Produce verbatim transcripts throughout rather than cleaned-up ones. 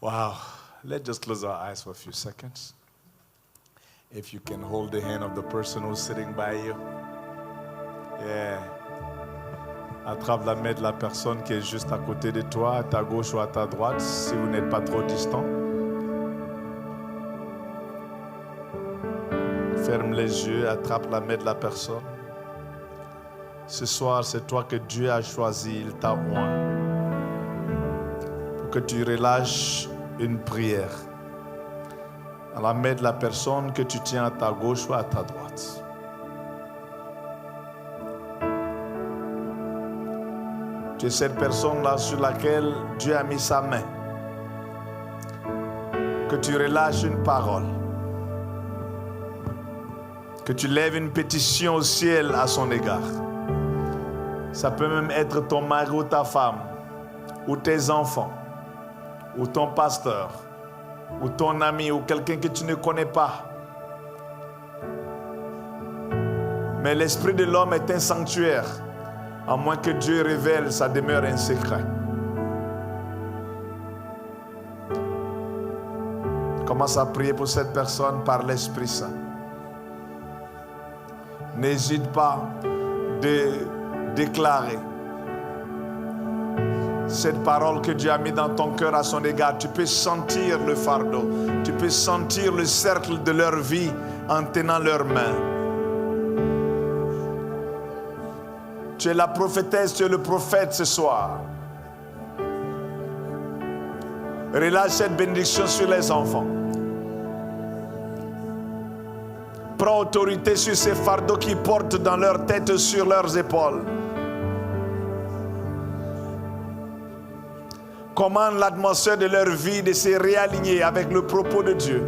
Wow. Let's just close our eyes for a few seconds. If you can hold the hand of the person who's sitting by you. Yeah. Attrape la main de la personne qui est juste à côté de toi, à ta gauche ou à ta droite, si vous n'êtes pas trop distant. Ferme les yeux, attrape la main de la personne. Ce soir, c'est toi que Dieu a choisi, il t'a oint. Pour que tu relâches une prière à la main de la personne que tu tiens à ta gauche ou à ta droite. Tu es cette personne-là sur laquelle Dieu a mis sa main. Que tu relâches une parole. Que tu lèves une pétition au ciel à son égard. Ça peut même être ton mari ou ta femme, ou tes enfants, ou ton pasteur, ou ton ami, ou quelqu'un que tu ne connais pas. Mais l'esprit de l'homme est un sanctuaire, à moins que Dieu révèle sa demeure en secret. Commence à prier pour cette personne par l'Esprit Saint. N'hésite pas de déclarer cette parole que Dieu a mis dans ton cœur à son égard. Tu peux sentir le fardeau. Tu peux sentir le cercle de leur vie en tenant leurs mains. Tu es la prophétesse, tu es le prophète ce soir. Relâche cette bénédiction sur les enfants. Prends autorité sur ces fardeaux qu'ils portent dans leur tête, sur leurs épaules. Commande l'atmosphère de leur vie de se réaligner avec le propos de Dieu.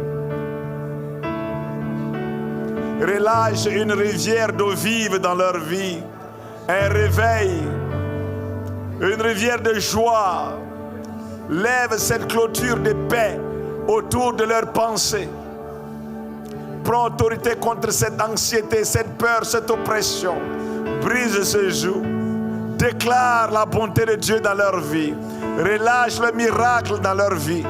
Relâche une rivière d'eau vive dans leur vie. Un réveil, une rivière de joie. Lève cette clôture de paix autour de leurs pensées. Prends autorité contre cette anxiété, cette peur, cette oppression. Brise ce joug. Déclare la bonté de Dieu dans leur vie. Relâche le miracle dans leur vie.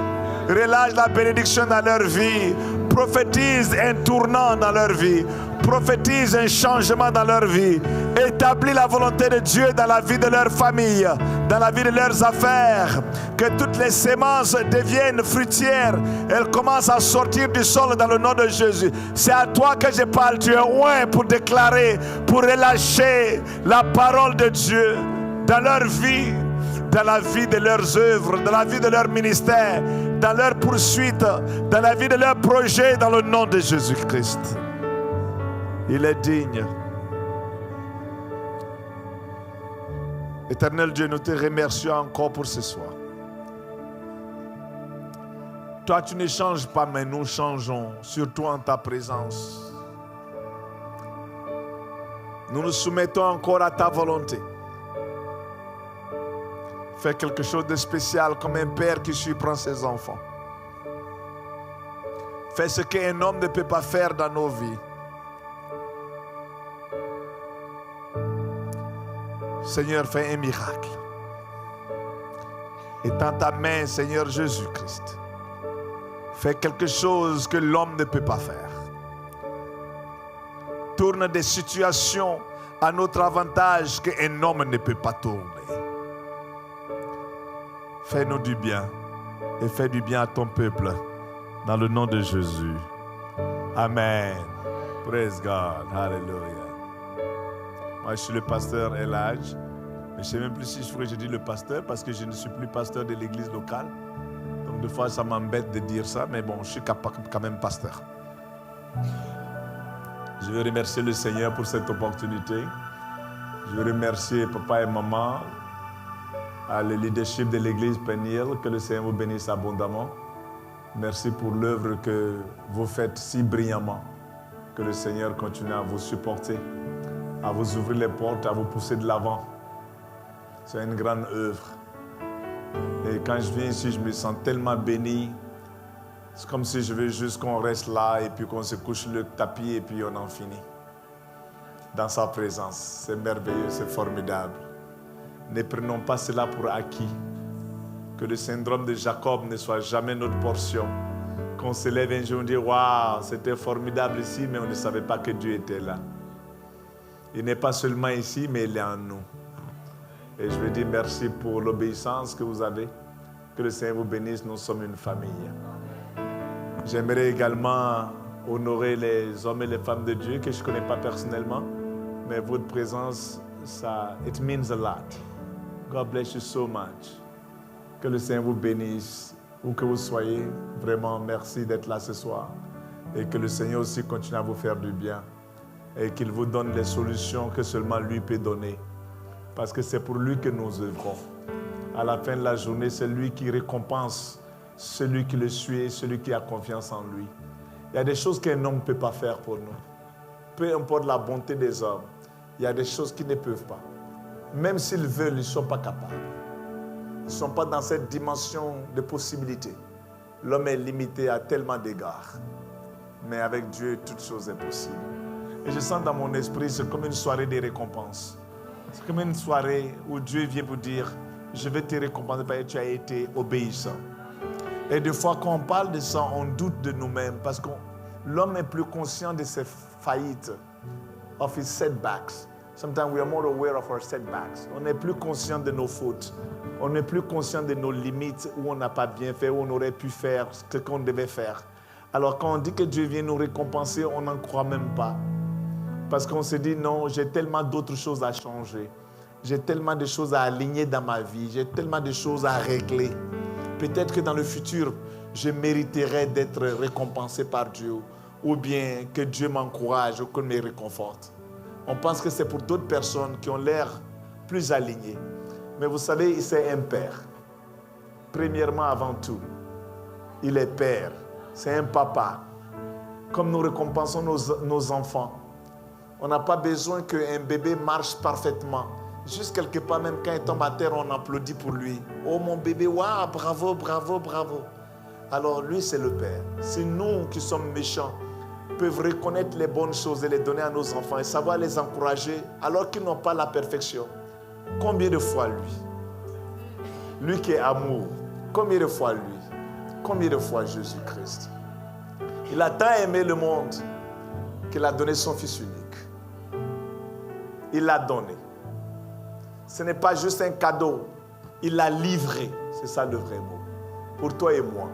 Relâche la bénédiction dans leur vie. Prophétise un tournant dans leur vie. Prophétise un changement dans leur vie. Établis la volonté de Dieu dans la vie de leur famille, dans la vie de leurs affaires. Que toutes les semences deviennent fruitières. Elles commencent à sortir du sol dans le nom de Jésus. C'est à toi que je parle. Tu es oint pour déclarer, pour relâcher la parole de Dieu dans leur vie, dans la vie de leurs œuvres, dans la vie de leur ministère, dans leur poursuite, dans la vie de leurs projets, dans le nom de Jésus-Christ. Il est digne. Éternel Dieu, nous te remercions encore pour ce soir. Toi, tu ne changes pas, mais nous changeons, surtout en ta présence. Nous nous soumettons encore à ta volonté. Fais quelque chose de spécial comme un père qui surprend ses enfants. Fais ce qu'un homme ne peut pas faire dans nos vies. Seigneur, fais un miracle. Étends ta main, Seigneur Jésus-Christ. Fais quelque chose que l'homme ne peut pas faire. Tourne des situations à notre avantage qu'un homme ne peut pas tourner. Fais-nous du bien et fais du bien à ton peuple, dans le nom de Jésus. Amen. Praise God. Hallelujah. Moi, je suis le pasteur El Hadj, mais je sais même plus si je ferais, je dis le pasteur, parce que je ne suis plus pasteur de l'église locale. Donc, des fois, ça m'embête de dire ça, mais bon, je suis capa-, quand même pasteur. Je veux remercier le Seigneur pour cette opportunité. Je veux remercier papa et maman, à le leadership de l'église Peniel, que le Seigneur vous bénisse abondamment. Merci pour l'œuvre que vous faites si brillamment. Que le Seigneur continue à vous supporter, à vous ouvrir les portes, à vous pousser de l'avant. C'est une grande œuvre. Et quand je viens ici, je me sens tellement béni. C'est comme si je veux juste qu'on reste là et puis qu'on se couche le tapis et puis on en finit. Dans sa présence, c'est merveilleux, c'est formidable. Ne prenons pas cela pour acquis. Que le syndrome de Jacob ne soit jamais notre portion. Qu'on se lève un jour, on dit, waouh, c'était formidable ici, mais on ne savait pas que Dieu était là. Il n'est pas seulement ici, mais il est en nous. Et je veux dire merci pour l'obéissance que vous avez. Que le Seigneur vous bénisse, nous sommes une famille. J'aimerais également honorer les hommes et les femmes de Dieu que je ne connais pas personnellement, mais votre présence, ça, it means a lot. God bless you so much. Que le Seigneur vous bénisse, où que vous soyez. Vraiment, merci d'être là ce soir. Et que le Seigneur aussi continue à vous faire du bien. Et qu'il vous donne les solutions que seulement lui peut donner. Parce que c'est pour lui que nous œuvrons. À la fin de la journée, c'est lui qui récompense celui qui le suit et celui qui a confiance en lui. Il y a des choses qu'un homme ne peut pas faire pour nous. Peu importe la bonté des hommes, il y a des choses qu'ils ne peuvent pas. Même s'ils veulent, ils ne sont pas capables. Ils ne sont pas dans cette dimension de possibilité. L'homme est limité à tellement d'égards. Mais avec Dieu, toute chose est possible. Et je sens dans mon esprit, c'est comme une soirée de récompense. C'est comme une soirée où Dieu vient pour dire, je vais te récompenser parce que tu as été obéissant. Et des fois, quand on parle de ça, on doute de nous-mêmes parce que l'homme est plus conscient de ses faillites, of his setbacks. Sometimes we are more aware of our setbacks. On n'est plus conscient de nos fautes. On n'est plus conscient de nos limites, où on n'a pas bien fait, où on aurait pu faire ce qu'on devait faire. Alors quand on dit que Dieu vient nous récompenser, on n'en croit même pas. Parce qu'on se dit, non, j'ai tellement d'autres choses à changer. J'ai tellement de choses à aligner dans ma vie. J'ai tellement de choses à régler. Peut-être que dans le futur, je mériterai d'être récompensé par Dieu, ou bien que Dieu m'encourage ou qu'il me réconforte. On pense que c'est pour d'autres personnes qui ont l'air plus alignées. Mais vous savez, c'est un père. Premièrement, avant tout, il est père. C'est un papa. Comme nous récompensons nos, nos enfants, on n'a pas besoin qu'un bébé marche parfaitement. Juste quelque part, même quand il tombe à terre, on applaudit pour lui. Oh mon bébé, waouh, bravo, bravo, bravo. Alors lui, c'est le père. Si nous qui sommes méchants peuvent reconnaître les bonnes choses et les donner à nos enfants et savoir les encourager alors qu'ils n'ont pas la perfection, combien de fois lui, lui qui est amour, combien de fois lui, combien de fois Jésus-Christ, il a tant aimé le monde qu'il a donné son Fils unique. Il l'a donné. Ce n'est pas juste un cadeau. Il l'a livré. C'est ça le vrai mot. Pour toi et moi.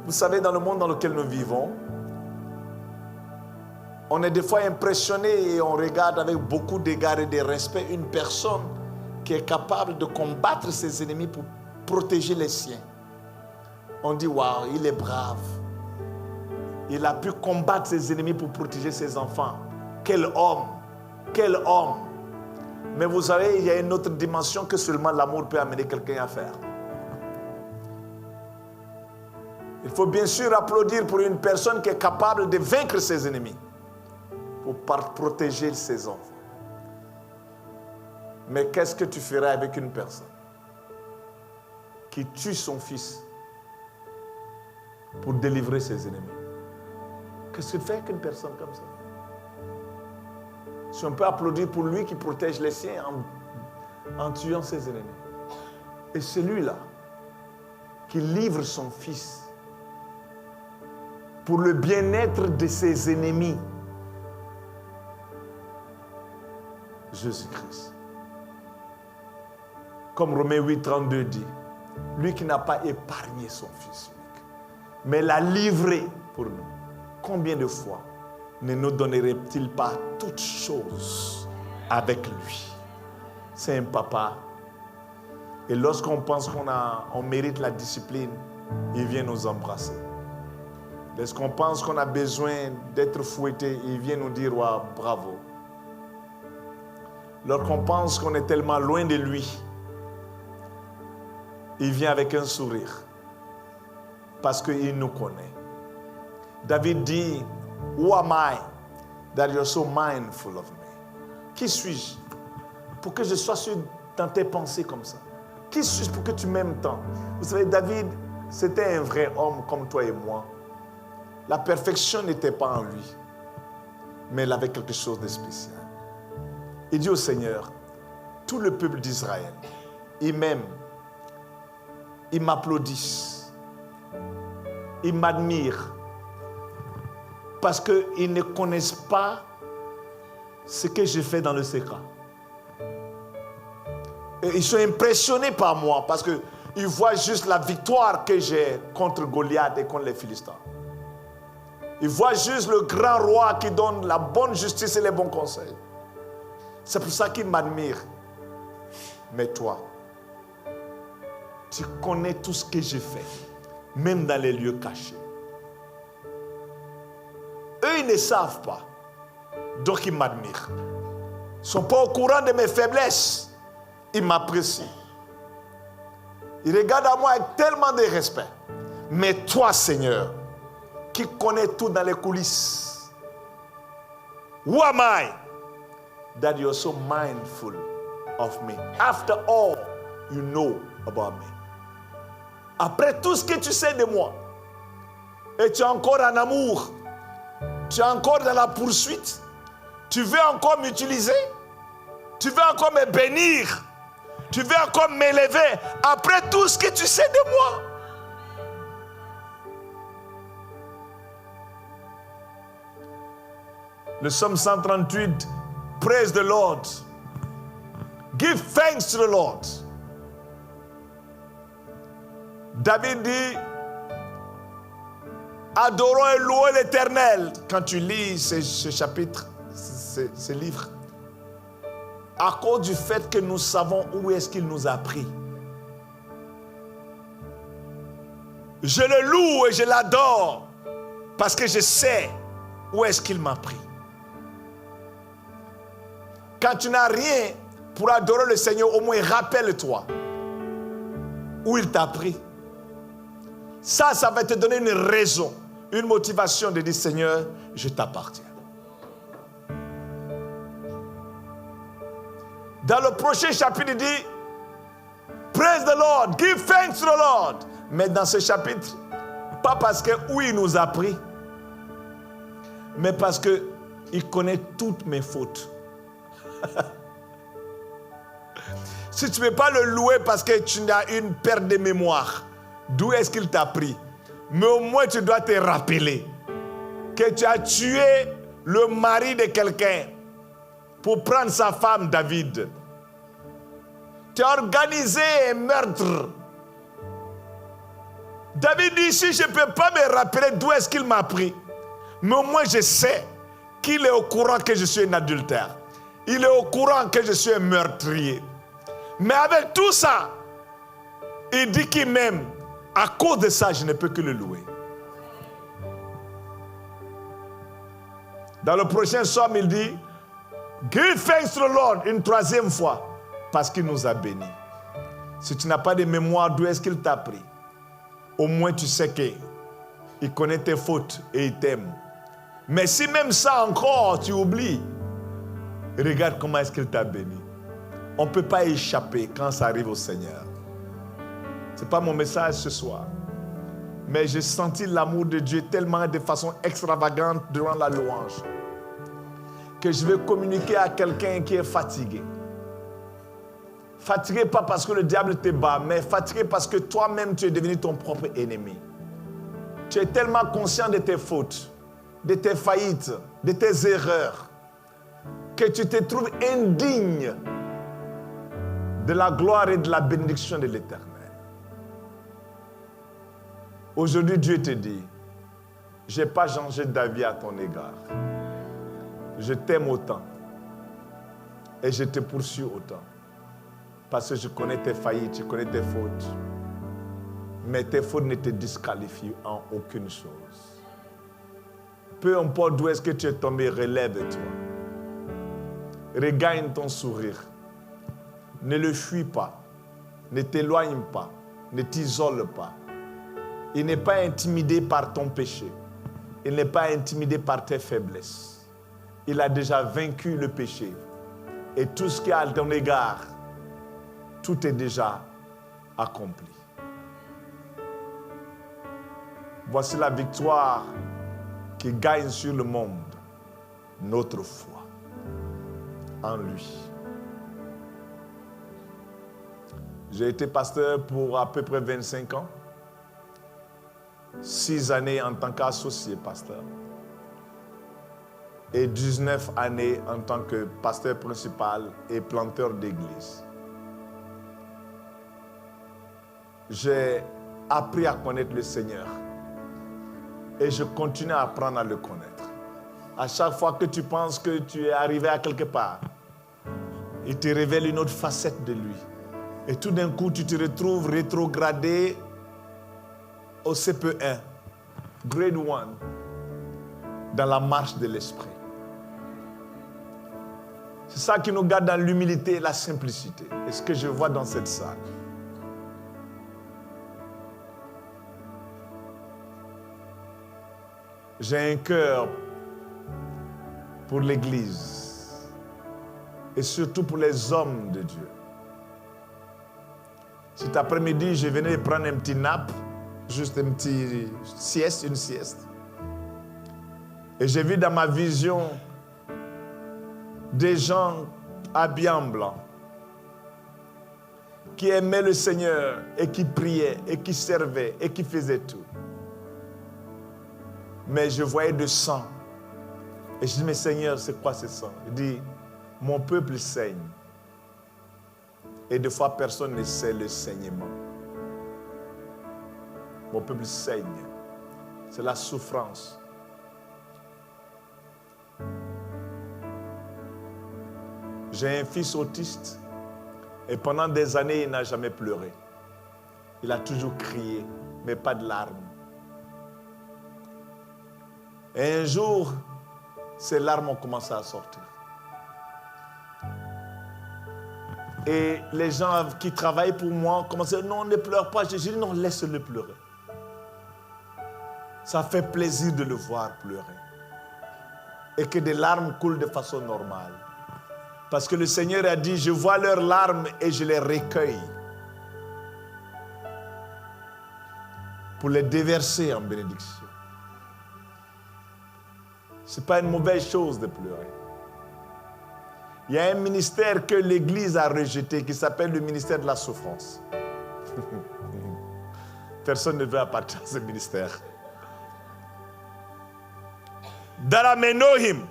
Vous savez, dans le monde dans lequel nous vivons, on est des fois impressionné et on regarde avec beaucoup d'égard et de respect une personne qui est capable de combattre ses ennemis pour protéger les siens. On dit, waouh, il est brave. Il a pu combattre ses ennemis pour protéger ses enfants. Quel homme! Quel homme! Mais vous savez, il y a une autre dimension que seulement l'amour peut amener quelqu'un à faire. Il faut bien sûr applaudir pour une personne qui est capable de vaincre ses ennemis, pour par- protéger ses enfants. Mais qu'est-ce que tu feras avec une personne qui tue son fils pour délivrer ses ennemis? Qu'est-ce que tu fais avec une personne comme ça? Si on peut applaudir pour lui qui protège les siens en, en tuant ses ennemis. Et celui-là qui livre son fils pour le bien-être de ses ennemis, Jésus-Christ. Comme Romains huit trente-deux dit, lui qui n'a pas épargné son fils unique, mais l'a livré pour nous, combien de fois ne nous donnerait-il pas toutes choses avec lui? C'est un papa. Et lorsqu'on pense qu'on a, on mérite la discipline, il vient nous embrasser. Lorsqu'on pense qu'on a besoin d'être fouetté, il vient nous dire, waouh, bravo. Lorsqu'on pense qu'on est tellement loin de lui, il vient avec un sourire. Parce qu'il nous connaît. David dit, who am I that you're so mindful of me? Qui suis-je pour que je sois sur, dans tes pensées comme ça? Qui suis-je pour que tu m'aimes tant? Vous savez, David, c'était un vrai homme comme toi et moi. La perfection n'était pas en lui, mais il avait quelque chose de spécial. Il dit au Seigneur, tout le peuple d'Israël, il m'aime. Ils m'applaudissent. Ils m'admirent. Parce qu'ils ne connaissent pas ce que je fais dans le secret. Et ils sont impressionnés par moi parce qu'ils voient juste la victoire que j'ai contre Goliath et contre les Philistins. Ils voient juste le grand roi qui donne la bonne justice et les bons conseils. C'est pour ça qu'ils m'admirent. Mais toi, tu connais tout ce que j'ai fait, même dans les lieux cachés. Eux, ils ne savent pas. Donc, ils m'admirent. Ils sont pas au courant de mes faiblesses. Ils m'apprécient. Ils regardent à moi avec tellement de respect. Mais toi, Seigneur, qui connais tout dans les coulisses, who am I that you're so mindful of me? After all you know about me. Après tout ce que tu sais de moi, et tu es encore en amour, tu es encore dans la poursuite, tu veux encore m'utiliser, tu veux encore me bénir, tu veux encore m'élever, après tout ce que tu sais de moi. Le psaume cent trente-huit, praise the Lord. Give thanks to the Lord. David dit, adorons et louons l'Éternel. Quand tu lis ce, ce chapitre, ce, ce livre, à cause du fait que nous savons où est-ce qu'il nous a pris. Je le loue et je l'adore parce que je sais où est-ce qu'il m'a pris. Quand tu n'as rien pour adorer le Seigneur, au moins rappelle-toi où il t'a pris. Ça, ça va te donner une raison, une motivation de dire, Seigneur, je t'appartiens. Dans le prochain chapitre, il dit, praise the Lord, give thanks to the Lord. Mais dans ce chapitre, pas parce que où il nous a pris, mais parce que il connaît toutes mes fautes. Si tu ne peux pas le louer parce que tu as une perte de mémoire, d'où est-ce qu'il t'a pris? Mais au moins tu dois te rappeler que tu as tué le mari de quelqu'un pour prendre sa femme, David. Tu as organisé un meurtre. David dit, si je ne peux pas me rappeler d'où est-ce qu'il m'a pris, mais au moins je sais qu'il est au courant que je suis un adultère. Il est au courant que je suis un meurtrier. Mais avec tout ça, il dit qu'il m'aime. À cause de ça, je ne peux que le louer. Dans le prochain psaume, il dit, give thanks to the Lord, une troisième fois, parce qu'il nous a bénis. Si tu n'as pas de mémoire d'où est-ce qu'il t'a pris, au moins tu sais que il connaît tes fautes et il t'aime. Mais si même ça encore, tu oublies, regarde comment est-ce qu'il t'a béni. On ne peut pas échapper quand ça arrive au Seigneur. C'est pas mon message ce soir. Mais j'ai senti l'amour de Dieu tellement de façon extravagante durant la louange que je vais communiquer à quelqu'un qui est fatigué. Fatigué pas parce que le diable te bat, mais fatigué parce que toi-même tu es devenu ton propre ennemi. Tu es tellement conscient de tes fautes, de tes faillites, de tes erreurs, que tu te trouves indigne de la gloire et de la bénédiction de l'Éternel. Aujourd'hui, Dieu te dit, j'ai pas changé d'avis à ton égard. Je t'aime autant et je te poursuis autant. Parce que je connais tes faillites, je connais tes fautes. Mais tes fautes ne te disqualifient en aucune chose. Peu importe d'où est-ce que tu es tombé, relève-toi. Regagne ton sourire. Ne le fuis pas. Ne t'éloigne pas. Ne t'isole pas. Il n'est pas intimidé par ton péché. Il n'est pas intimidé par tes faiblesses. Il a déjà vaincu le péché. Et tout ce qui est à ton égard, tout est déjà accompli. Voici la victoire qui gagne sur le monde, notre foi en lui. J'ai été pasteur pour à peu près vingt-cinq ans, six années en tant qu'associé pasteur et dix-neuf années en tant que pasteur principal et planteur d'église. J'ai appris à connaître le Seigneur et je continue à apprendre à le connaître. À chaque fois que tu penses que tu es arrivé à quelque part, il te révèle une autre facette de lui. Et tout d'un coup, tu te retrouves rétrogradé au C P un, grade un, dans la marche de l'esprit. C'est ça qui nous garde dans l'humilité et la simplicité. Et ce que je vois dans cette salle. J'ai un cœur pour l'Église et surtout pour les hommes de Dieu. Cet après-midi, je venais de prendre un petit nap, juste un petit sieste, une sieste. Et j'ai vu dans ma vision des gens habillés en blanc, qui aimaient le Seigneur et qui priaient et qui servaient et qui faisaient tout. Mais je voyais de sang. Et je dis, mais Seigneur, c'est quoi ce sang? Il dit, mon peuple saigne. Et des fois, personne ne sait le saignement. Mon peuple saigne. C'est la souffrance. J'ai un fils autiste et pendant des années, il n'a jamais pleuré. Il a toujours crié, mais pas de larmes. Et un jour, ses larmes ont commencé à sortir. Et les gens qui travaillent pour moi ont commencé, non, ne pleure pas. J'ai dit, non, laisse-le pleurer. Ça fait plaisir de le voir pleurer. Et que des larmes coulent de façon normale. Parce que le Seigneur a dit, je vois leurs larmes et je les recueille pour les déverser en bénédiction. C'est pas une mauvaise chose de pleurer. Il y a un ministère que l'Église a rejeté qui s'appelle le ministère de la souffrance. Personne ne veut appartenir à ce ministère. That I may know him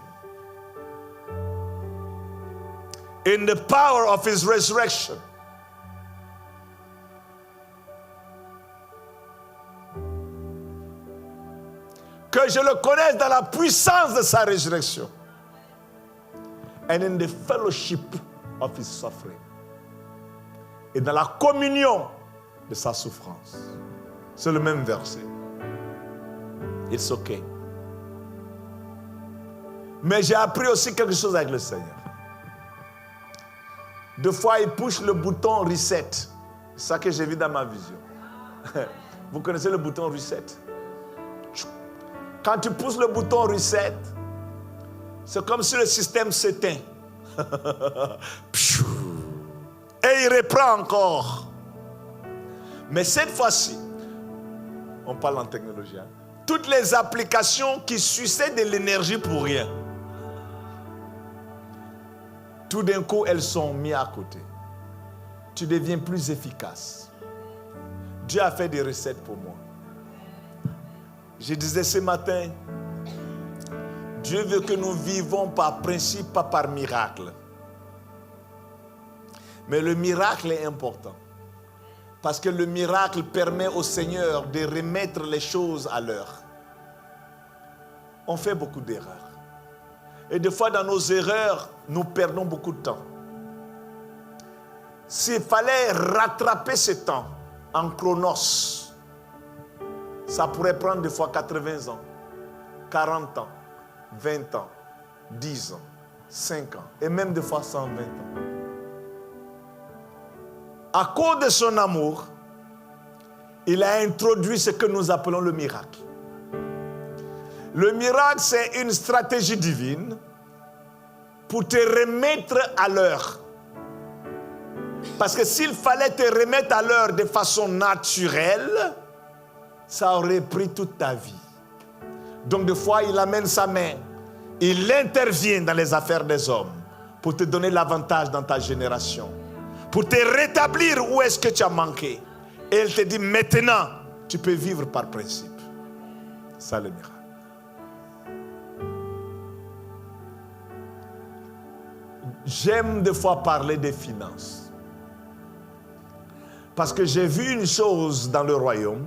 in the power of his resurrection. Que je le connaisse dans la puissance de sa résurrection. And in the fellowship of his suffering. Et dans la communion de sa souffrance. C'est le même verset. It's okay. Mais j'ai appris aussi quelque chose avec le Seigneur. Des fois, il pousse le bouton reset. C'est ça que j'ai vu dans ma vision. Vous connaissez le bouton reset? Quand tu pousses le bouton reset, c'est comme si le système s'éteint. Et il reprend encore. Mais cette fois-ci, on parle en technologie, hein, toutes les applications qui suçaient de l'énergie pour rien, tout d'un coup, elles sont mises à côté. Tu deviens plus efficace. Dieu a fait des recettes pour moi. Je disais ce matin, Dieu veut que nous vivons par principe, pas par miracle. Mais le miracle est important. Parce que le miracle permet au Seigneur de remettre les choses à l'heure. On fait beaucoup d'erreurs. Et des fois, dans nos erreurs, nous perdons beaucoup de temps. S'il fallait rattraper ce temps en chronos, ça pourrait prendre des fois quatre-vingts ans, quarante ans, vingt ans, dix ans, cinq ans, et même des fois cent vingt ans. À cause de son amour, il a introduit ce que nous appelons le miracle. Le miracle, c'est une stratégie divine pour te remettre à l'heure. Parce que s'il fallait te remettre à l'heure de façon naturelle, ça aurait pris toute ta vie. Donc, des fois, il amène sa main, il intervient dans les affaires des hommes pour te donner l'avantage dans ta génération, pour te rétablir où est-ce que tu as manqué. Et il te dit, maintenant, tu peux vivre par principe. Ça, le miracle. J'aime des fois parler des finances. Parce que j'ai vu une chose dans le royaume,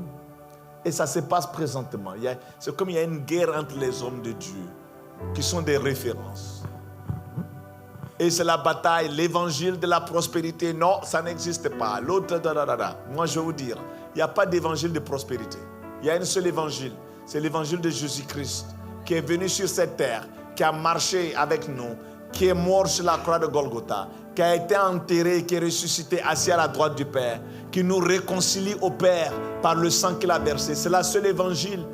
et ça se passe présentement. Il y a, c'est comme il y a une guerre entre les hommes de Dieu, qui sont des références. Et c'est la bataille, l'évangile de la prospérité. Non, ça n'existe pas. L'autre, da, da, da, da. Moi, je vais vous dire, il n'y a pas d'évangile de prospérité. Il y a un seul évangile. C'est l'évangile de Jésus-Christ, qui est venu sur cette terre, qui a marché avec nous, qui est mort sur la croix de Golgotha, qui a été enterré, qui est ressuscité, assis à la droite du Père, qui nous réconcilie au Père par le sang qu'il a versé. C'est le seul évangile.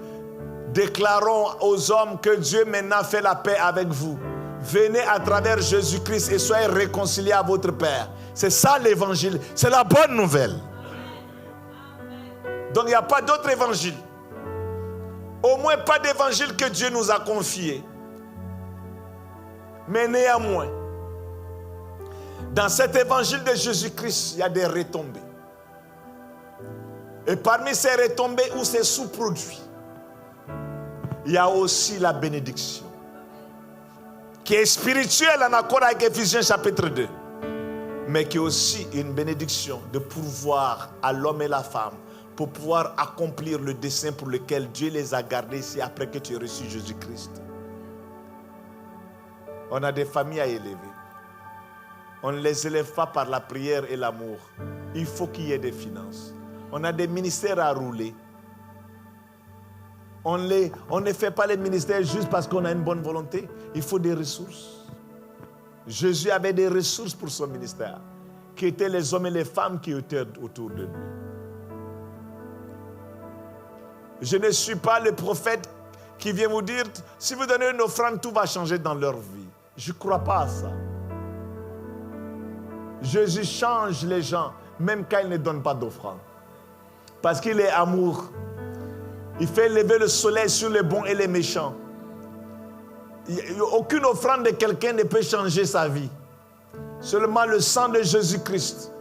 Déclarons aux hommes que Dieu maintenant fait la paix avec vous. Venez à travers Jésus-Christ et soyez réconciliés à votre Père. C'est ça l'évangile, c'est la bonne nouvelle. Donc il n'y a pas d'autre évangile. Au moins pas d'évangile que Dieu nous a confié. Mais néanmoins, dans cet évangile de Jésus-Christ, il y a des retombées. Et parmi ces retombées ou ces sous-produits, il y a aussi la bénédiction, qui est spirituelle en accord avec Éphésiens chapitre deux, mais qui est aussi une bénédiction de pourvoir à l'homme et la femme pour pouvoir accomplir le dessein pour lequel Dieu les a gardés ici après que tu aies reçu Jésus-Christ. On a des familles à élever. On ne les élève pas par la prière et l'amour. Il faut qu'il y ait des finances. On a des ministères à rouler. On les, on ne fait pas les ministères juste parce qu'on a une bonne volonté. Il faut des ressources. Jésus avait des ressources pour son ministère, qui étaient les hommes et les femmes qui étaient autour de lui. Je ne suis pas le prophète qui vient vous dire, si vous donnez une offrande, tout va changer dans leur vie. Je crois pas à ça. Jésus change les gens, même quand ils ne donnent pas d'offrande. Parce qu'il est amour. Il fait lever le soleil sur les bons et les méchants. Il- aucune offrande de quelqu'un ne peut changer sa vie. Seulement le sang de Jésus-Christ,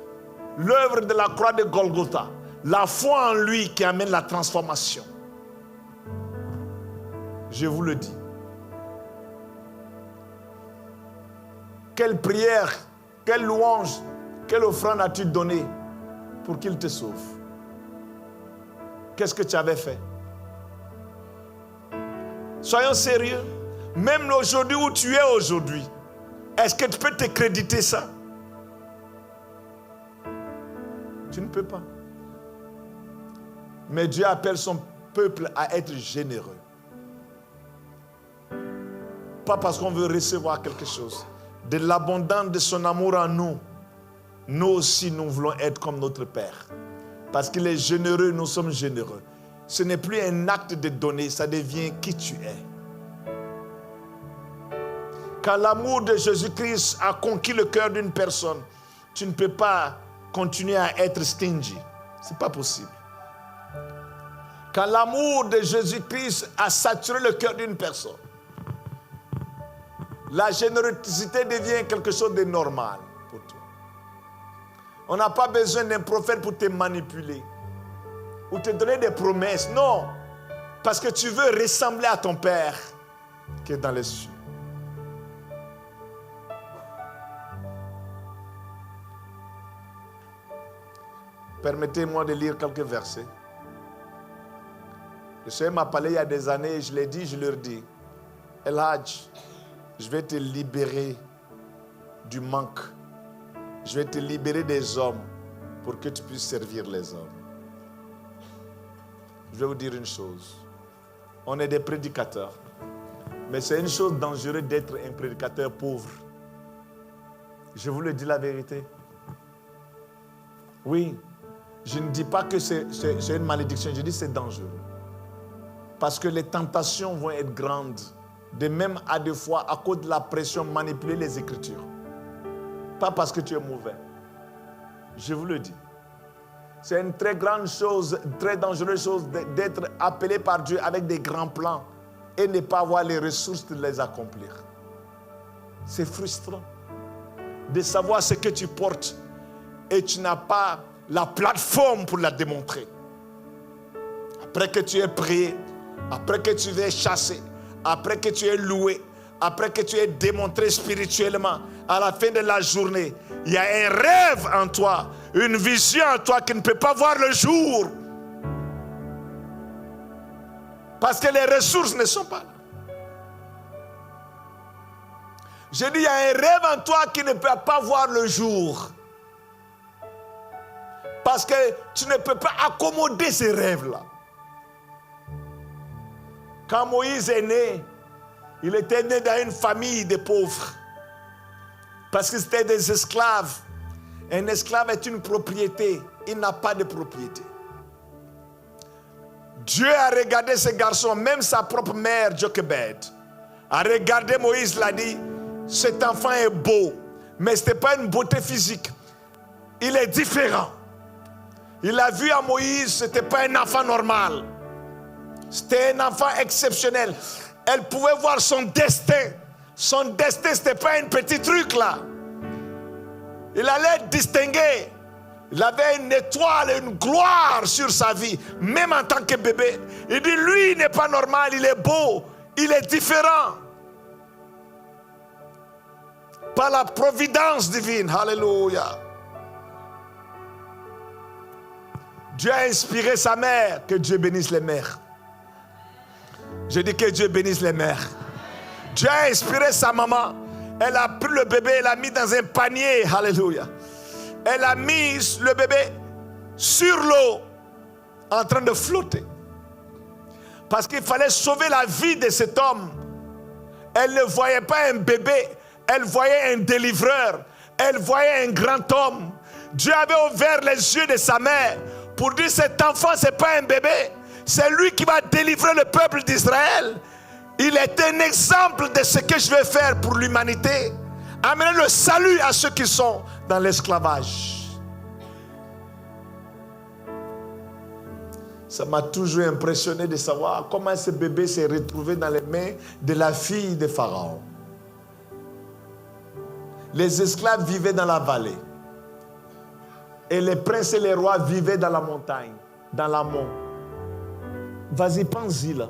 l'œuvre de la croix de Golgotha, la foi en lui qui amène la transformation. Je vous le dis. Quelle prière, quelle louange, quelle offrande as-tu donné pour qu'il te sauve ? Qu'est-ce que tu avais fait ? Soyons sérieux. Même aujourd'hui où tu es aujourd'hui, est-ce que tu peux te créditer ça ? Tu ne peux pas. Mais Dieu appelle son peuple à être généreux. Pas parce qu'on veut recevoir quelque chose. De l'abondance de son amour en nous, nous aussi, nous voulons être comme notre Père. Parce qu'il est généreux, nous sommes généreux. Ce n'est plus un acte de donner, ça devient qui tu es. Quand l'amour de Jésus-Christ a conquis le cœur d'une personne, tu ne peux pas continuer à être stingy. C'est pas possible. Quand l'amour de Jésus-Christ a saturé le cœur d'une personne, la générosité devient quelque chose de normal pour toi. On n'a pas besoin d'un prophète pour te manipuler ou te donner des promesses. Non, parce que tu veux ressembler à ton Père qui est dans les cieux. Permettez-moi de lire quelques versets. Le Seigneur m'a parlé il y a des années et je l'ai dit, je leur dis, El Hadj, je vais te libérer du manque. Je vais te libérer des hommes pour que tu puisses servir les hommes. Je vais vous dire une chose. On est des prédicateurs. Mais c'est une chose dangereuse d'être un prédicateur pauvre. Je vous le dis la vérité. Oui, je ne dis pas que c'est, c'est, c'est une malédiction, je dis c'est dangereux. Parce que les tentations vont être grandes, de même à des fois à cause de la pression manipuler les Écritures. Pas parce que tu es mauvais. Je vous le dis. C'est une très grande chose, une très dangereuse chose de- d'être appelé par Dieu avec des grands plans et ne pas avoir les ressources de les accomplir. C'est frustrant de savoir ce que tu portes et tu n'as pas la plateforme pour la démontrer. Après que tu aies prié, après que tu aies chassé, après que tu aies loué, après que tu aies démontré spirituellement, à la fin de la journée, il y a un rêve en toi, une vision en toi qui ne peut pas voir le jour. Parce que les ressources ne sont pas là. Je dis, il y a un rêve en toi qui ne peut pas voir le jour. Parce que tu ne peux pas accommoder ce rêve-là. Quand Moïse est né, il était né dans une famille de pauvres. Parce que c'était des esclaves. Un esclave est une propriété. Il n'a pas de propriété. Dieu a regardé ce garçon, même sa propre mère, Jochebed, a regardé Moïse, l'a dit, cet enfant est beau, mais c'était pas une beauté physique. Il est différent. Il a vu à Moïse, c'était pas un enfant normal. C'était un enfant exceptionnel. Elle pouvait voir son destin. Son destin, c'était pas un petit truc là. Il allait être distingué. Il avait une étoile, une gloire sur sa vie, même en tant que bébé. Il dit, lui, il n'est pas normal, il est beau, il est différent. Par la providence divine. Alléluia. Dieu a inspiré sa mère, que Dieu bénisse les mères. Je dis que Dieu bénisse les mères. Dieu a inspiré sa maman. Elle a pris le bébé, elle l'a mis dans un panier. Alléluia. Elle a mis le bébé sur l'eau, en train de flotter. Parce qu'il fallait sauver la vie de cet homme. Elle ne voyait pas un bébé, elle voyait un délivreur. Elle voyait un grand homme. Dieu avait ouvert les yeux de sa mère pour dire, cet enfant, c'est pas un bébé. C'est lui qui va délivrer le peuple d'Israël. Il est un exemple de ce que je vais faire pour l'humanité. Amener le salut à ceux qui sont dans l'esclavage. Ça m'a toujours impressionné de savoir comment ce bébé s'est retrouvé dans les mains de la fille de Pharaon. Les esclaves vivaient dans la vallée. Et les princes et les rois vivaient dans la montagne, dans l'amont. Vas-y, panse-y la.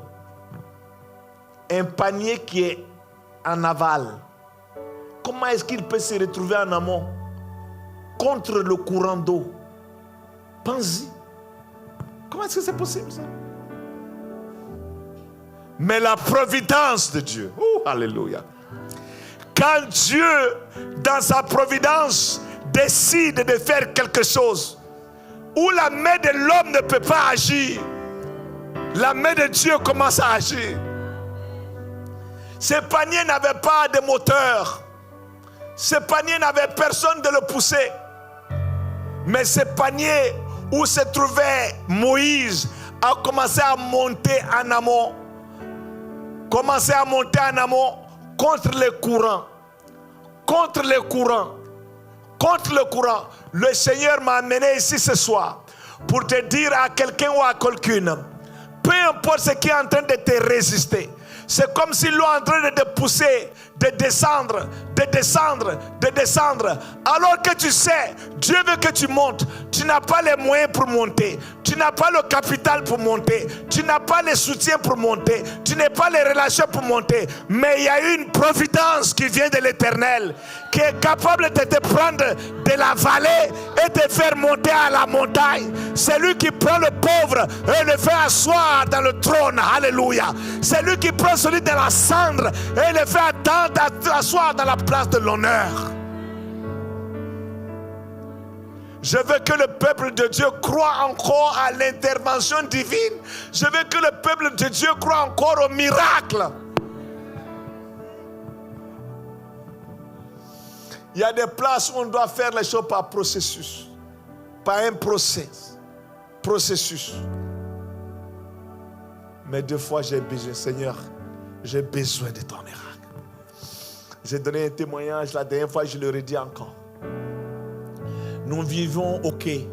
Un panier qui est en aval. Comment est-ce qu'il peut se retrouver en amont contre le courant d'eau? Panse-y. Comment est-ce que c'est possible, ça? Mais la providence de Dieu. Oh, alléluia. Quand Dieu, dans sa providence, décide de faire quelque chose, où la main de l'homme ne peut pas agir, la main de Dieu commence à agir. Ce panier n'avait pas de moteur. Ce panier n'avait personne de le pousser. Mais ce panier où se trouvait Moïse a commencé à monter en amont. Commencer à monter en amont contre le courant. Contre le courant. Contre le courant. Le Seigneur m'a amené ici ce soir pour te dire à quelqu'un ou à quelqu'une, peu importe ce qui est en train de te résister, c'est comme si l'eau est en train de te pousser, de descendre, de descendre, de descendre. Alors que tu sais, Dieu veut que tu montes. Tu n'as pas les moyens pour monter. Tu n'as pas le capital pour monter. Tu n'as pas les soutiens pour monter. Tu n'as pas les relations pour monter. Mais il y a une providence qui vient de l'Éternel, qui est capable de te prendre de la vallée et te faire monter à la montagne. C'est lui qui prend le pauvre et le fait asseoir dans le trône. Alléluia. C'est lui qui prend celui de la cendre et le fait attendre, asseoir dans la place de l'honneur. Je veux que le peuple de Dieu croit encore à l'intervention divine. Je veux que le peuple de Dieu croit encore au miracle. Il y a des places où on doit faire les choses par processus, par un procès, processus. Mais des fois, j'ai besoin, Seigneur, j'ai besoin de ton miracle. J'ai donné un témoignage la dernière fois, je le redis encore. Nous vivions au Quai.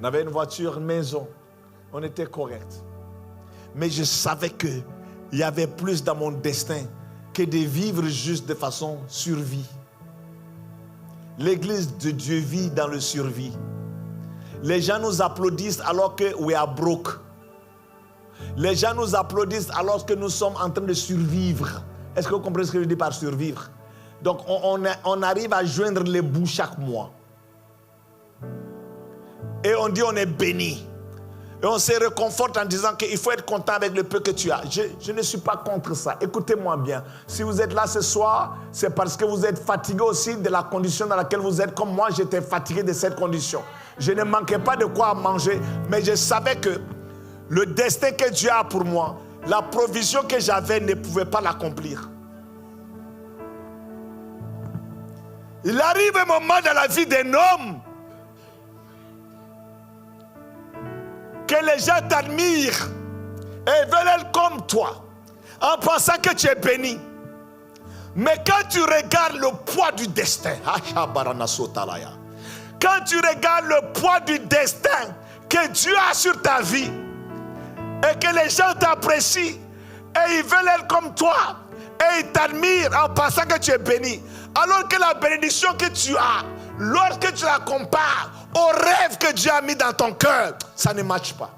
On avait une voiture maison. On était correct. Mais je savais que il y avait plus dans mon destin que de vivre juste de façon survie. L'église de Dieu vit dans le survie. Les gens nous applaudissent alors que we are broke. Les gens nous applaudissent alors que nous sommes en train de survivre. Est-ce que vous comprenez ce que je dis par survivre? Donc, on, on a- on arrive à joindre les bouts chaque mois. Et on dit on est béni. Et on se réconforte en disant qu'il faut être content avec le peu que tu as. Je, je ne suis pas contre ça. Écoutez-moi bien. Si vous êtes là ce soir, c'est parce que vous êtes fatigué aussi de la condition dans laquelle vous êtes, comme moi, j'étais fatigué de cette condition. Je ne manquais pas de quoi manger, mais je savais que le destin que Dieu a pour moi, la provision que j'avais ne pouvait pas l'accomplir. Il arrive un moment dans la vie d'un homme que les gens t'admirent et veulent être comme toi, en pensant que tu es béni. Mais quand tu regardes le poids du destin, quand tu regardes le poids du destin que Dieu a sur ta vie et que les gens t'apprécient et ils veulent être comme toi et ils t'admirent en pensant que tu es béni, alors que la bénédiction que tu as, lorsque tu la compares au rêve que Dieu a mis dans ton cœur, ça ne matche pas.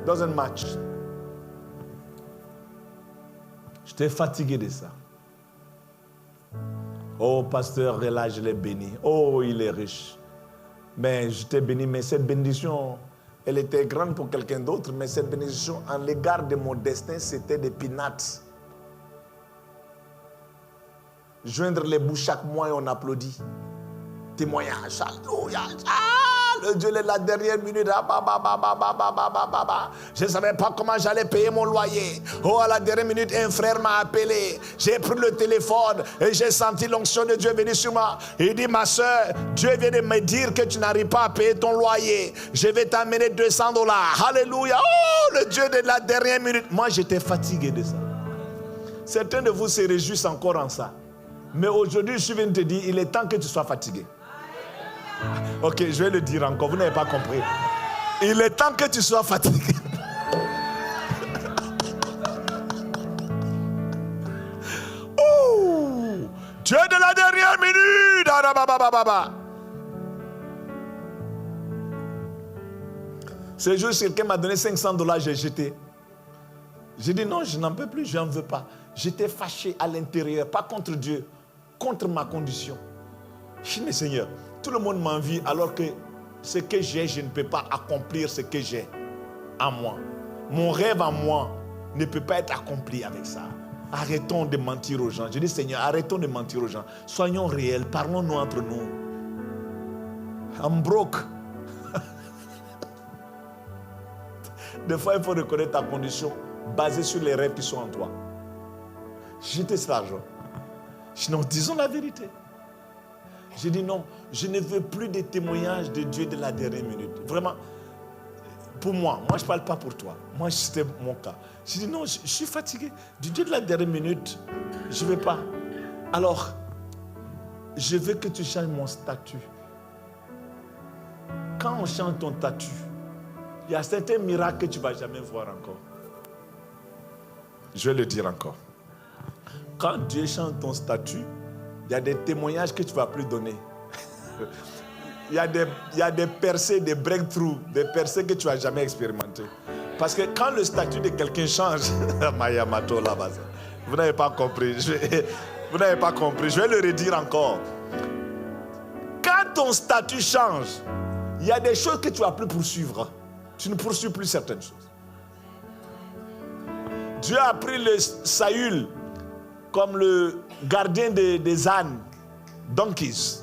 Doesn't match. J'étais fatigué de ça. Oh, pasteur, là, je l'ai béni. Oh, il est riche. Mais j'étais béni, mais cette bénédiction, elle était grande pour quelqu'un d'autre, mais cette bénédiction, en l'égard de mon destin, c'était des peanuts. Joindre les bouts chaque mois et on applaudit. Témoignage, alléluia. Ah, le Dieu de la dernière minute. Ah, bah, bah, bah. Je ne savais pas comment j'allais payer mon loyer. Oh, à la dernière minute, un frère m'a appelé. J'ai pris le téléphone et j'ai senti l'onction de Dieu venir sur moi. Il dit, ma sœur, Dieu vient de me dire que tu n'arrives pas à payer ton loyer. Je vais t'amener deux cents dollars. Alléluia. Oh, le Dieu de la dernière minute. Moi, j'étais fatigué de ça. Certains de vous se réjouissent encore en ça. Mais aujourd'hui, je viens de te dire, il est temps que tu sois fatigué. Ok, je vais le dire encore, vous n'avez pas compris. Il est temps que tu sois fatigué. Oh, Dieu de la dernière minute. Arababababa. Ce jour, quelqu'un m'a donné cinq cents dollars, j'ai jeté. J'ai dit, non, je n'en peux plus, je n'en veux pas. J'étais fâché à l'intérieur, pas contre Dieu, contre ma condition. Je dis, mais Seigneur, tout le monde m'envie alors que ce que j'ai, je ne peux pas accomplir ce que j'ai en moi. Mon rêve en moi ne peut pas être accompli avec ça. Arrêtons de mentir aux gens. Je dis, Seigneur, arrêtons de mentir aux gens. Soyons réels, parlons-nous entre nous. I'm broke. Des fois, il faut reconnaître ta condition basée sur les rêves qui sont en toi. Jeter cet argent. Sinon, disons la vérité. J'ai dit non, je ne veux plus des témoignages de Dieu de la dernière minute. Vraiment, pour moi, moi je parle pas pour toi. Moi, c'était mon cas. J'ai dit non, je, je suis fatigué. Du Dieu de la dernière minute, je vais pas. Alors, je veux que tu changes mon statut. Quand on change ton statut, il y a certains miracles que tu vas jamais voir encore. Je vais le dire encore. Quand Dieu change ton statut, il y a des témoignages que tu vas plus donner. Il y a des, il y a des percées, des breakthroughs, des percées que tu vas jamais expérimenter. Parce que quand le statut de quelqu'un change, Maya Mato là-bas, vous n'avez pas compris. Je vais- vous n'avez pas compris. Je vais le redire encore. Quand ton statut change, il y a des choses que tu vas plus poursuivre. Tu ne poursuis plus certaines choses. Dieu a pris le Saül comme le gardien de- des ânes, donkeys.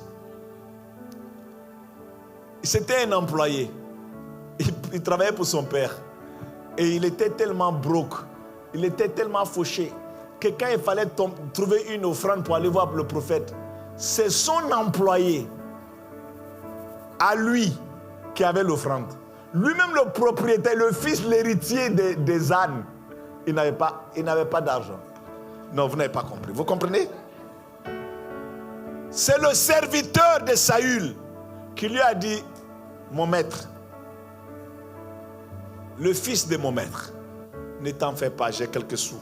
C'était un employé. Il, il travaillait pour son père. Et il était tellement broke, il était tellement fauché, que quand il fallait tom- trouver une offrande pour aller voir le prophète, c'est son employé, à lui, qui avait l'offrande. Lui-même le propriétaire, le fils, l'héritier des, des ânes, il n'avait pas, il n'avait pas d'argent. Non, vous n'avez pas compris. Vous comprenez? C'est le serviteur de Saül qui lui a dit, mon maître, le fils de mon maître, ne t'en fais pas, j'ai quelques sous.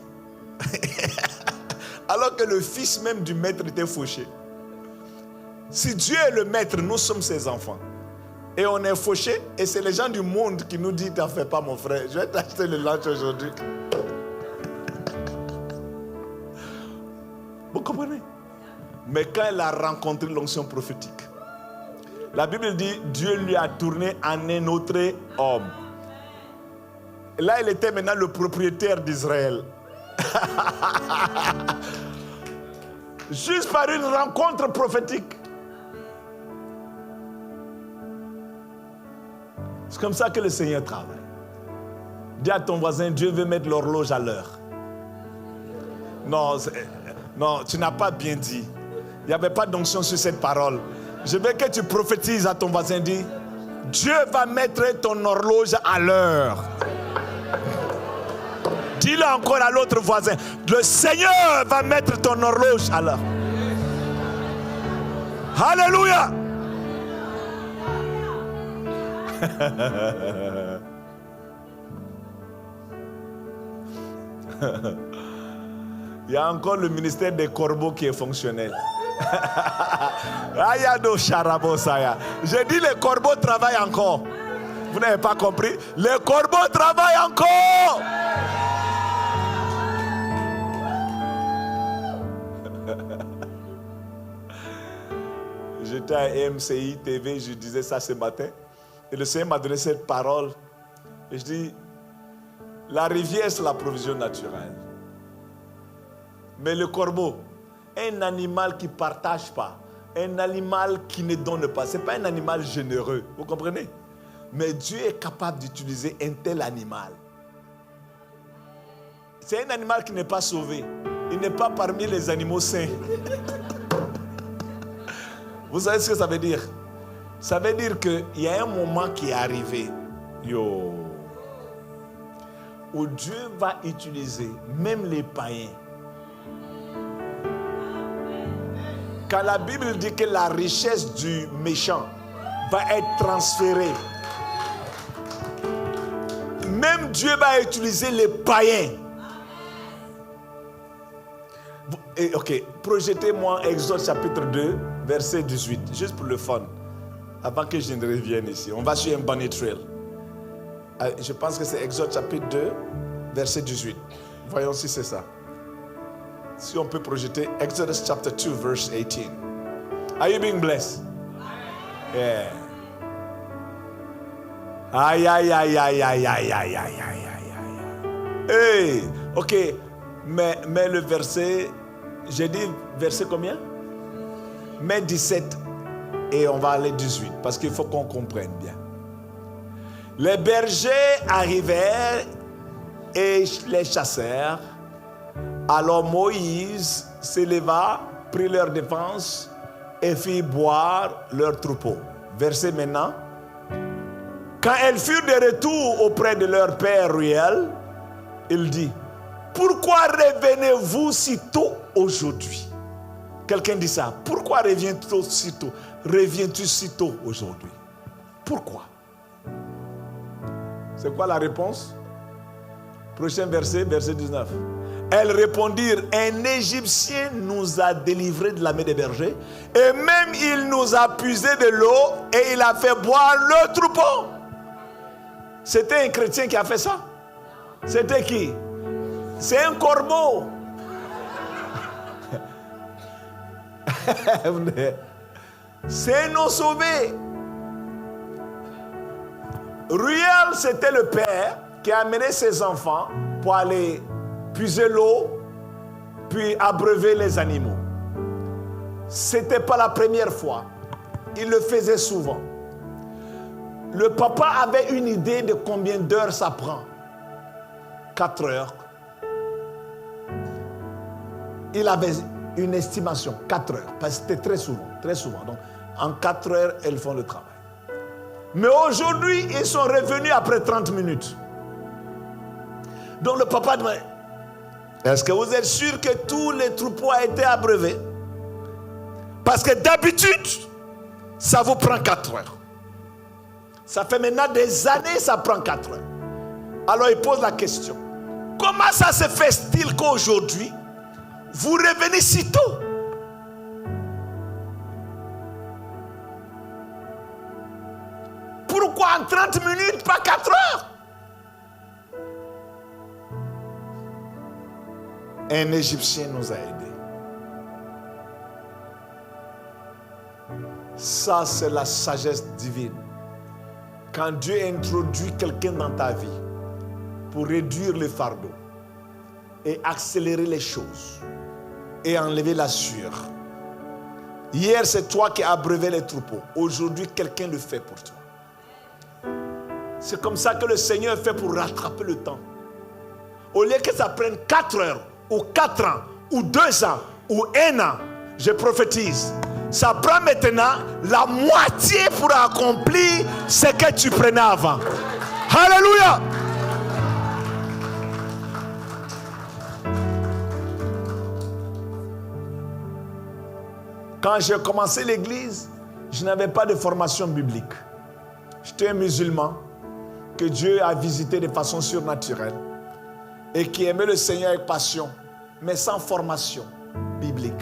Alors que le fils même du maître était fauché. Si Dieu est le maître, nous sommes ses enfants. Et on est fauchés, et c'est les gens du monde qui nous disent : « T'en fais pas, mon frère, je vais t'acheter le lunch aujourd'hui. » Vous comprenez ? Mais quand il a rencontré l'onction prophétique, la Bible dit : « Dieu lui a tourné en un autre homme. » Là, il était maintenant le propriétaire d'Israël. Juste par une rencontre prophétique. C'est comme ça que le Seigneur travaille. Dis à ton voisin : « Dieu veut mettre l'horloge à l'heure. » Non, c'est- non, tu n'as pas bien dit. Il n'y avait pas d'onction sur cette parole. Je veux que tu prophétises à ton voisin, dis : « Dieu va mettre ton horloge à l'heure. » Dis-le encore à l'autre voisin : « Le Seigneur va mettre ton horloge à l'heure. » Alléluia. Il y a encore le ministère des corbeaux qui est fonctionnel. Ayado sharabo saya. J'ai dit : « Les corbeaux travaillent encore. » Vous n'avez pas compris ? Les corbeaux travaillent encore. J'étais à M C I T V, je disais ça ce matin. Et le Seigneur m'a donné cette parole. Et je dis : « La rivière, c'est la provision naturelle. Mais le corbeau, un animal qui partage pas, un animal qui ne donne pas, c'est pas un animal généreux. » Vous comprenez ? Mais Dieu est capable d'utiliser un tel animal. C'est un animal qui n'est pas sauvé. Il n'est pas parmi les animaux saints. Vous savez ce que ça veut dire ? Ça veut dire qu'il y a un moment qui est arrivé, yo, où Dieu va utiliser même les païens. Quand la Bible dit que la richesse du méchant va être transférée, même Dieu va utiliser les païens. Vous- et, ok, projetez-moi Exode chapitre deux, verset dix-huit, juste pour le fun, avant que je ne revienne ici. On va sur un bunny trail. Euh, je pense que c'est Exode chapitre deux, verset dix-huit. Voyons si c'est ça. Si on peut projeter Exodus chapter two, verse eighteen. Are you being blessed? Yeah. Aïe, aïe, aïe, aïe. Hey, ok. Mais, mais le verset, j'ai dit verset combien? Mais dix-sept et on va aller dix-huit parce qu'il faut qu'on comprenne bien. Les bergers arrivèrent et les chassèrent. Alors Moïse se leva, prit leur défense et fit boire leur troupeau. Verset maintenant. Quand elles furent de retour auprès de leur père Reuel, il dit : « Pourquoi revenez-vous si tôt aujourd'hui ? » Quelqu'un dit ça. « Pourquoi reviens-tu si tôt ? Reviens-tu si tôt aujourd'hui ? Pourquoi ? » C'est quoi la réponse? Prochain verset, verset dix-neuf. Elles répondirent : « Un Égyptien nous a délivrés de la main des bergers, et même il nous a puisé de l'eau et il a fait boire le troupeau. » C'était un chrétien qui a fait ça. C'était qui? C'est un corbeau. C'est un non-sauvé. Reuel, c'était le père qui a amené ses enfants pour aller puiser l'eau, puis abreuver les animaux. C'était pas la première fois. Il le faisait souvent. Le papa avait une idée de combien d'heures ça prend. Quatre heures. Il avait une estimation, quatre heures, parce que c'était très souvent, très souvent. Donc, en quatre heures, elles font le travail. Mais aujourd'hui, ils sont revenus après trente minutes. Donc le papa demande : « Est-ce que vous êtes sûr que tous les troupeaux ont été abreuvés ? Parce que d'habitude, ça vous prend quatre heures. » Ça fait maintenant des années, ça prend quatre heures. Alors il pose la question : « Comment ça se fait-il qu'aujourd'hui, vous revenez si tôt ? » Trente minutes, pas quatre heures. Un Égyptien nous a aidés. Ça, c'est la sagesse divine. Quand Dieu introduit quelqu'un dans ta vie pour réduire le fardeau et accélérer les choses et enlever la sueur. Hier, c'est toi qui abreuvais les troupeaux. Aujourd'hui, quelqu'un le fait pour toi. C'est comme ça que le Seigneur fait pour rattraper le temps. Au lieu que ça prenne quatre heures, ou quatre ans, ou deux ans, ou un an, je prophétise, ça prend maintenant la moitié pour accomplir ce que tu prenais avant. Alléluia! Quand j'ai commencé l'église, je n'avais pas de formation biblique. J'étais un musulman que Dieu a visité de façon surnaturelle et qui aimait le Seigneur avec passion, mais sans formation biblique.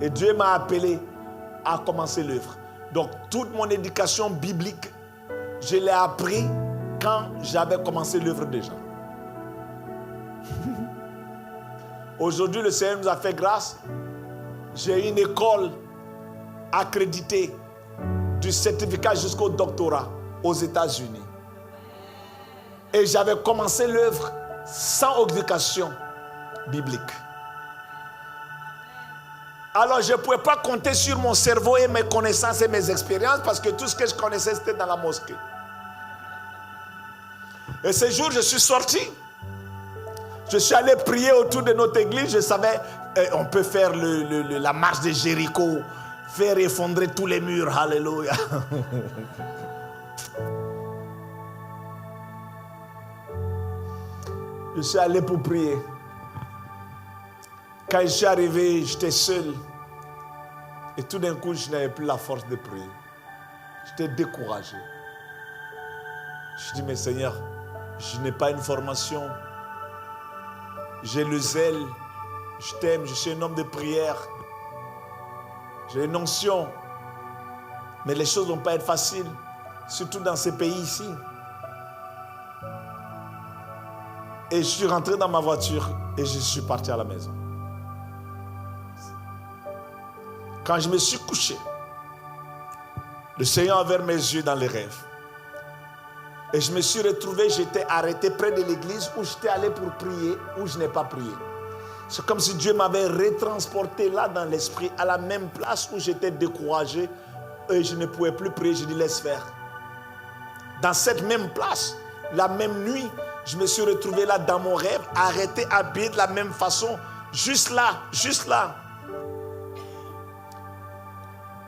Et Dieu m'a appelé à commencer l'œuvre. Donc, toute mon éducation biblique, je l'ai appris quand j'avais commencé l'œuvre déjà. Aujourd'hui, le Seigneur nous a fait grâce. J'ai une école accréditée du certificat jusqu'au doctorat aux États-Unis. Et j'avais commencé l'œuvre sans éducation biblique. Alors, je ne pouvais pas compter sur mon cerveau et mes connaissances et mes expériences parce que tout ce que je connaissais, c'était dans la mosquée. Et ce jour, je suis sorti. Je suis allé prier autour de notre église. Je savais, euh, on peut faire le, le, le, la marche de Jéricho, faire effondrer tous les murs. Alléluia. Je suis allé pour prier. Quand je suis arrivé, j'étais seul. Et tout d'un coup, je n'avais plus la force de prier. J'étais découragé. Je dis, mais Seigneur, je n'ai pas une formation. J'ai le zèle. Je t'aime. Je suis un homme de prière. J'ai une onction. Mais les choses vont pas être faciles, surtout dans ces pays ici. Et je suis rentré dans ma voiture et je suis parti à la maison. Quand je me suis couché, le Seigneur a ouvert mes yeux dans les rêves. Et je me suis retrouvé, j'étais arrêté près de l'église où j'étais allé pour prier, où je n'ai pas prié. C'est comme si Dieu m'avait retransporté là dans l'esprit, à la même place où j'étais découragé et je ne pouvais plus prier. Je dis, laisse faire. Dans cette même place, la même nuit, je me suis retrouvé là dans mon rêve, arrêté, habillé de la même façon, juste là, juste là.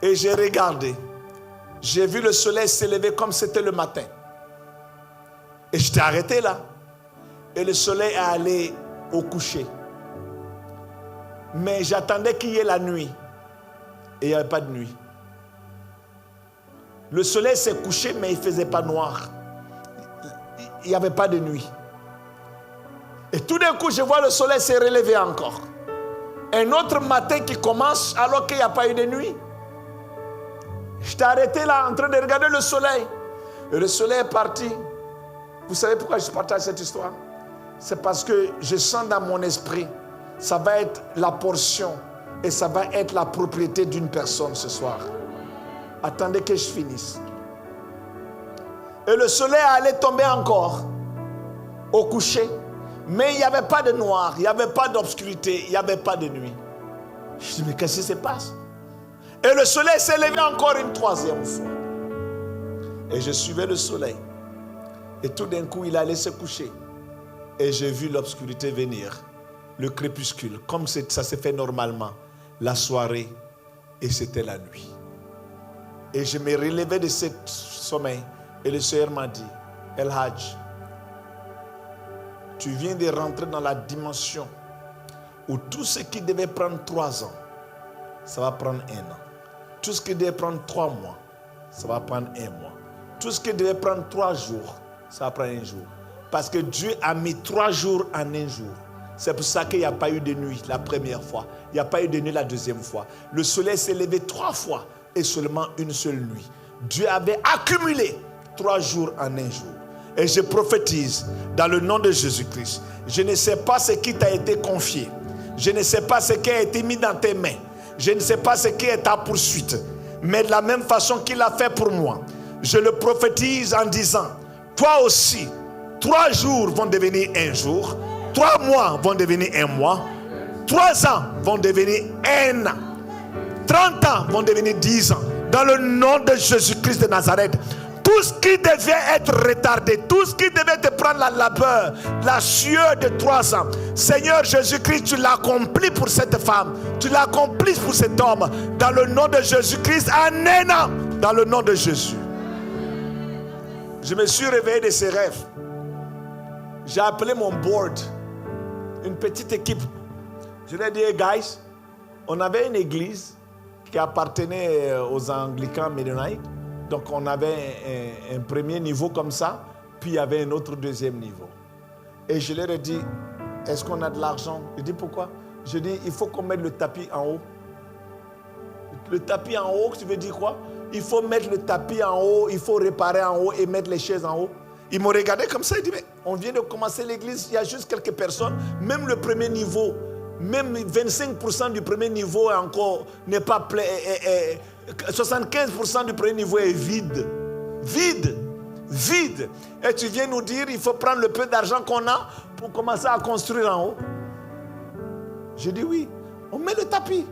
Et j'ai regardé. J'ai vu le soleil se lever comme c'était le matin. Et j'étais arrêté là. Et le soleil est allé au coucher. Mais j'attendais qu'il y ait la nuit. Et il n'y avait pas de nuit. Le soleil s'est couché, mais il faisait pas noir. Il n'y avait pas de nuit. Et tout d'un coup, je vois le soleil se relever encore. Un autre matin qui commence alors qu'il n'y a pas eu de nuit. J'étais arrêté là, en train de regarder le soleil. Et le soleil est parti. Vous savez pourquoi je partage cette histoire ? C'est parce que je sens dans mon esprit, ça va être la portion et ça va être la propriété d'une personne ce soir. Attendez que je finisse. Et le soleil allait tomber encore au coucher. Mais il n'y avait pas de noir, il n'y avait pas d'obscurité, il n'y avait pas de nuit. Je dis, mais qu'est-ce qui se passe ? Et le soleil s'est levé encore une troisième fois. Et je suivais le soleil. Et tout d'un coup, il allait se coucher. Et j'ai vu l'obscurité venir, le crépuscule, comme c'est, ça se fait normalement, la soirée, et c'était la nuit. Et je me relevais de ce sommeil, et le Seigneur m'a dit, El Hadj, tu viens de rentrer dans la dimension où tout ce qui devait prendre trois ans, ça va prendre un an. Tout ce qui devait prendre trois mois, ça va prendre un mois. Tout ce qui devait prendre trois jours, ça va prendre un jour. Parce que Dieu a mis trois jours en un jour. C'est pour ça qu'il n'y a pas eu de nuit la première fois. Il n'y a pas eu de nuit la deuxième fois. Le soleil s'est levé trois fois et seulement une seule nuit. Dieu avait accumulé trois jours en un jour. Et je prophétise dans le nom de Jésus-Christ. Je ne sais pas ce qui t'a été confié. Je ne sais pas ce qui a été mis dans tes mains. Je ne sais pas ce qui est ta poursuite. Mais de la même façon qu'il a fait pour moi, je le prophétise en disant, toi aussi, trois jours vont devenir un jour, trois mois vont devenir un mois, trois ans vont devenir un an, trente ans vont devenir dix ans. Dans le nom de Jésus-Christ de Nazareth, tout ce qui devait être retardé, tout ce qui devait te prendre la labeur, la sueur de trois ans, Seigneur Jésus-Christ, tu l'accomplis pour cette femme, tu l'accomplis pour cet homme, dans le nom de Jésus-Christ, en un an, dans le nom de Jésus. Je me suis réveillé de ce rêve. J'ai appelé mon board, une petite équipe. Je leur ai dit, hey guys, on avait une église qui appartenait, euh, aux anglicans mennonites. Donc on avait un, un, un premier niveau comme ça, puis il y avait un autre deuxième niveau. Et je leur ai dit, est-ce qu'on a de l'argent ? Il dit, pourquoi ? Je dis, il faut qu'on mette le tapis en haut. Le tapis en haut, tu veux dire quoi ? Il faut mettre le tapis en haut, il faut réparer en haut et mettre les chaises en haut. Ils m'ont regardé comme ça, ils disent, mais on vient de commencer l'église, il y a juste quelques personnes. Même le premier niveau, même vingt-cinq pour cent du premier niveau est encore, n'est pas plein, est, est, est, soixante-quinze pour cent du premier niveau est vide. Vide. Vide. Et tu viens nous dire, il faut prendre le peu d'argent qu'on a pour commencer à construire en haut. Je dis oui, on met le tapis.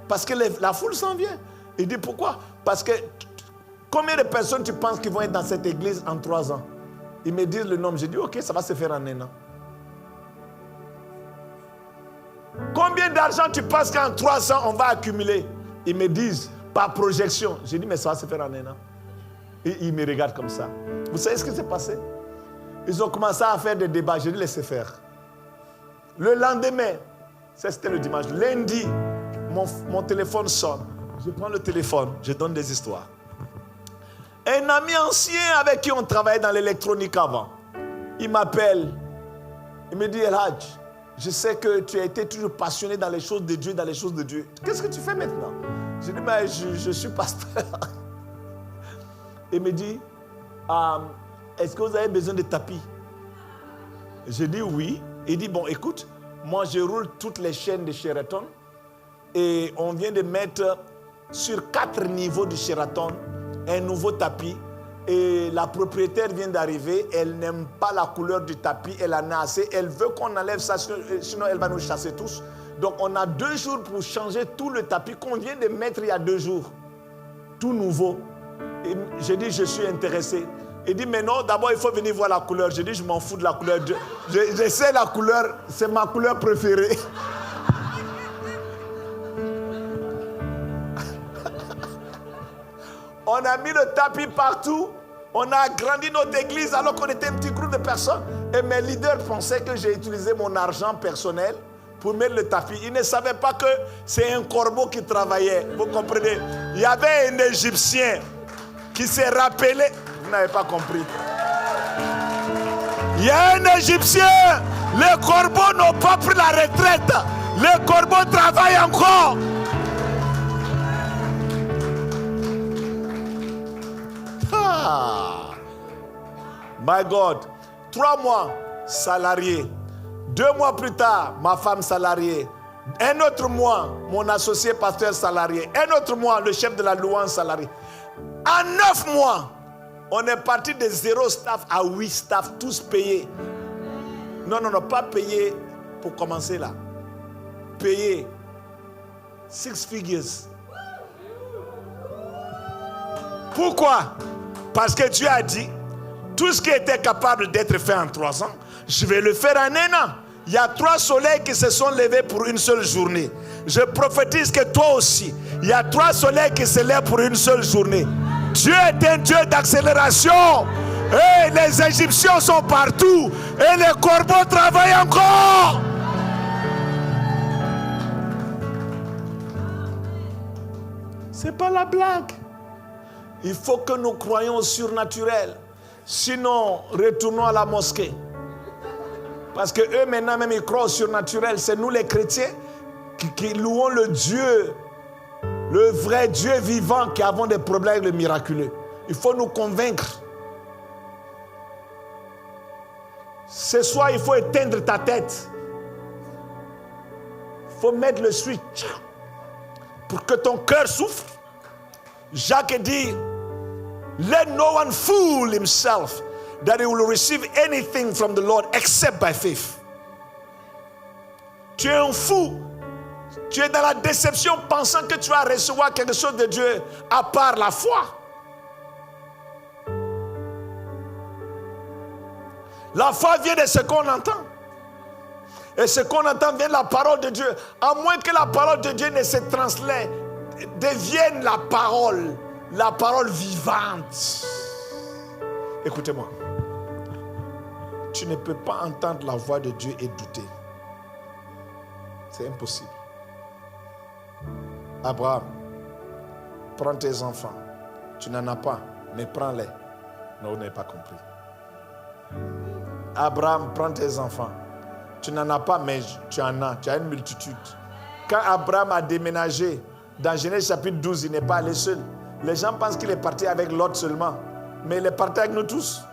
Parce que les- la foule s'en vient. Il dit, pourquoi ? Parce que combien de personnes tu penses qui vont être dans cette église en trois ans ? Ils me disent le nombre. Je dis, ok, ça va se faire en un an. Combien d'argent tu penses qu'en trois ans, on va accumuler ? Ils me disent, par projection. Je dis, mais ça va se faire en un an. Et ils me regardent comme ça. Vous savez ce qui s'est passé ? Ils ont commencé à faire des débats. Je dis, laissez faire. Le lendemain, ça c'était le dimanche. Lundi, mon, mon téléphone sonne. Je prends le téléphone, je donne des histoires. Un ami ancien avec qui on travaillait dans l'électronique avant, il m'appelle. Il me dit, El Hadj, je sais que tu as été toujours passionné dans les choses de Dieu, dans les choses de Dieu. Qu'est-ce que tu fais maintenant ? Je dis, ben, je, je suis pasteur. Il me dit, euh, est-ce que vous avez besoin de tapis ? Je dis oui. Il dit, bon, écoute, moi je roule toutes les chaînes de Sheraton et on vient de mettre sur quatre niveaux du Sheraton un nouveau tapis. Et la propriétaire vient d'arriver, elle n'aime pas la couleur du tapis, elle en a assez, elle veut qu'on enlève ça, sinon, euh, sinon elle va nous chasser tous. Donc on a deux jours pour changer tout le tapis qu'on vient de mettre il y a deux jours. Tout nouveau. Et j'ai dit, je suis intéressé. Il dit, mais non, d'abord, il faut venir voir la couleur. J'ai dit, je m'en fous de la couleur. Je, je, je sais la couleur, c'est ma couleur préférée. On a mis le tapis partout. On a agrandi notre église alors qu'on était un petit groupe de personnes. Et mes leaders pensaient que j'ai utilisé mon argent personnel pour mettre le tapis. Ils ne savaient pas que c'est un corbeau qui travaillait. Vous comprenez ? Il y avait un Égyptien qui s'est rappelé. Vous n'avez pas compris. Il y a un Égyptien. Les corbeaux n'ont pas pris la retraite. Les corbeaux travaillent encore. Ah. My God. Trois mois, salarié. Deux mois plus tard, ma femme salariée. Un autre mois, mon associé pasteur salarié. Un autre mois, le chef de la louange salarié. En neuf mois, on est parti de zéro staff à huit staff, tous payés. Non, non, non, pas payés pour commencer là. Payés. Six figures. Pourquoi ? Parce que Dieu a dit, tout ce qui était capable d'être fait en trois ans, je vais le faire en un an. Il y a trois soleils qui se sont levés pour une seule journée. Je prophétise que toi aussi, il y a trois soleils qui se lèvent pour une seule journée. Dieu est un Dieu d'accélération. Et les Égyptiens sont partout. Et les corbeaux travaillent encore. C'est pas la blague. Il faut que nous croyons au surnaturel. Sinon, retournons à la mosquée. Parce que eux, maintenant même, ils croient au surnaturel. C'est nous, les chrétiens, qui, qui louons le Dieu, le vrai Dieu vivant, qui avons des problèmes avec le miraculeux. Il faut nous convaincre. Ce soir, il faut éteindre ta tête. Il faut mettre le switch pour que ton cœur souffre. Jacques dit, "Let no one fool himself that he will receive anything from the Lord except by faith." Tu es un fou. Tu es dans la déception, pensant que tu vas recevoir quelque chose de Dieu à part la foi. La foi vient de ce qu'on entend. Et ce qu'on entend vient de la parole de Dieu. À moins que la parole de Dieu ne se translate, devienne la parole, la parole vivante. Écoutez-moi. Tu ne peux pas entendre la voix de Dieu et douter. C'est impossible. Abraham, prends tes enfants. Tu n'en as pas, mais prends-les. Non, vous n'avez pas compris. Abraham, prends tes enfants. Tu n'en as pas, mais tu en as. Tu as une multitude. Quand Abraham a déménagé, dans Genèse chapitre douze, il n'est pas allé seul. Les gens pensent qu'il est parti avec Lot seulement. Mais il est parti avec nous tous.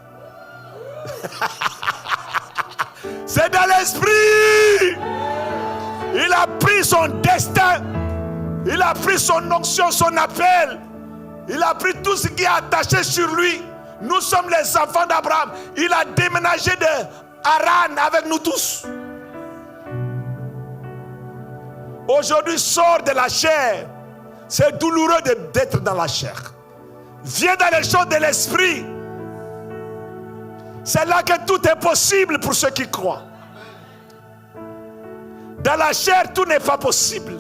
C'est dans l'esprit. Il a pris son destin. Il a pris son onction, son appel. Il a pris tout ce qui est attaché sur lui. Nous sommes les enfants d'Abraham. Il a déménagé de Haran avec nous tous. Aujourd'hui, sors de la chair. C'est douloureux de, d'être dans la chair. Viens dans les choses de l'esprit. C'est là que tout est possible pour ceux qui croient. Dans la chair, tout n'est pas possible.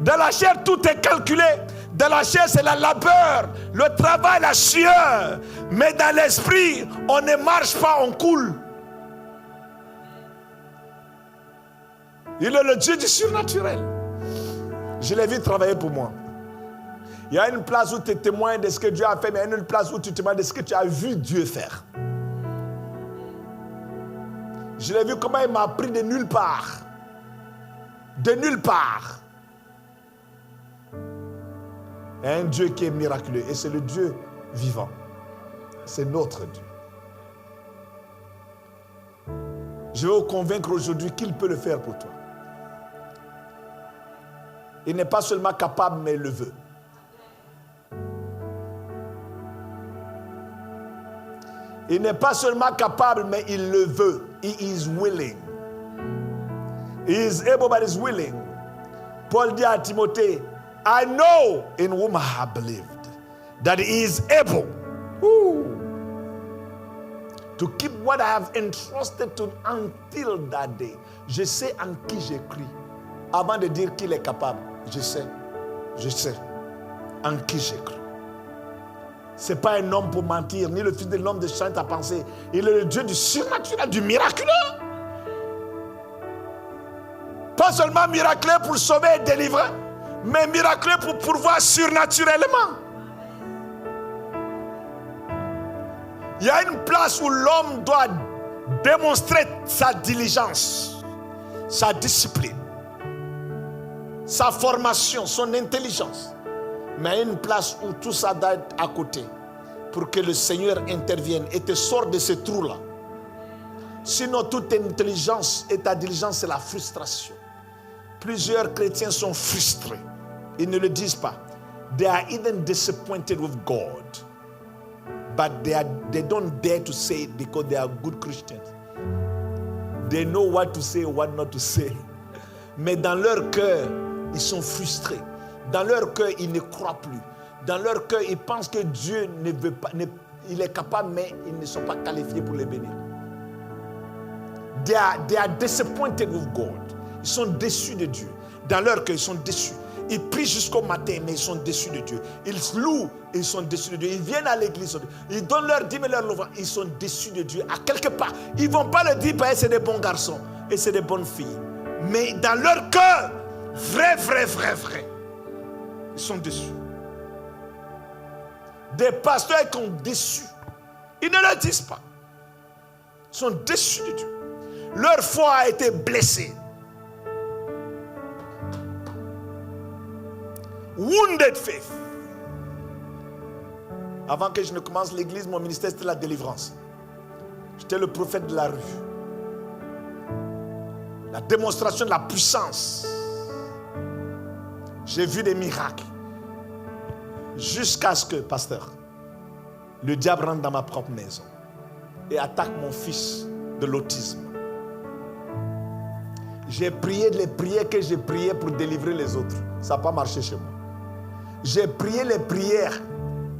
Dans la chair, tout est calculé. Dans la chair, c'est la labeur, le travail, la sueur. Mais dans l'esprit, on ne marche pas, on coule. Il est le Dieu du surnaturel. Je l'ai vu travailler pour moi. Il y a une place où tu témoignes de ce que Dieu a fait, mais il y a une autre place où tu témoignes de ce que tu as vu Dieu faire. Je l'ai vu comment il m'a pris de nulle part. De nulle part. Il y a un Dieu qui est miraculeux et c'est le Dieu vivant. C'est notre Dieu. Je veux vous convaincre aujourd'hui qu'il peut le faire pour toi. Il n'est pas seulement capable, mais il le veut. Il n'est pas seulement capable, mais il le veut. He is willing. He is able, but is willing. Paul dit à Timothée, "I know in whom I have believed, that he is able, ooh, to keep what I have entrusted to until that day." Je sais en qui j'ai cru. Avant de dire qu'il est capable, je sais, je sais en qui j'ai cru. C'est pas un homme pour mentir, ni le fils de l'homme de changer ta pensée. Il est le Dieu du surnaturel, du miraculeux. Pas seulement miraculeux pour sauver et délivrer, mais miraculeux pour pourvoir surnaturellement. Il y a une place où l'homme doit démontrer sa diligence, sa discipline, sa formation, son intelligence. Mais il y a une place où tout ça doit être à côté pour que le Seigneur intervienne et te sorte de ce trou-là. Sinon, toute intelligence et ta diligence, c'est la frustration. Plusieurs chrétiens sont frustrés. Ils ne le disent pas. They are even disappointed with God. But they are, they don't dare to say it because they are good Christians. They know what to say, what not to say. Mais dans leur cœur, ils sont frustrés. Dans leur cœur, ils ne croient plus. Dans leur cœur, ils pensent que Dieu ne veut pas, ne, il est capable, mais ils ne sont pas qualifiés pour les bénir. They are, they are disappointed with God. Ils sont déçus de Dieu. Dans leur cœur, ils sont déçus. Ils prient jusqu'au matin, mais ils sont déçus de Dieu. Ils louent, ils sont déçus de Dieu. Ils viennent à l'église, ils donnent leur dîme et leur offrande, ils sont déçus de Dieu. À quelque part, ils vont pas le dire parce que c'est des bons garçons et c'est des bonnes filles. Mais dans leur cœur, vrai, vrai, vrai, vrai, ils sont déçus. Des pasteurs qui sont déçus. Ils ne le disent pas. Sont déçus de Dieu. Leur foi a été blessée. Wounded faith. Avant que je ne commence l'église, mon ministère, c'était la délivrance. J'étais le prophète de la rue. La démonstration de la puissance. J'ai vu des miracles. Jusqu'à ce que, pasteur, le diable rentre dans ma propre maison et attaque mon fils de l'autisme. J'ai prié les prières que j'ai priées pour délivrer les autres. Ça n'a pas marché chez moi. J'ai prié les prières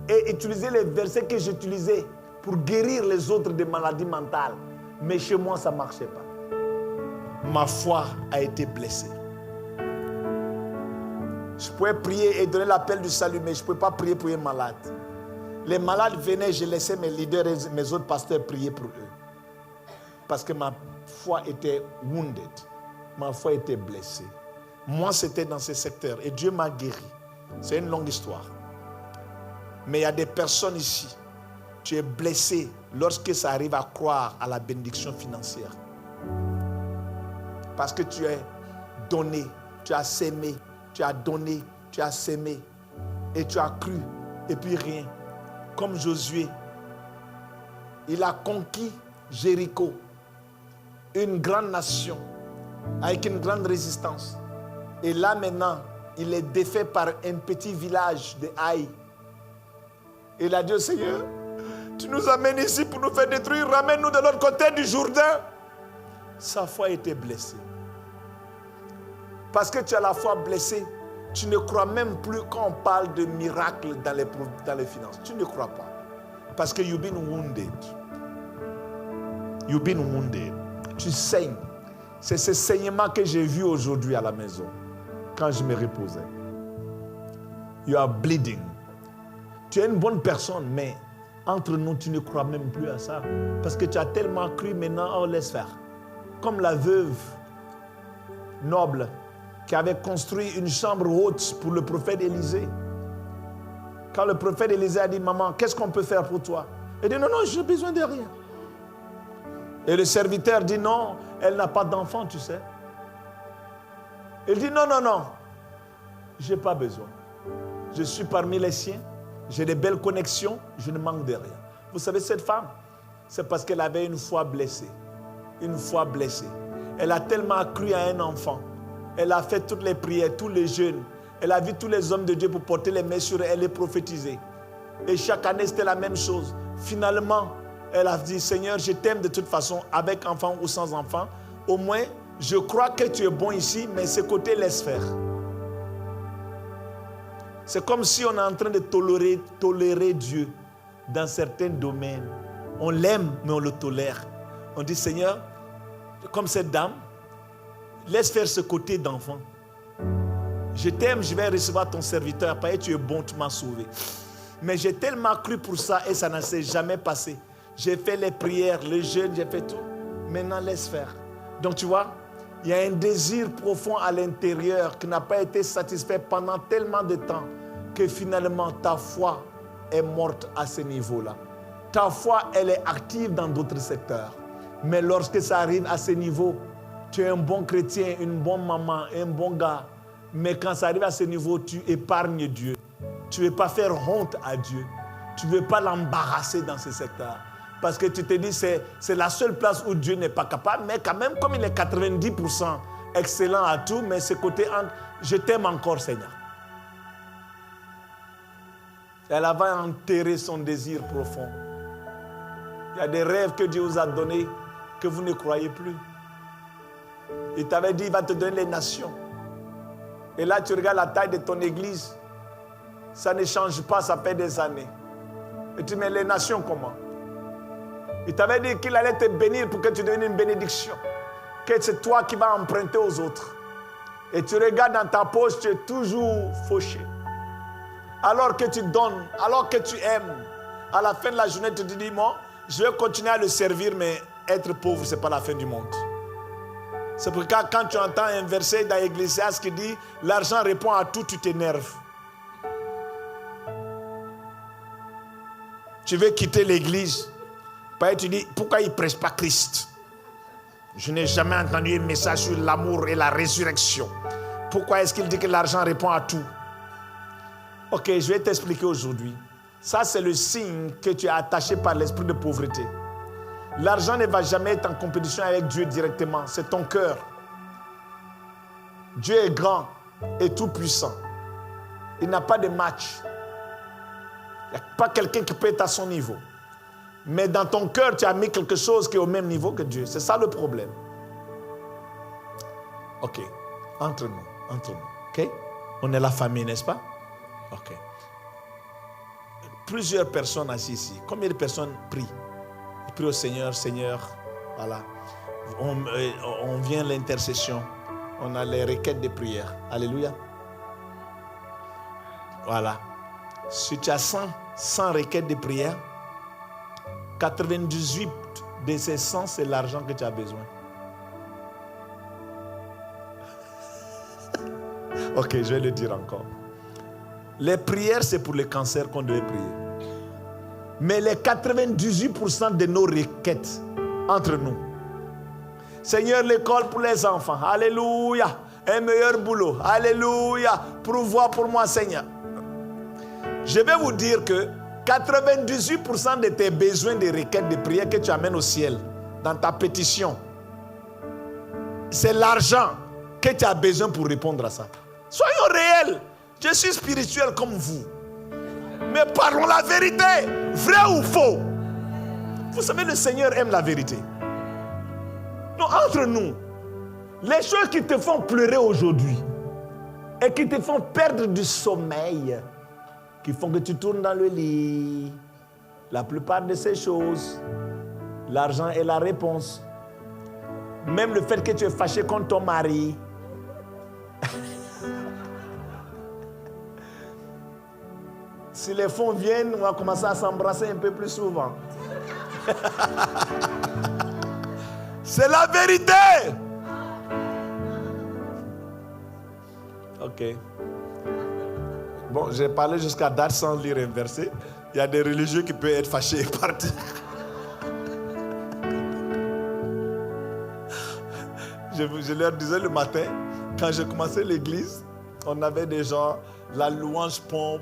et utilisé les versets que j'utilisais pour guérir les autres de maladies mentales. Mais chez moi, ça marchait pas. Ma foi a été blessée. Je pouvais prier et donner l'appel du salut, mais je ne pouvais pas prier pour un malade. Les malades venaient, je laissais mes leaders et mes autres pasteurs prier pour eux. Parce que ma foi était wounded. Ma foi était blessée. Moi, c'était dans ce secteur et Dieu m'a guéri. C'est une longue histoire. Mais il y a des personnes ici, tu es blessé lorsque ça arrive à croire à la bénédiction financière. Parce que tu as donné, tu as semé, tu as donné, tu as semé, et tu as cru, et puis rien. Comme Josué, il a conquis Jéricho, une grande nation, avec une grande résistance. Et là maintenant, il est défait par un petit village de Aï. Et il a dit au Seigneur, tu nous amènes ici pour nous faire détruire, ramène-nous de l'autre côté du Jourdain. Sa foi a été blessée. Parce que tu as la foi blessée, tu ne crois même plus quand on parle de miracle dans les, pro- dans les finances. Tu ne crois pas. Parce que you've been wounded. You've been wounded. Tu saignes. C'est ce saignement que j'ai vu aujourd'hui à la maison, quand je me reposais. You are bleeding. Tu es une bonne personne, mais entre nous, tu ne crois même plus à ça. Parce que tu as tellement cru, maintenant, oh, laisse faire. Comme la veuve noble qui avait construit une chambre haute pour le prophète Élisée. Quand le prophète Élisée a dit, maman, qu'est-ce qu'on peut faire pour toi ? Elle dit, non, non, j'ai besoin de rien. Et le serviteur dit, non, elle n'a pas d'enfant, tu sais. Il dit, non, non, non, j'ai pas besoin. Je suis parmi les siens, j'ai des belles connexions, je ne manque de rien. Vous savez, cette femme, c'est parce qu'elle avait une foi blessée. Une foi blessée. Elle a tellement cru à un enfant. Elle a fait toutes les prières, tous les jeûnes. Elle a vu tous les hommes de Dieu pour porter les mains sur elle et prophétiser. Et chaque année, c'était la même chose. Finalement, elle a dit, Seigneur, je t'aime de toute façon, avec enfant ou sans enfant. Au moins, je crois que tu es bon ici, mais ce côté, laisse faire. C'est comme si on est en train de tolérer, tolérer Dieu dans certains domaines. On l'aime, mais on le tolère. On dit, Seigneur, comme cette dame, laisse faire ce côté d'enfant. Je t'aime, je vais recevoir ton serviteur, parce que tu es bon, tu m'as sauvé. Mais j'ai tellement cru pour ça et ça ne s'est jamais passé. J'ai fait les prières, le jeûne, j'ai fait tout. Maintenant, laisse faire. Donc, tu vois, il y a un désir profond à l'intérieur qui n'a pas été satisfait pendant tellement de temps que finalement, ta foi est morte à ce niveau-là. Ta foi, elle est active dans d'autres secteurs. Mais lorsque ça arrive à ce niveau, tu es un bon chrétien, une bonne maman, un bon gars. Mais quand ça arrive à ce niveau, tu épargnes Dieu. Tu veux pas faire honte à Dieu. Tu veux pas l'embarrasser dans ce secteur. Parce que tu te dis, c'est, c'est la seule place où Dieu n'est pas capable. Mais quand même, comme il est quatre-vingt-dix pour cent excellent à tout, mais ce côté, en- je t'aime encore, Seigneur. Elle va enterrer son désir profond. Il y a des rêves que Dieu vous a donnés que vous ne croyez plus. Il t'avait dit, il va te donner les nations. Et là, tu regardes la taille de ton église. Ça ne change pas, ça fait des années. Et tu mets les nations comment ? Il t'avait dit qu'il allait te bénir pour que tu deviennes une bénédiction. Que c'est toi qui vas emprunter aux autres. Et tu regardes dans ta poche, tu es toujours fauché. Alors que tu donnes, alors que tu aimes, à la fin de la journée, tu te dis, moi, je vais continuer à le servir, mais être pauvre, c'est pas la fin du monde. C'est pourquoi quand tu entends un verset dans Ecclésiaste qui dit, l'argent répond à tout, tu t'énerves. Tu veux quitter l'église, parce que tu dis, pourquoi il prêche pas Christ ? Je n'ai jamais entendu un message sur l'amour et la résurrection. Pourquoi est-ce qu'il dit que l'argent répond à tout ? Ok, je vais t'expliquer aujourd'hui. Ça, c'est le signe que tu es attaché par l'esprit de pauvreté. L'argent ne va jamais être en compétition avec Dieu directement. C'est ton cœur. Dieu est grand et tout-puissant. Il n'a pas de match. Il n'y a pas quelqu'un qui peut être à son niveau. Mais dans ton cœur, tu as mis quelque chose qui est au même niveau que Dieu. C'est ça le problème. Ok. Entre nous, entre nous. Ok? On est la famille, n'est-ce pas? Ok. Plusieurs personnes assises ici. Combien de personnes prient? Ils prient au Seigneur, Seigneur, voilà. On, euh, on vient à l'intercession. On a les requêtes de prière. Alléluia. Voilà. Si tu as cent, cent requêtes de prière, quatre-vingt-dix-huit de ces cent, c'est l'argent que tu as besoin. Ok, je vais le dire encore. Les prières, c'est pour le cancer qu'on devait prier. Mais les quatre-vingt-dix-huit pour cent de nos requêtes entre nous. Seigneur, l'école pour les enfants. Alléluia. Un meilleur boulot. Alléluia. Pourvois pour moi, Seigneur. Je vais vous dire que quatre-vingt-dix-huit pour cent de tes besoins de requêtes de prière que tu amènes au ciel, dans ta pétition, c'est l'argent que tu as besoin pour répondre à ça. Soyons réels. Je suis spirituel comme vous. Mais parlons la vérité, vrai ou faux. Vous savez, le Seigneur aime la vérité. Non, entre nous, les choses qui te font pleurer aujourd'hui et qui te font perdre du sommeil, qui font que tu tournes dans le lit, la plupart de ces choses, l'argent est la réponse. Même le fait que tu es fâché contre ton mari, si les fonds viennent, on va commencer à s'embrasser un peu plus souvent. C'est la vérité. Ok. Bon, j'ai parlé jusqu'à date sans lire un verset. Il y a des religieux qui peuvent être fâchés et partir. Je, vous- je leur disais le matin, quand j'ai commencé l'église, on avait des gens, la louange pompe,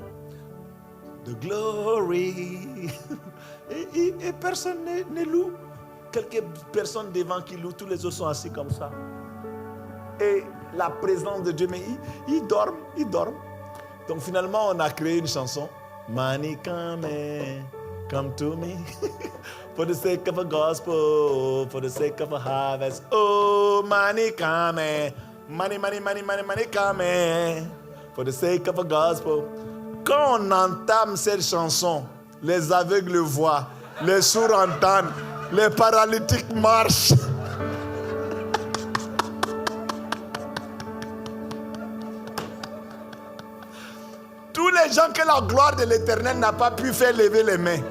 the glory. Et, et- et personne ne, ne loue. Quelques personnes devant qui louent, tous les autres sont assis comme ça. Et la présence de Dieu, mais ils, ils dorment, ils dorment. Donc finalement, on a créé une chanson. Money come, come to me. For the sake of a gospel, for the sake of a harvest. Oh, money come, money, money, money, money, money come. For the sake of a gospel. Quand on entame cette chanson, les aveugles voient, les sourds entendent, les paralytiques marchent. Tous les gens que la gloire de l'Éternel n'a pas pu faire lever les mains.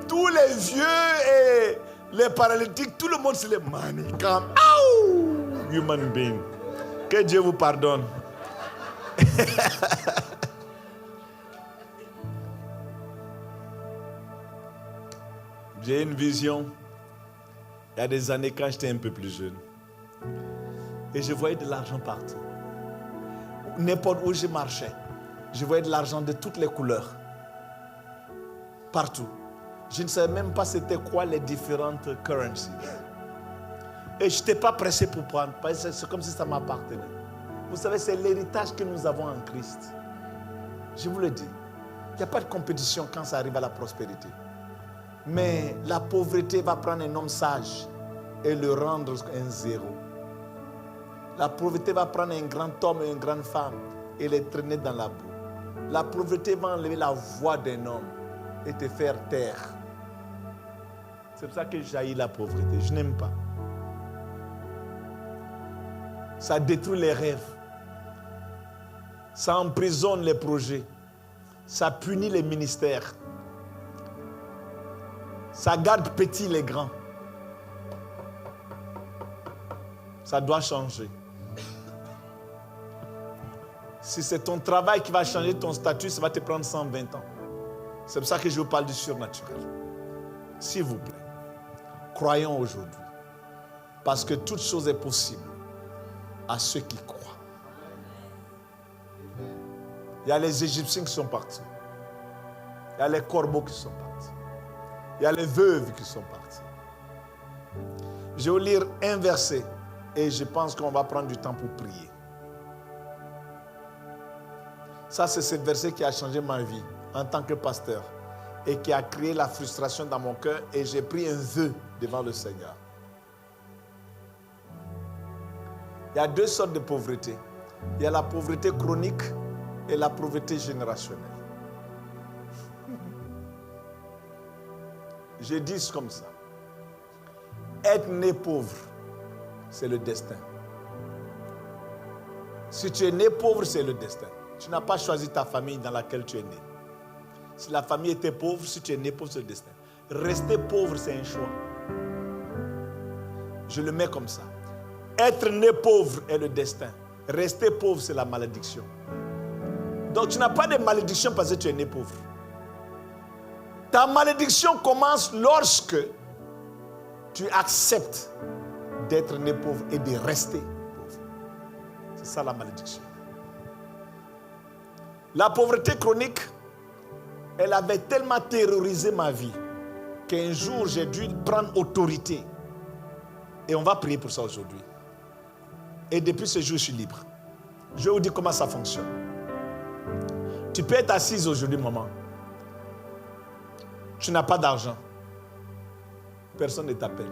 Tous les vieux et les paralytiques, tout le monde se lève. Money come. Aouh! Human being. Que Dieu vous pardonne. J'ai une vision. Il y a des années, quand j'étais un peu plus jeune, et je voyais de l'argent partout. N'importe où je marchais, je voyais de l'argent de toutes les couleurs. Partout. Je ne savais même pas c'était quoi les différentes currencies. Et je n'étais pas pressé pour prendre, parce que c'est comme si ça m'appartenait. Vous savez, c'est l'héritage que nous avons en Christ. Je vous le dis, il n'y a pas de compétition quand ça arrive à la prospérité. Mais la pauvreté va prendre un homme sage et le rendre un zéro. La pauvreté va prendre un grand homme et une grande femme et les traîner dans la boue. La pauvreté va enlever la voix d'un homme et te faire taire. C'est pour ça que j'haïs la pauvreté. Je n'aime pas. Ça détruit les rêves. Ça emprisonne les projets. Ça punit les ministères. Ça garde petit les grands. Ça doit changer. Si c'est ton travail qui va changer ton statut, ça va te prendre cent vingt ans. C'est pour ça que je vous parle du surnaturel. S'il vous plaît, croyons aujourd'hui. Parce que toute chose est possible à ceux qui croient. Il y a les Égyptiens qui sont partis. Il y a les corbeaux qui sont partis. Il y a les veuves qui sont parties. Je vais lire un verset et je pense qu'on va prendre du temps pour prier. Ça, c'est ce verset qui a changé ma vie en tant que pasteur et qui a créé la frustration dans mon cœur et j'ai pris un vœu devant le Seigneur. Il y a deux sortes de pauvreté. Il y a la pauvreté chronique et la pauvreté générationnelle. Je dis comme ça. Être né pauvre, c'est le destin. Si tu es né pauvre, c'est le destin. Tu n'as pas choisi ta famille dans laquelle tu es né. Si la famille était pauvre, si tu es né pauvre, c'est le destin. Rester pauvre, c'est un choix. Je le mets comme ça. Être né pauvre est le destin. Rester pauvre, c'est la malédiction. Donc, tu n'as pas de malédiction parce que tu es né pauvre. Ta malédiction commence lorsque tu acceptes d'être né pauvre et de rester pauvre. C'est ça la malédiction. La pauvreté chronique, elle avait tellement terrorisé ma vie qu'un jour, j'ai dû prendre autorité. Et on va prier pour ça aujourd'hui. Et depuis ce jour, je suis libre. Je vais vous dire comment ça fonctionne. Tu peux être assise aujourd'hui, maman. Tu n'as pas d'argent. Personne ne t'appelle.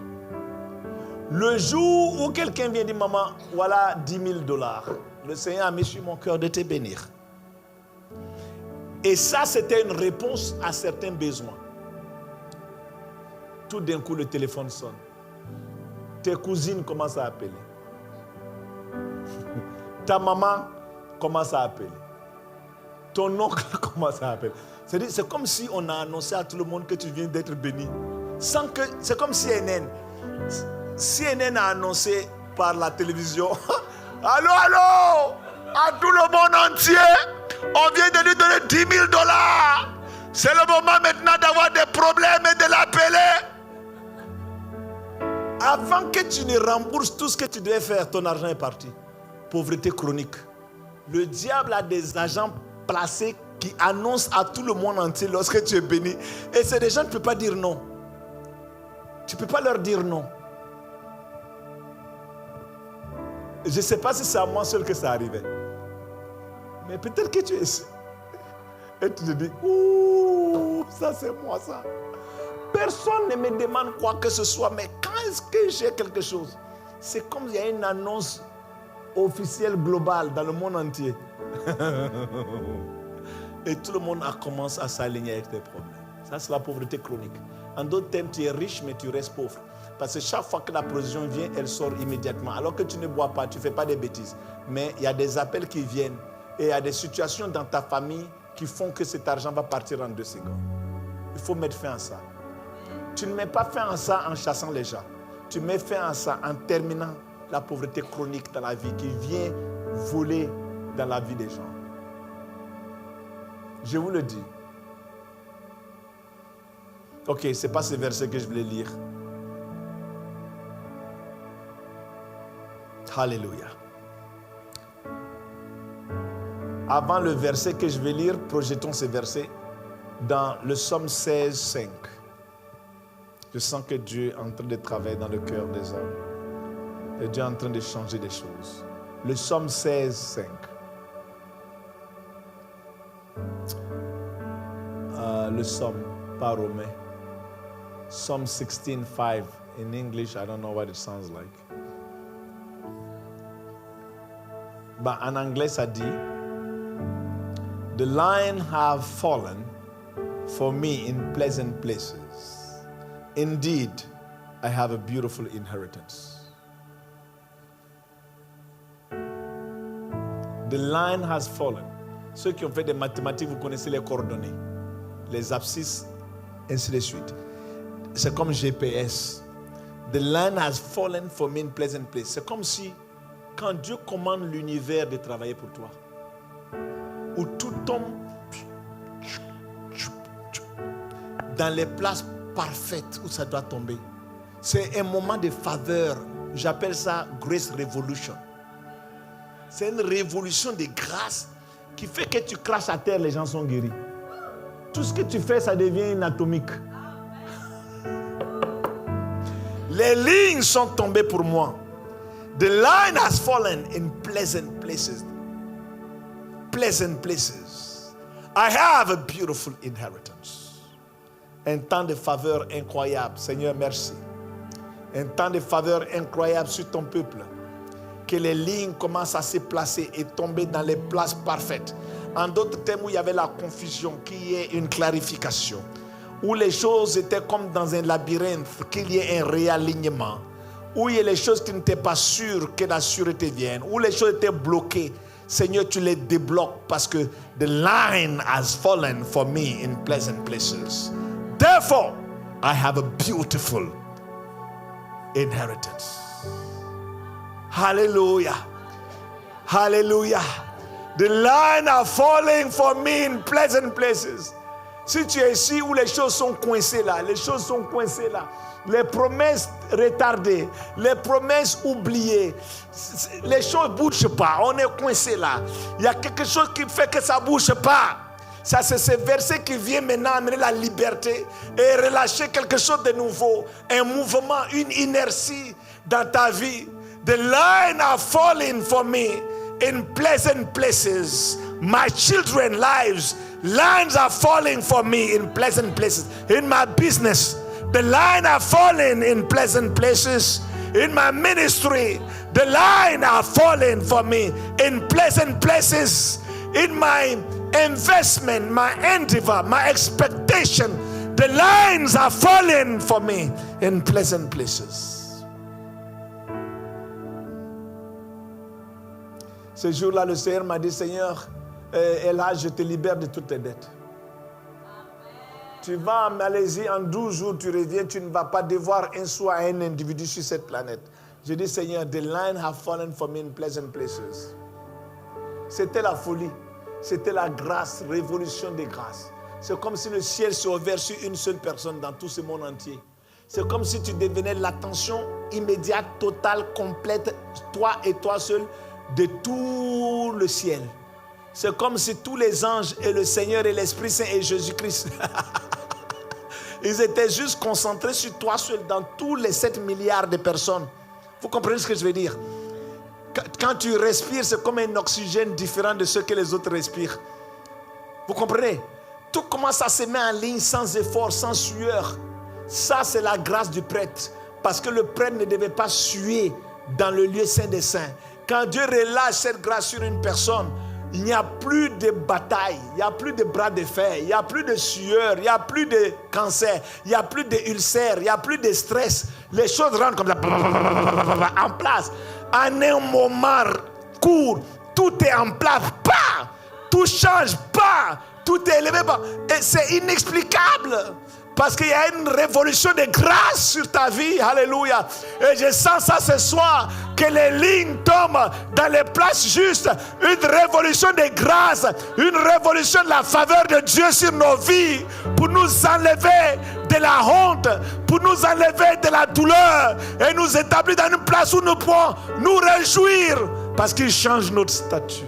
Le jour où quelqu'un vient dire, maman, voilà dix mille dollars. Le Seigneur a mis sur mon cœur de te bénir. Et ça, c'était une réponse à certains besoins. Tout d'un coup, le téléphone sonne. Tes cousines commencent à appeler. Ta maman commence à appeler. Ton oncle commence à appeler. C'est-à-dire, c'est comme si on a annoncé à tout le monde que tu viens d'être béni. Sans que, c'est comme C N N. C N N a annoncé par la télévision. Allô, allô, à tout le monde entier, on vient de lui donner dix mille dollars. C'est le moment maintenant d'avoir des problèmes et de l'appeler. Avant que tu ne rembourses tout ce que tu devais faire, ton argent est parti. Pauvreté chronique. Le diable a des agents placés qui annoncent à tout le monde entier lorsque tu es béni. Et c'est des gens, tu ne peux pas dire non. Tu ne peux pas leur dire non. Je ne sais pas si c'est à moi seul que ça arrivait. Mais peut-être que tu es ici. Et tu te dis, ouh, ça c'est moi ça. Personne ne me demande quoi que ce soit, mais quand est-ce que j'ai quelque chose? C'est comme il y a une annonce officielle globale dans le monde entier. Et tout le monde a commencé à s'aligner avec tes problèmes. Ça, c'est la pauvreté chronique. En d'autres termes, tu es riche, mais tu restes pauvre. Parce que chaque fois que la provision vient, elle sort immédiatement. Alors que tu ne bois pas, tu fais pas des bêtises. Mais il y a des appels qui viennent. Et il y a des situations dans ta famille qui font que cet argent va partir en deux secondes. Il faut mettre fin à ça. Tu ne mets pas fin à ça en chassant les gens. Tu mets fin à ça en terminant la pauvreté chronique dans la vie qui vient voler dans la vie des gens. Je vous le dis. Ok, c'est pas ce verset que je voulais lire. Alléluia. Avant le verset que je vais lire, projetons ce verset dans le psaume seize cinq. Je sens que Dieu est en train de travailler dans le cœur des hommes. Et Dieu est en train de changer des choses. Le psaume seize cinq. Euh, le psaume, pas romain. Psalm sixteen five. In English, I don't know what it sounds like. Bah, en anglais, ça dit, "The lion have fallen for me in pleasant places. Indeed, I have a beautiful inheritance." The lion has fallen. Ceux qui ont fait des mathématiques, vous connaissez les coordonnées, les abscisses, ainsi de suite. C'est comme G P S. The lion has fallen for me in pleasant place. C'est comme si, quand Dieu commande l'univers de travailler pour toi, où tout tombe dans les places parfaites où ça doit tomber, c'est un moment de faveur. J'appelle ça Grace Revolution. C'est une révolution de grâce qui fait que tu craches à terre, les gens sont guéris. Tout ce que tu fais, ça devient inatomique. Les lignes sont tombées pour moi. The line has fallen in pleasant places. Pleasant places. I have a beautiful inheritance. Un temps de faveur incroyable. Seigneur, merci. Un temps de faveur incroyable sur ton peuple. Que les lignes commencent à se placer et tomber dans les places parfaites. En d'autres termes, où il y avait la confusion, qu'il y ait une clarification. Où les choses étaient comme dans un labyrinthe, qu'il y ait un réalignement. Où il y a les choses qui n'étaient pas sûres, que la sûreté vienne. Où les choses étaient bloquées, Seigneur, tu les débloques parce que the line has fallen for me in pleasant places. Therefore, I have a beautiful inheritance. Hallelujah. Hallelujah. The line are falling for me in pleasant places. Si tu es ici où les choses sont coincées là, les choses sont coincées là, les promesses retardées, les promesses oubliées, les choses bougent pas, on est coincé là. Il y a quelque chose qui fait que ça bouge pas. Ça, c'est ce verset qui vient maintenant amener la liberté et relâcher quelque chose de nouveau, un mouvement, une inertie dans ta vie. The line are falling for me in pleasant places. My children lives, lines are falling for me in pleasant places. In my business, the line are falling in pleasant places. In my ministry, the line are falling for me in pleasant places. In my investment, my endeavor, my expectation, the lines are falling for me in pleasant places. Ce jour-là, le Seigneur m'a dit, Seigneur, euh, Elhadj, je te libère de toutes tes dettes. Tu vas à Malaisie, en douze jours, tu reviens, tu ne vas pas devoir un sou à un individu sur cette planète. Je dis, Seigneur, the line have fallen for me in pleasant places. C'était la folie. C'était la grâce, révolution des grâces. C'est comme si le ciel s'est ouvert sur une seule personne dans tout ce monde entier. C'est comme si tu devenais l'attention immédiate, totale, complète, toi et toi seul, de tout le ciel. C'est comme si tous les anges et le Seigneur et l'Esprit Saint et Jésus-Christ, ils étaient juste concentrés sur toi seul dans tous les sept milliards de personnes. Vous comprenez ce que je veux dire? Quand, quand tu respires, c'est comme un oxygène différent de ce que les autres respirent. Vous comprenez? Tout commence à se mettre en ligne sans effort, sans sueur. Ça, c'est la grâce du prêtre. Parce que le prêtre ne devait pas suer dans le lieu saint des saints. Quand Dieu relâche cette grâce sur une personne, il n'y a plus de bataille, il n'y a plus de bras de fer, il n'y a plus de sueur, il n'y a plus de cancer, il n'y a plus d'ulcère, il n'y a plus de stress. Les choses rentrent comme ça, en place. En un moment court, tout est en place. Pas, tout change, pas, tout est élevé, pas. Et c'est inexplicable. Parce qu'il y a une révolution de grâce sur ta vie. Alléluia. Et je sens ça ce soir, que les lignes tombent dans les places justes. Une révolution de grâce, une révolution de la faveur de Dieu sur nos vies, pour nous enlever de la honte, pour nous enlever de la douleur et nous établir dans une place où nous pouvons nous réjouir parce qu'il change notre statut.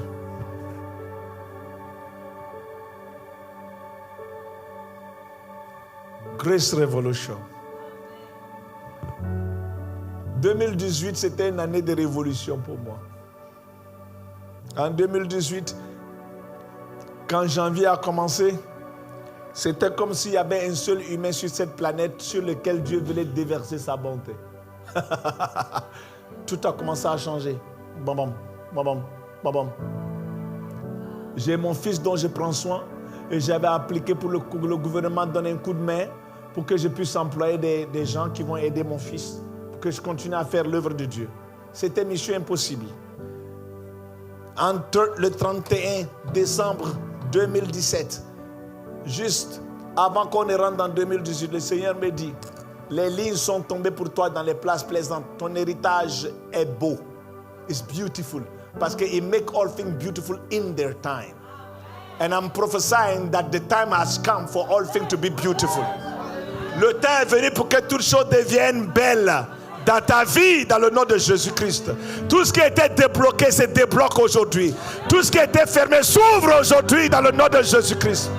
Grace Revolution. Deux mille dix-huit, c'était une année de révolution pour moi. En deux mille dix-huit, quand janvier a commencé, c'était comme s'il y avait un seul humain sur cette planète sur lequel Dieu voulait déverser sa bonté. Tout a commencé à changer. Bam, bam, bam, bam, bam, bam. J'ai mon fils dont je prends soin et j'avais appliqué pour le, le gouvernement donner un coup de main pour que je puisse employer des, des gens qui vont aider mon fils, pour que je continue à faire l'œuvre de Dieu. C'était mission impossible. Entre le trente et un décembre deux mille dix-sept, juste avant qu'on ne rentre dans deux mille dix-huit, le Seigneur me dit, les lignes sont tombées pour toi dans les places plaisantes. Ton héritage est beau. It's beautiful. Parce que he make all things beautiful in their time. And I'm prophesying that the time has come for all things to be beautiful. Le temps est venu pour que toutes choses deviennent belles dans ta vie, dans le nom de Jésus-Christ. Tout ce qui était débloqué se débloque aujourd'hui. Tout ce qui était fermé s'ouvre aujourd'hui dans le nom de Jésus-Christ.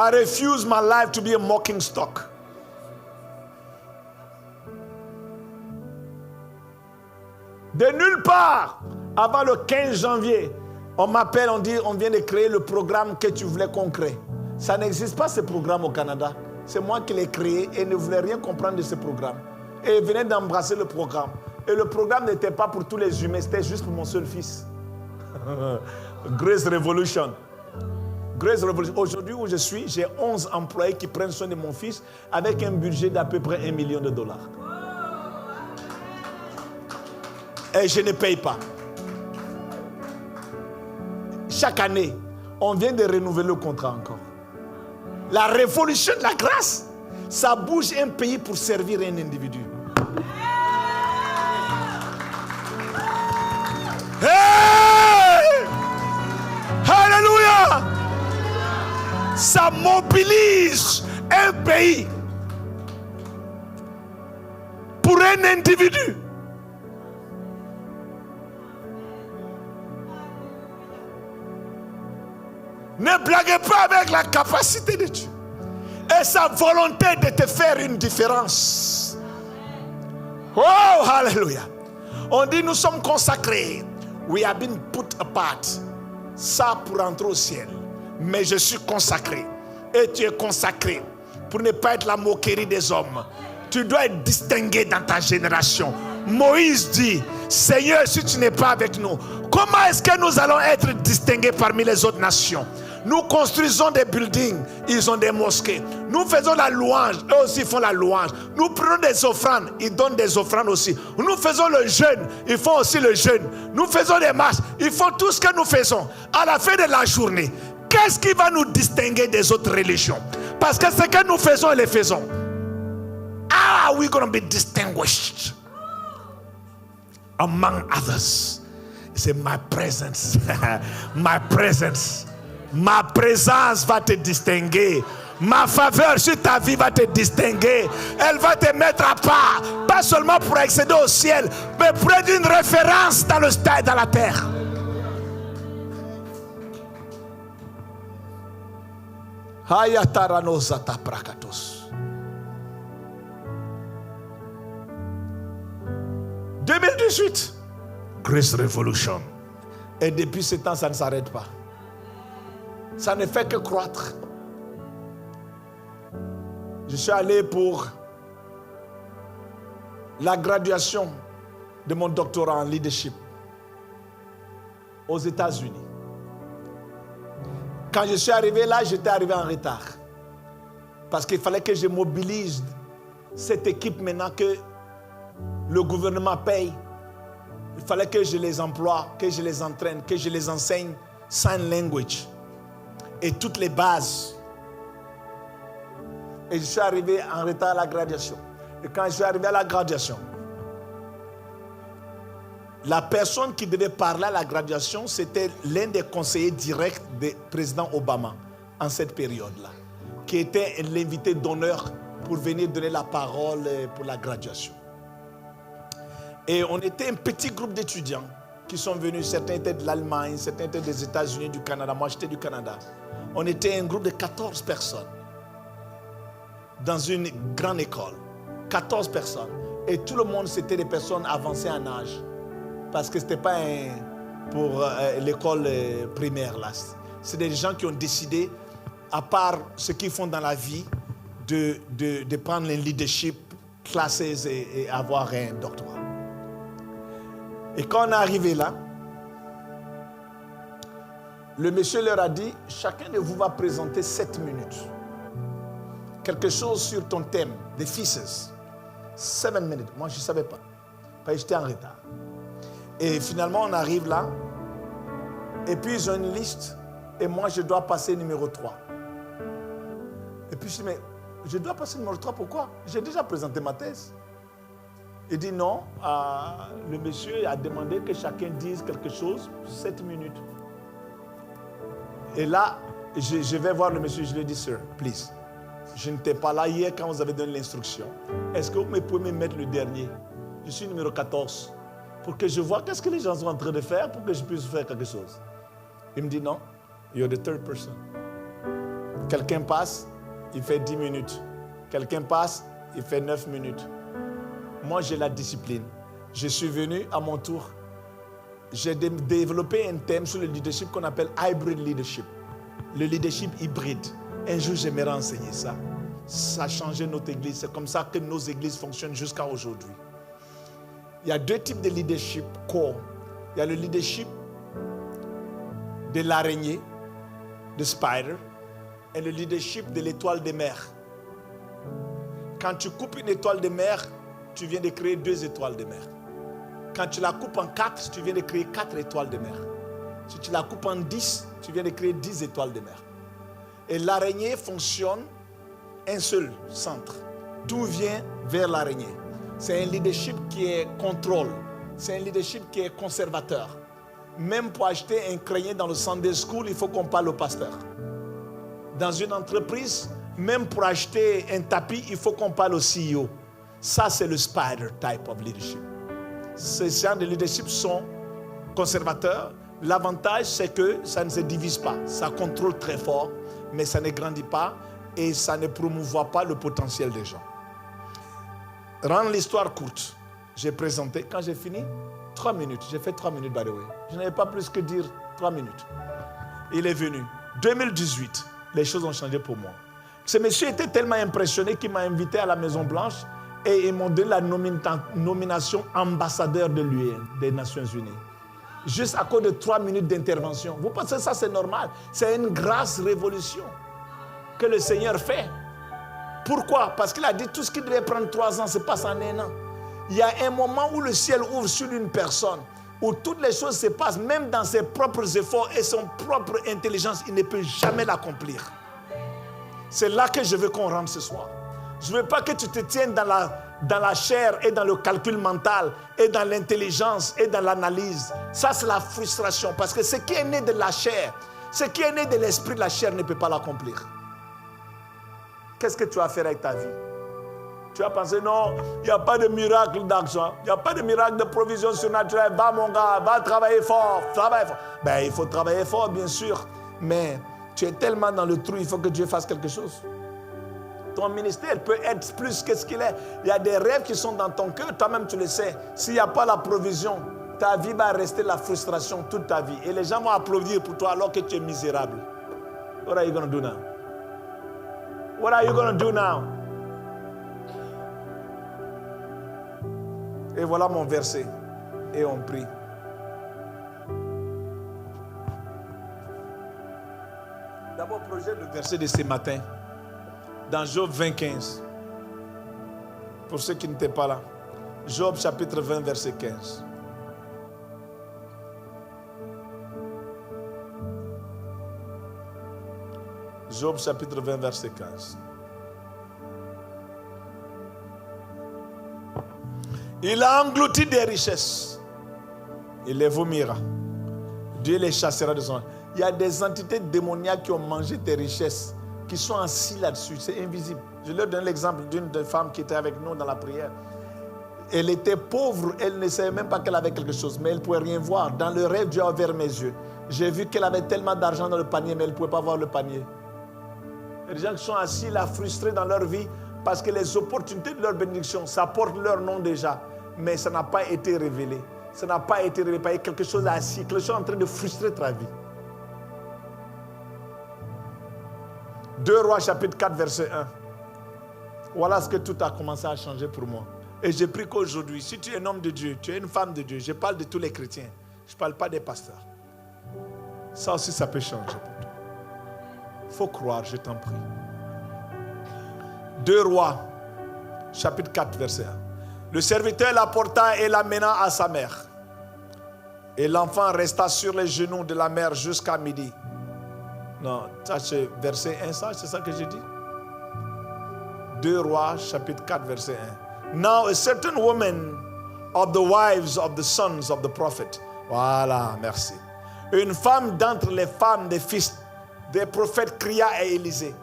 I refuse my life to be a mocking stock. De nulle part, avant le quinze janvier, on m'appelle, on dit, on vient de créer le programme que tu voulais qu'on crée. Ça n'existe pas, ce programme au Canada. C'est moi qui l'ai créé et ne voulais rien comprendre de ce programme. Et il venait d'embrasser le programme. Et le programme n'était pas pour tous les humains, c'était juste pour mon seul fils. Grace Revolution. Grace Revolution. Aujourd'hui où je suis, j'ai onze employés qui prennent soin de mon fils avec un budget d'à peu près un million de dollars. Et je ne paye pas. Chaque année, on vient de renouveler le contrat encore. La révolution de la grâce, ça bouge un pays pour servir un individu. Hey! Alléluia! Ça mobilise un pays pour un individu. Ne blague pas avec la capacité de Dieu et sa volonté de te faire une différence. Oh, alléluia. On dit, nous sommes consacrés. We have been put apart. Ça pour entrer au ciel. Mais je suis consacré. Et tu es consacré. Pour ne pas être la moquerie des hommes. Tu dois être distingué dans ta génération. Moïse dit, Seigneur, si tu n'es pas avec nous, comment est-ce que nous allons être distingués parmi les autres nations? Nous construisons des buildings, ils ont des mosquées. Nous faisons la louange, eux aussi font la louange. Nous prenons des offrandes, ils donnent des offrandes aussi. Nous faisons le jeûne, ils font aussi le jeûne. Nous faisons des marches, ils font tout ce que nous faisons. À la fin de la journée, qu'est-ce qui va nous distinguer des autres religions? Parce que ce que nous faisons et les faisons. How are we gonna be distinguished among others? C'est my presence. My presence. Ma présence va te distinguer. Ma faveur sur ta vie va te distinguer. Elle va te mettre à part. Pas seulement pour accéder au ciel, mais pour être une référence dans le stade, dans la terre. Haya tarano zata prakatos. Deux mille dix-huit, Grace Revolution. Et depuis ce temps, ça ne s'arrête pas. Ça ne fait que croître. Je suis allé pour la graduation de mon doctorat en leadership aux États-Unis. Quand je suis arrivé là, j'étais arrivé en retard. Parce qu'il fallait que je mobilise cette équipe maintenant que le gouvernement paye. Il fallait que je les emploie, que je les entraîne, que je les enseigne sign language et toutes les bases. Et je suis arrivé en retard à la graduation. Et quand je suis arrivé à la graduation, la personne qui devait parler à la graduation, c'était l'un des conseillers directs de président Obama en cette période-là, qui était l'invité d'honneur pour venir donner la parole, euh, pour la graduation. Et on était un petit groupe d'étudiants qui sont venus. Certains étaient de l'Allemagne, certains étaient des États-Unis, du Canada. Moi, j'étais du Canada. On était un groupe de quatorze personnes dans une grande école. Quatorze personnes. Et tout le monde, c'était des personnes avancées en âge. Parce que c'était pas un, pour, euh, l'école, euh, primaire, là. C'est des gens qui ont décidé, à part ce qu'ils font dans la vie, de, de, de prendre le leadership classes et, et avoir un doctorat. Et quand on est arrivé là, le monsieur leur a dit, chacun de vous va présenter sept minutes. Quelque chose sur ton thème, des theses. Seven minutes. Moi, je ne savais pas. Parce que j'étais en retard. Et finalement, on arrive là. Et puis, ils ont une liste. Et moi, je dois passer numéro trois. Et puis, je dis, mais je dois passer numéro trois, pourquoi? J'ai déjà présenté ma thèse. Il dit non, euh, le monsieur a demandé que chacun dise quelque chose, sept minutes. Et là, je, je vais voir le monsieur, je lui dis, sir, please, je n'étais pas là hier quand vous avez donné l'instruction. Est-ce que vous me pouvez me mettre le dernier? Je suis numéro quatorze. Pour que je vois qu'est-ce que les gens sont en train de faire, pour que je puisse faire quelque chose. Il me dit non. You're the third person. Quelqu'un passe, il fait dix minutes. Quelqu'un passe, il fait neuf minutes. Moi, j'ai la discipline. Je suis venu à mon tour. J'ai dé-, développé un thème sur le leadership qu'on appelle hybrid leadership. Le leadership hybride. Un jour, j'aimerais enseigner ça. Ça a changé notre église. C'est comme ça que nos églises fonctionnent jusqu'à aujourd'hui. Il y a deux types de leadership core. Il y a le leadership de l'araignée, de spider, et le leadership de l'étoile de mer. Quand tu coupes une étoile de mer, tu viens de créer deux étoiles de mer. Quand tu la coupes en quatre, tu viens de créer quatre étoiles de mer. Si tu la coupes en dix, tu viens de créer dix étoiles de mer. Et l'araignée fonctionne un seul centre. Tout vient vers l'araignée. C'est un leadership qui est contrôle. C'est un leadership qui est conservateur. Même pour acheter un crayon dans le Sunday school, il faut qu'on parle au pasteur. Dans une entreprise, même pour acheter un tapis, il faut qu'on parle au C E O. Ça, c'est le spider type of leadership. Ces gens de leadership sont conservateurs. L'avantage, c'est que ça ne se divise pas. Ça contrôle très fort, mais ça ne grandit pas et ça ne promouvoit pas le potentiel des gens. Rendre l'histoire courte, j'ai présenté, quand j'ai fini, trois minutes. J'ai fait trois minutes, by the way. Je n'avais pas plus que dire trois minutes. Il est venu. Deux mille dix-huit, les choses ont changé pour moi. Ce monsieur était tellement impressionné qu'il m'a invité à la Maison Blanche et ils m'ont donné la nomina-, nomination ambassadeur de l'U N, des Nations Unies. Juste à cause de trois minutes d'intervention. Vous pensez que ça, c'est normal ? C'est une grâce révolution que le Seigneur fait. Pourquoi ? Parce qu'il a dit tout ce qui devait prendre trois ans se passe en un an. Il y a un moment où le ciel ouvre sur une personne, où toutes les choses se passent, même dans ses propres efforts et son propre intelligence, il ne peut jamais l'accomplir. C'est là que je veux qu'on rentre ce soir. Je veux pas que tu te tiennes dans la, dans la chair et dans le calcul mental et dans l'intelligence et dans l'analyse. Ça, c'est la frustration. Parce que ce qui est né de la chair, ce qui est né de l'esprit, la chair ne peut pas l'accomplir. Qu'est-ce que tu vas faire avec ta vie ? Tu vas penser, non, il n'y a pas de miracle d'argent, il n'y a pas de miracle de provision surnaturelle. Va, mon gars, va travailler fort, travaille fort. Ben, il faut travailler fort, bien sûr, mais tu es tellement dans le trou, il faut que Dieu fasse quelque chose. Ton ministère peut être plus que ce qu'il est. Il y a des rêves qui sont dans ton cœur, toi-même tu le sais. S'il n'y a pas la provision, ta vie va rester la frustration toute ta vie. Et les gens vont applaudir pour toi alors que tu es misérable. What are you gonna do now? What are you gonna do now? Et voilà mon verset. Et on prie. D'abord, projette le verset de ce matin. Dans Job vingt quinze. Pour ceux qui n'étaient pas là. Job chapitre vingt, verset quinze. Job chapitre vingt, verset quinze. Il a englouti des richesses. Il les vomira. Dieu les chassera de son. Il y a des entités démoniaques qui ont mangé tes richesses, qui sont assis là-dessus. C'est invisible. Je leur donne l'exemple d'une des femmes qui était avec nous dans la prière. Elle était pauvre, elle ne savait même pas qu'elle avait quelque chose, mais elle pouvait rien voir. Dans le rêve, Dieu a ouvert mes yeux. J'ai vu qu'elle avait tellement d'argent dans le panier, mais elle ne pouvait pas voir le panier. Il y a des gens qui sont assis là, frustrés dans leur vie, parce que les opportunités de leur bénédiction, ça porte leur nom déjà, mais ça n'a pas été révélé. Ça n'a pas été révélé, parce que quelque chose est assis, quelque chose est en train de frustrer ta vie. Deux Rois chapitre quatre, verset un. Voilà ce que tout a commencé à changer pour moi. Et je prie qu'aujourd'hui, si tu es un homme de Dieu, tu es une femme de Dieu, je parle de tous les chrétiens, je parle pas des pasteurs. Ça aussi, ça peut changer pour toi. Faut croire, je t'en prie. Deux Rois, chapitre quatre, verset un. Le serviteur l'apporta et l'amena à sa mère. Et l'enfant resta sur les genoux de la mère jusqu'à midi. Non, ça c'est verset un, ça, c'est ça que j'ai dit. Deux Rois, chapitre quatre, verset un. Now a certain woman of the wives of the sons of the prophet. Voilà, merci. Une femme d'entre les femmes des fils des prophètes cria à Élisée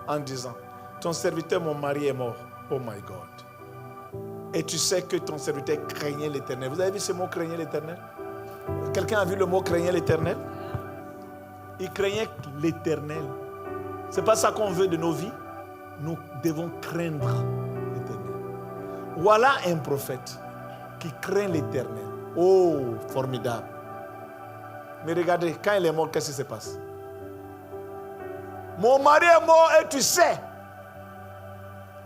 en disant, ton serviteur, mon mari est mort. Oh my God. Et tu sais que ton serviteur craignait l'Éternel. Vous avez vu ce mot craignait l'Éternel? Quelqu'un a vu le mot craignait l'Éternel? Il craignait l'Éternel. C'est pas ça qu'on veut de nos vies. Nous devons craindre l'Éternel. Voilà un prophète qui craint l'Éternel. Oh, formidable. Mais regardez, quand il est mort, qu'est-ce qui se passe? Mon mari est mort et tu sais,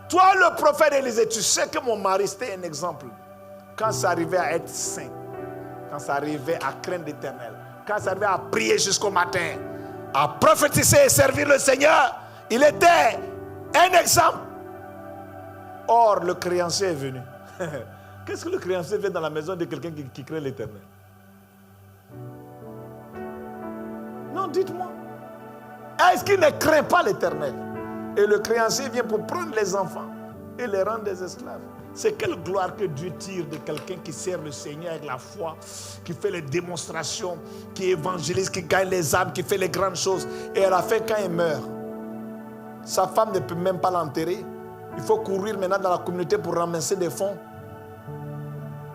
toi le prophète Élisée, tu sais que mon mari c'était un exemple. Quand ça arrivait à être saint, quand ça arrivait à craindre l'Éternel, quand ça arrivait à prier jusqu'au matin, à prophétiser et servir le Seigneur, il était un exemple. Or, le créancier est venu. Qu'est-ce que le créancier fait dans la maison de quelqu'un qui, qui craint l'Éternel? Non, dites-moi. Est-ce qu'il ne craint pas l'Éternel? Et le créancier vient pour prendre les enfants et les rendre des esclaves. C'est quelle gloire que Dieu tire de quelqu'un qui sert le Seigneur avec la foi, qui fait les démonstrations, qui évangélise, qui gagne les âmes, qui fait les grandes choses. Et à la fin, quand il meurt, sa femme ne peut même pas l'enterrer. Il faut courir maintenant dans la communauté pour ramasser des fonds.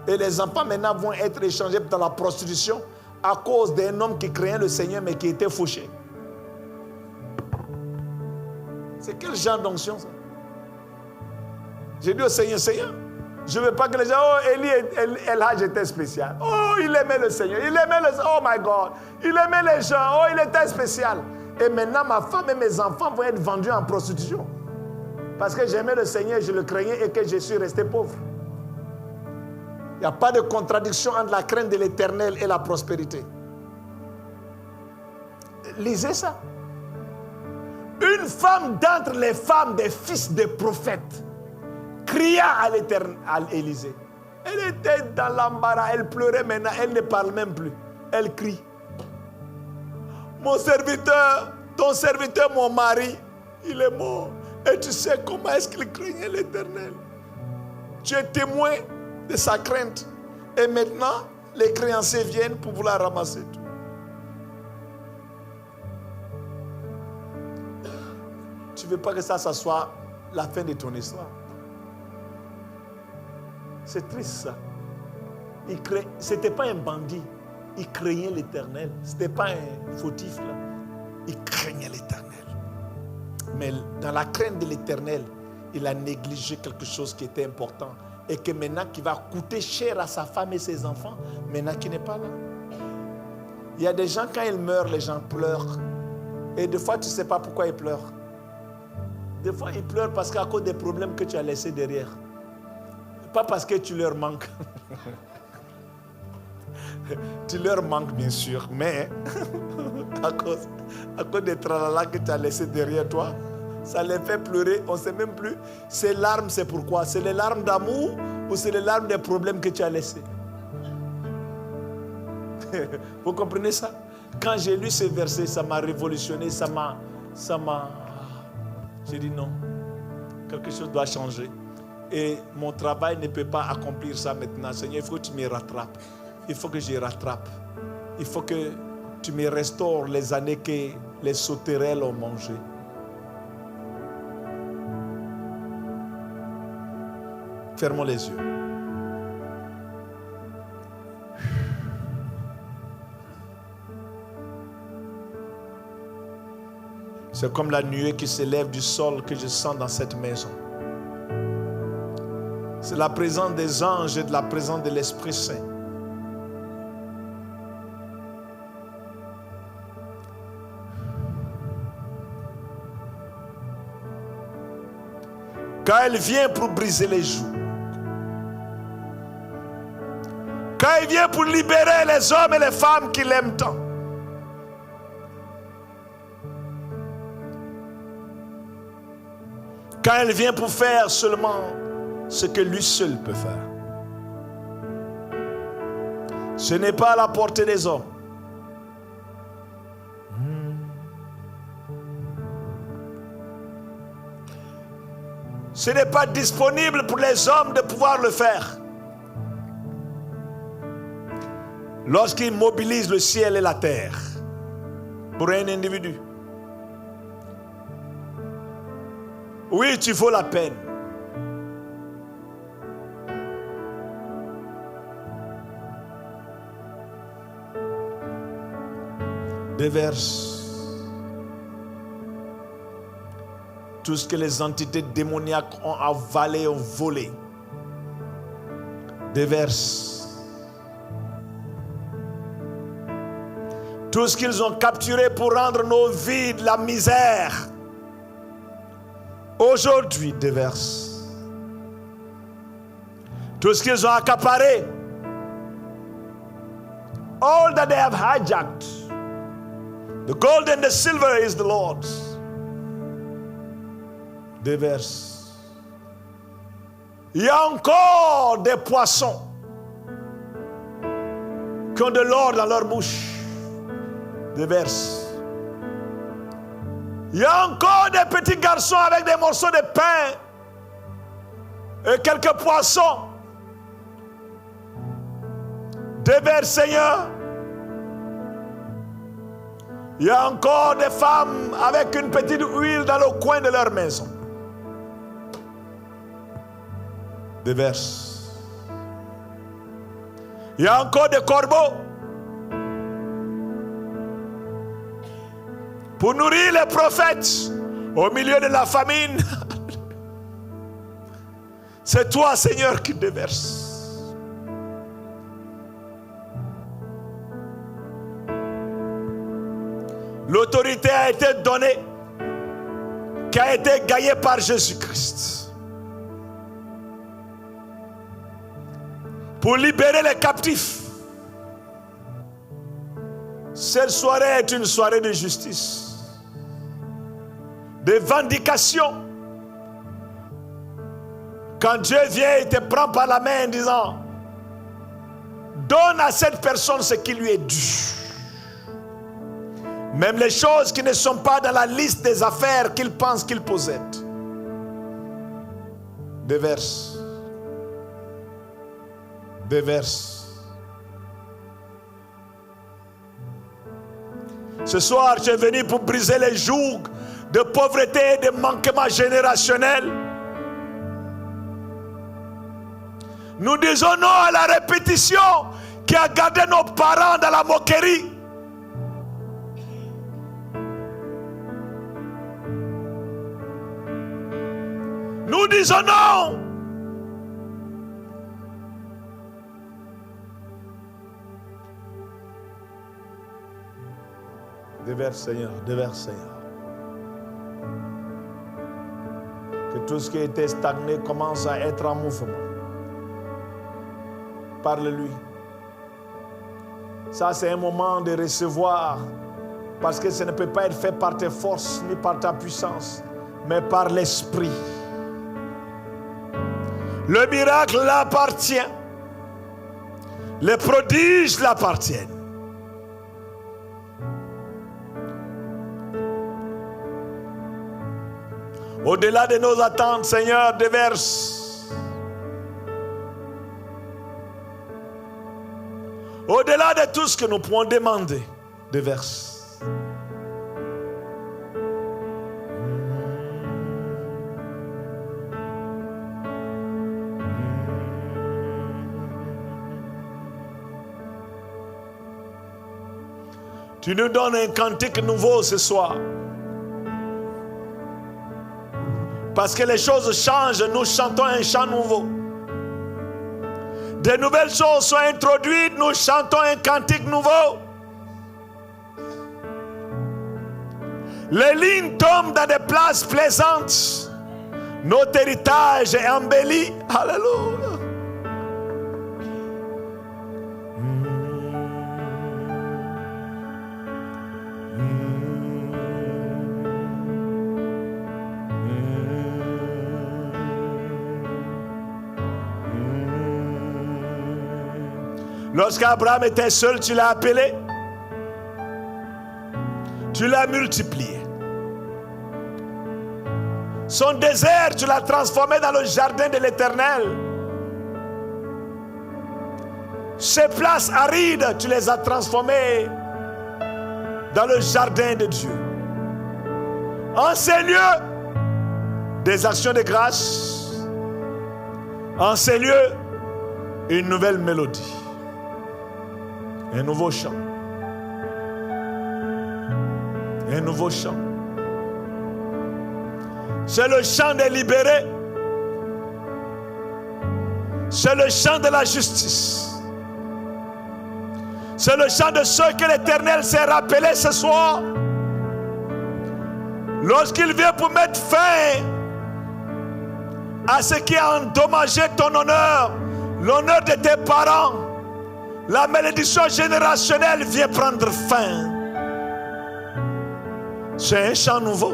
Et les enfants maintenant vont être échangés dans la prostitution à cause d'un homme qui craignait le Seigneur mais qui était fauché. C'est quel genre d'onction ça? J'ai dit au Seigneur, Seigneur, je veux pas que les gens, oh, Élie, El-, El-, El Hadj était spécial. Oh, il aimait le Seigneur, il aimait le, oh my God, il aimait les gens, oh, il était spécial. Et maintenant, ma femme et mes enfants vont être vendus en prostitution. Parce que j'aimais le Seigneur, je le craignais et que je suis resté pauvre. Il n'y a pas de contradiction entre la crainte de l'Éternel et la prospérité. Lisez ça. Une femme d'entre les femmes des fils des prophètes cria à l'Éternel, à Élisée. Elle était dans l'embarras, elle pleurait maintenant, elle ne parle même plus. Elle crie. Mon serviteur, ton serviteur, mon mari, il est mort. Et tu sais comment est-ce qu'il craignait l'Éternel. Tu es témoin de sa crainte. Et maintenant, les créanciers viennent pour vouloir ramasser tout. Tu veux pas que ça, ça soit la fin de ton histoire. C'est triste ça. Il cra-, c'était pas un bandit. Il craignait l'Éternel. C'était pas un fautif là. Il craignait l'Éternel. Mais dans la crainte de l'Éternel, il a négligé quelque chose qui était important et que maintenant qui va coûter cher à sa femme et ses enfants, maintenant qui n'est pas là. Il y a des gens, quand ils meurent, les gens pleurent. Et des fois, tu sais pas pourquoi ils pleurent. Des fois, ils pleurent parce qu'à cause des problèmes que tu as laissés derrière. Pas parce que tu leur manques. Tu leur manques, bien sûr, mais à cause, à cause des tralala que tu as laissé derrière toi, ça les fait pleurer, on sait même plus. Ces larmes, c'est pourquoi? C'est les larmes d'amour ou c'est les larmes des problèmes que tu as laissés? Vous comprenez ça? Quand j'ai lu ce verset, ça m'a révolutionné, ça m'a, ça m'a, j'ai dit non, quelque chose doit changer. Et mon travail ne peut pas accomplir ça maintenant. Seigneur, il faut que tu me rattrapes. Il faut que je rattrape. Il faut que tu me restaures les années que les sauterelles ont mangées. Fermons les yeux. C'est comme la nuée qui s'élève du sol que je sens dans cette maison. C'est la présence des anges et de la présence de l'Esprit Saint. Quand il vient pour briser les joues, quand il vient pour libérer les hommes et les femmes qu'il aime tant, quand il vient pour faire seulement ce que lui seul peut faire, ce n'est pas à la portée des hommes. Ce n'est pas disponible pour les hommes de pouvoir le faire. Lorsqu'il mobilise le ciel et la terre pour un individu, oui, tu vaux la peine. Déverse. Tout ce que les entités démoniaques ont avalé, ont volé, déverse. Tout ce qu'ils ont capturé pour rendre nos vies de la misère, aujourd'hui, déverse. Tout ce qu'ils ont accaparé, all that they have hijacked, the gold and the silver is the Lord's. Déverse. Il y a encore des poissons qui ont de l'or dans leur bouche. Déverse. Il y a encore des petits garçons avec des morceaux de pain et quelques poissons. Déverse, Seigneur. Il y a encore des femmes avec une petite huile dans le coin de leur maison. Déverse. Il y a encore des corbeaux pour nourrir les prophètes au milieu de la famine. C'est toi, Seigneur, qui déverse. L'autorité a été donnée, qui a été gagnée par Jésus-Christ, pour libérer les captifs. Cette soirée est une soirée de justice, de vindication. Quand Dieu vient, il te prend par la main en disant, donne à cette personne ce qui lui est dû. Même les choses qui ne sont pas dans la liste des affaires qu'il pense qu'il possède. Déverse. Déverse. Ce soir, tu es venu pour briser les jougs de pauvreté et de manquement générationnel. Nous disons non à la répétition qui a gardé nos parents dans la moquerie. Nous disons non. Déverse, Seigneur, déverse, Seigneur. Que tout ce qui était stagné commence à être en mouvement. Parle-lui. Ça, c'est un moment de recevoir, parce que ça ne peut pas être fait par tes forces ni par ta puissance, mais par l'Esprit. Le miracle l'appartient. Les prodiges l'appartiennent. Au-delà de nos attentes, Seigneur, déverse. Au-delà de tout ce que nous pouvons demander, déverse. Tu nous donnes un cantique nouveau ce soir. Parce que les choses changent, nous chantons un chant nouveau. De nouvelles choses sont introduites, nous chantons un cantique nouveau. Les lignes tombent dans des places plaisantes. Notre héritage est embelli. Alléluia. Lorsqu'Abraham était seul, tu l'as appelé. Tu l'as multiplié. Son désert, tu l'as transformé dans le jardin de l'Éternel. Ces places arides, tu les as transformées dans le jardin de Dieu. En ces lieux, des actions de grâce. En ces lieux, une nouvelle mélodie. Un nouveau chant. Un nouveau chant. C'est le chant des libérés. C'est le chant de la justice. C'est le chant de ceux que l'Éternel s'est rappelé ce soir. Lorsqu'il vient pour mettre fin à ce qui a endommagé ton honneur, l'honneur de tes parents, la malédiction générationnelle vient prendre fin. C'est un chant nouveau,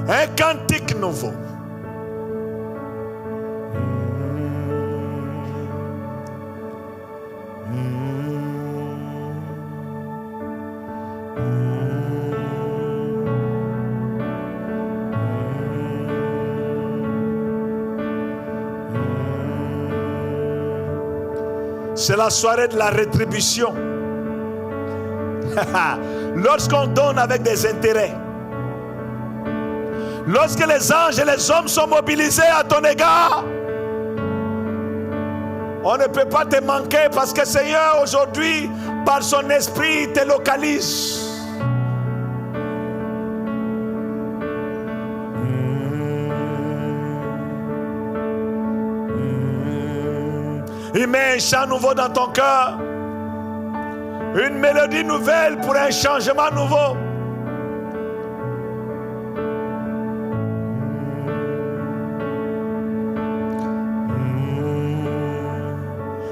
un cantique nouveau. C'est la soirée de la rétribution. Lorsqu'on donne avec des intérêts, lorsque les anges et les hommes sont mobilisés à ton égard, on ne peut pas te manquer parce que Seigneur, aujourd'hui, par son esprit, il te localise. Il met un chant nouveau dans ton cœur. Une mélodie nouvelle pour un changement nouveau.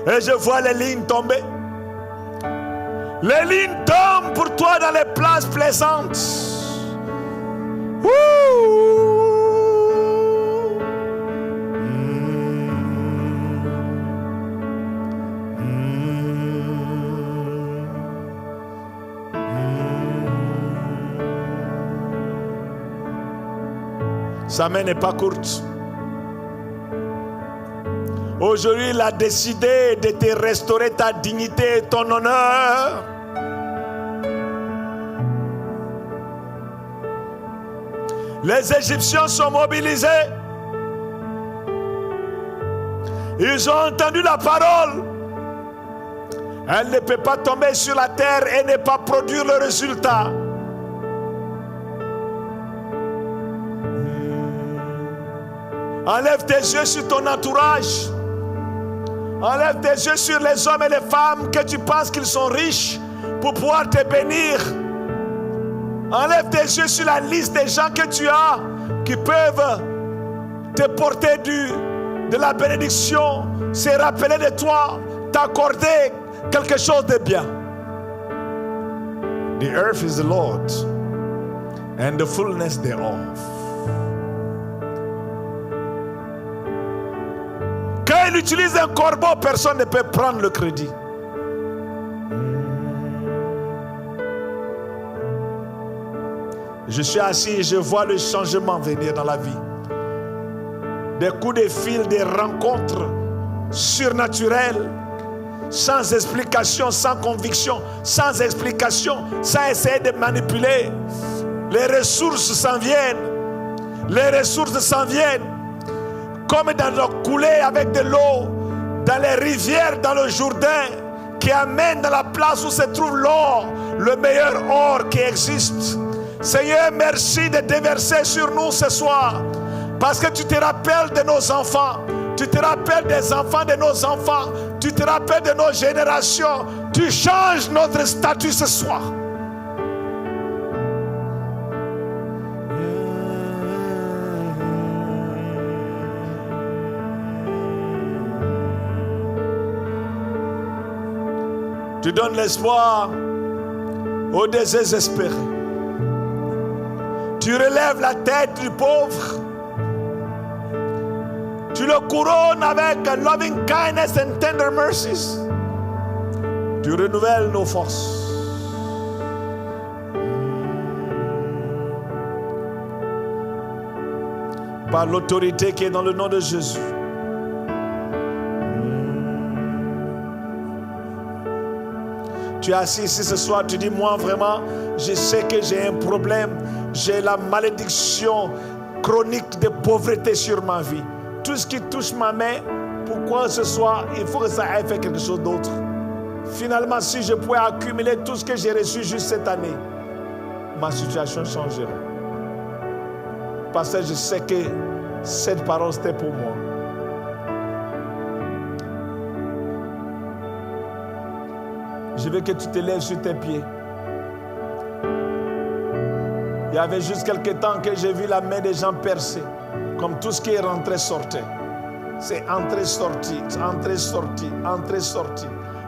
Et je vois les lignes tomber. Les lignes tombent pour toi dans les places plaisantes. Ouh. Sa main n'est pas courte. Aujourd'hui, il a décidé de te restaurer ta dignité et ton honneur. Les Égyptiens sont mobilisés. Ils ont entendu la parole. Elle ne peut pas tomber sur la terre et ne pas produire le résultat. Enlève tes yeux sur ton entourage. Enlève tes yeux sur les hommes et les femmes que tu penses qu'ils sont riches pour pouvoir te bénir. Enlève tes yeux sur la liste des gens que tu as qui peuvent te porter du, de la bénédiction, se rappeler de toi, t'accorder quelque chose de bien. The earth is the Lord's and the fullness thereof. Quand il utilise un corbeau, personne ne peut prendre le crédit. Je suis assis et je vois le changement venir dans la vie. Des coups de fil, des rencontres surnaturelles, sans explication, sans conviction, sans explication, sans essayer de manipuler. Les ressources s'en viennent. Les ressources s'en viennent. Comme dans la coulée avec de l'eau, dans les rivières, dans le Jourdain, qui amène dans la place où se trouve l'or, le meilleur or qui existe. Seigneur, merci de déverser sur nous ce soir, parce que tu te rappelles de nos enfants, tu te rappelles des enfants de nos enfants, tu te rappelles de nos générations, tu changes notre statut ce soir. Tu donnes l'espoir aux désespérés. Tu relèves la tête du pauvre. Tu le couronnes avec loving kindness and tender mercies. Tu renouvelles nos forces. Par l'autorité qui est dans le nom de Jésus. Tu es assis ici ce soir, tu dis, moi vraiment, je sais que j'ai un problème, j'ai la malédiction chronique de pauvreté sur ma vie. Tout ce qui touche ma main, pourquoi ce soir, il faut que ça aille faire quelque chose d'autre. Finalement, si je pouvais accumuler tout ce que j'ai reçu juste cette année, ma situation changerait. Parce que je sais que cette parole, c'était pour moi. Je veux que tu te lèves sur tes pieds. Il y avait juste quelque temps que j'ai vu la main des gens percer, comme tout ce qui est rentré sortait. C'est entré, sorti, entré, sorti, entré, sorti.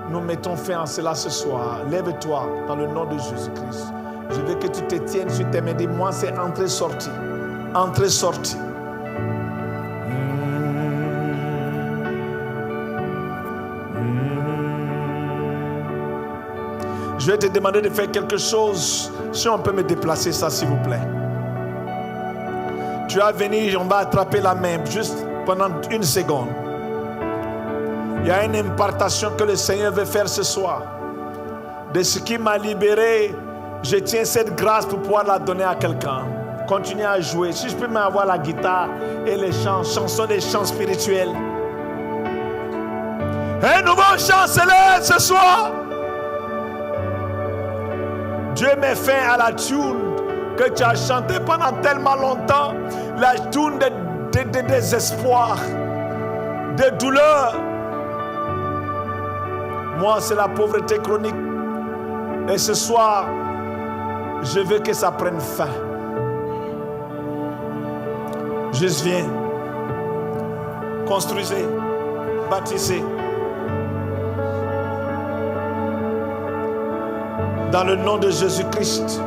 Nous mettons fin à cela ce soir. Lève-toi dans le nom de Jésus-Christ. Je veux que tu te tiennes sur tes mains. Dis, moi, c'est entré, sorti. Entré, sorti. Je vais te demander de faire quelque chose. Si on peut me déplacer ça, s'il vous plaît. Tu vas venir, on va attraper la main juste pendant une seconde. Il y a une impartation que le Seigneur veut faire ce soir. De ce qui m'a libéré, je tiens cette grâce pour pouvoir la donner à quelqu'un. Continue à jouer. Si je peux même avoir la guitare et les chants, chansons des chants spirituels. Un nouveau chant s'élève ce soir. Dieu met fin à la tune que tu as chantée pendant tellement longtemps, la tune de, de, de désespoir, de douleur. Moi, c'est la pauvreté chronique. Et ce soir, je veux que ça prenne fin. Juste viens. Construisez. Bâtissez. Dans le nom de Jésus-Christ,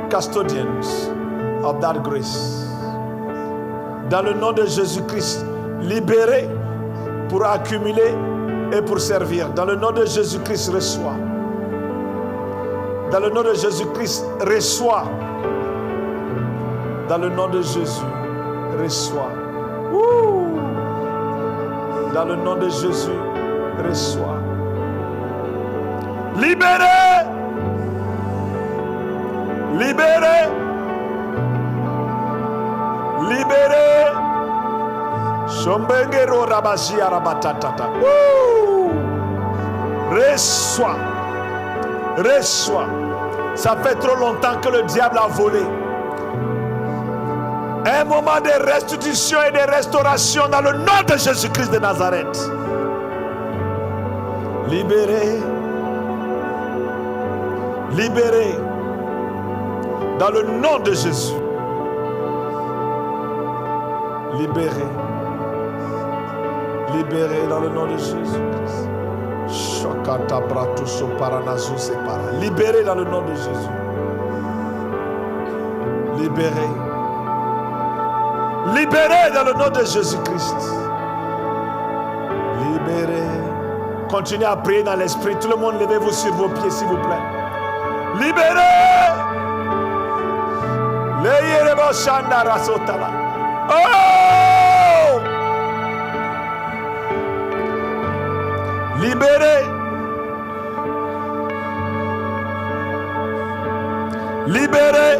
custodians of that grace. Dans le nom de Jésus-Christ, libéré pour accumuler et pour servir. Dans le nom de Jésus-Christ, reçois. Dans le nom de Jésus-Christ, reçois. Dans le nom de Jésus, reçois. Ouh! Dans le nom de Jésus, reçois. Libéré! Libéré! Libéré! Sombengero rabasia rabatatata. Ouh! Reçois. Reçois. Ça fait trop longtemps que le diable a volé. Un moment de restitution et de restauration dans le nom de Jésus-Christ de Nazareth. Libéré. Libéré. Dans le nom de Jésus. Libéré. Libéré dans le nom de Jésus-Christ. Shakata brato soparanazo separa. Libéré dans le nom de Jésus. Libéré. Libéré dans le nom de Jésus-Christ. Libéré. Continuez à prier dans l'esprit. Tout le monde, levez-vous sur vos pieds, s'il vous plaît. Libéré. Leyerebo shanda rasotala. Oh! Libéré. Libéré.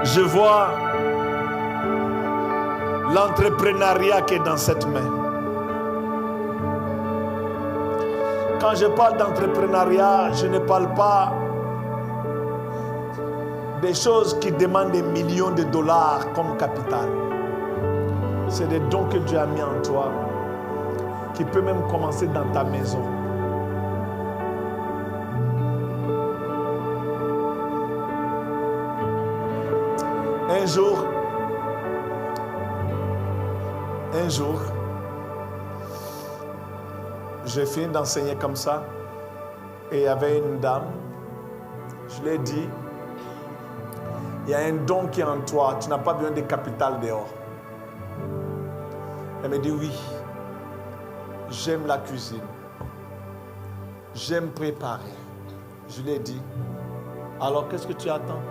Je vois l'entrepreneuriat qui est dans cette main. Quand je parle d'entrepreneuriat, je ne parle pas des choses qui demandent des millions de dollars comme capital. C'est des dons que Dieu a mis en toi, qui peut même commencer dans ta maison. Un jour, un jour, j'ai fini d'enseigner comme ça, et il y avait une dame, je lui ai dit, il y a un don qui est en toi, tu n'as pas besoin de capital dehors. Elle me dit, oui, j'aime la cuisine, j'aime préparer. Je lui ai dit, alors qu'est-ce que tu attends?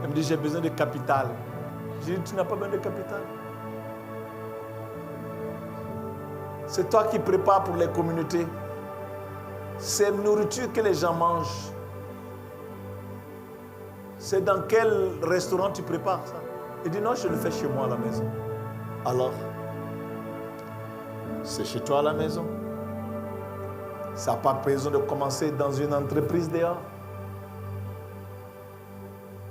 Elle me dit, j'ai besoin de capital. Je lui ai dit, tu n'as pas besoin de capital. C'est toi qui prépares pour les communautés. Ces nourritures que les gens mangent, c'est dans quel restaurant tu prépares ça? Il dit, non, je le fais chez moi à la maison. Alors, c'est chez toi à la maison. Ça n'a pas besoin de commencer dans une entreprise dehors.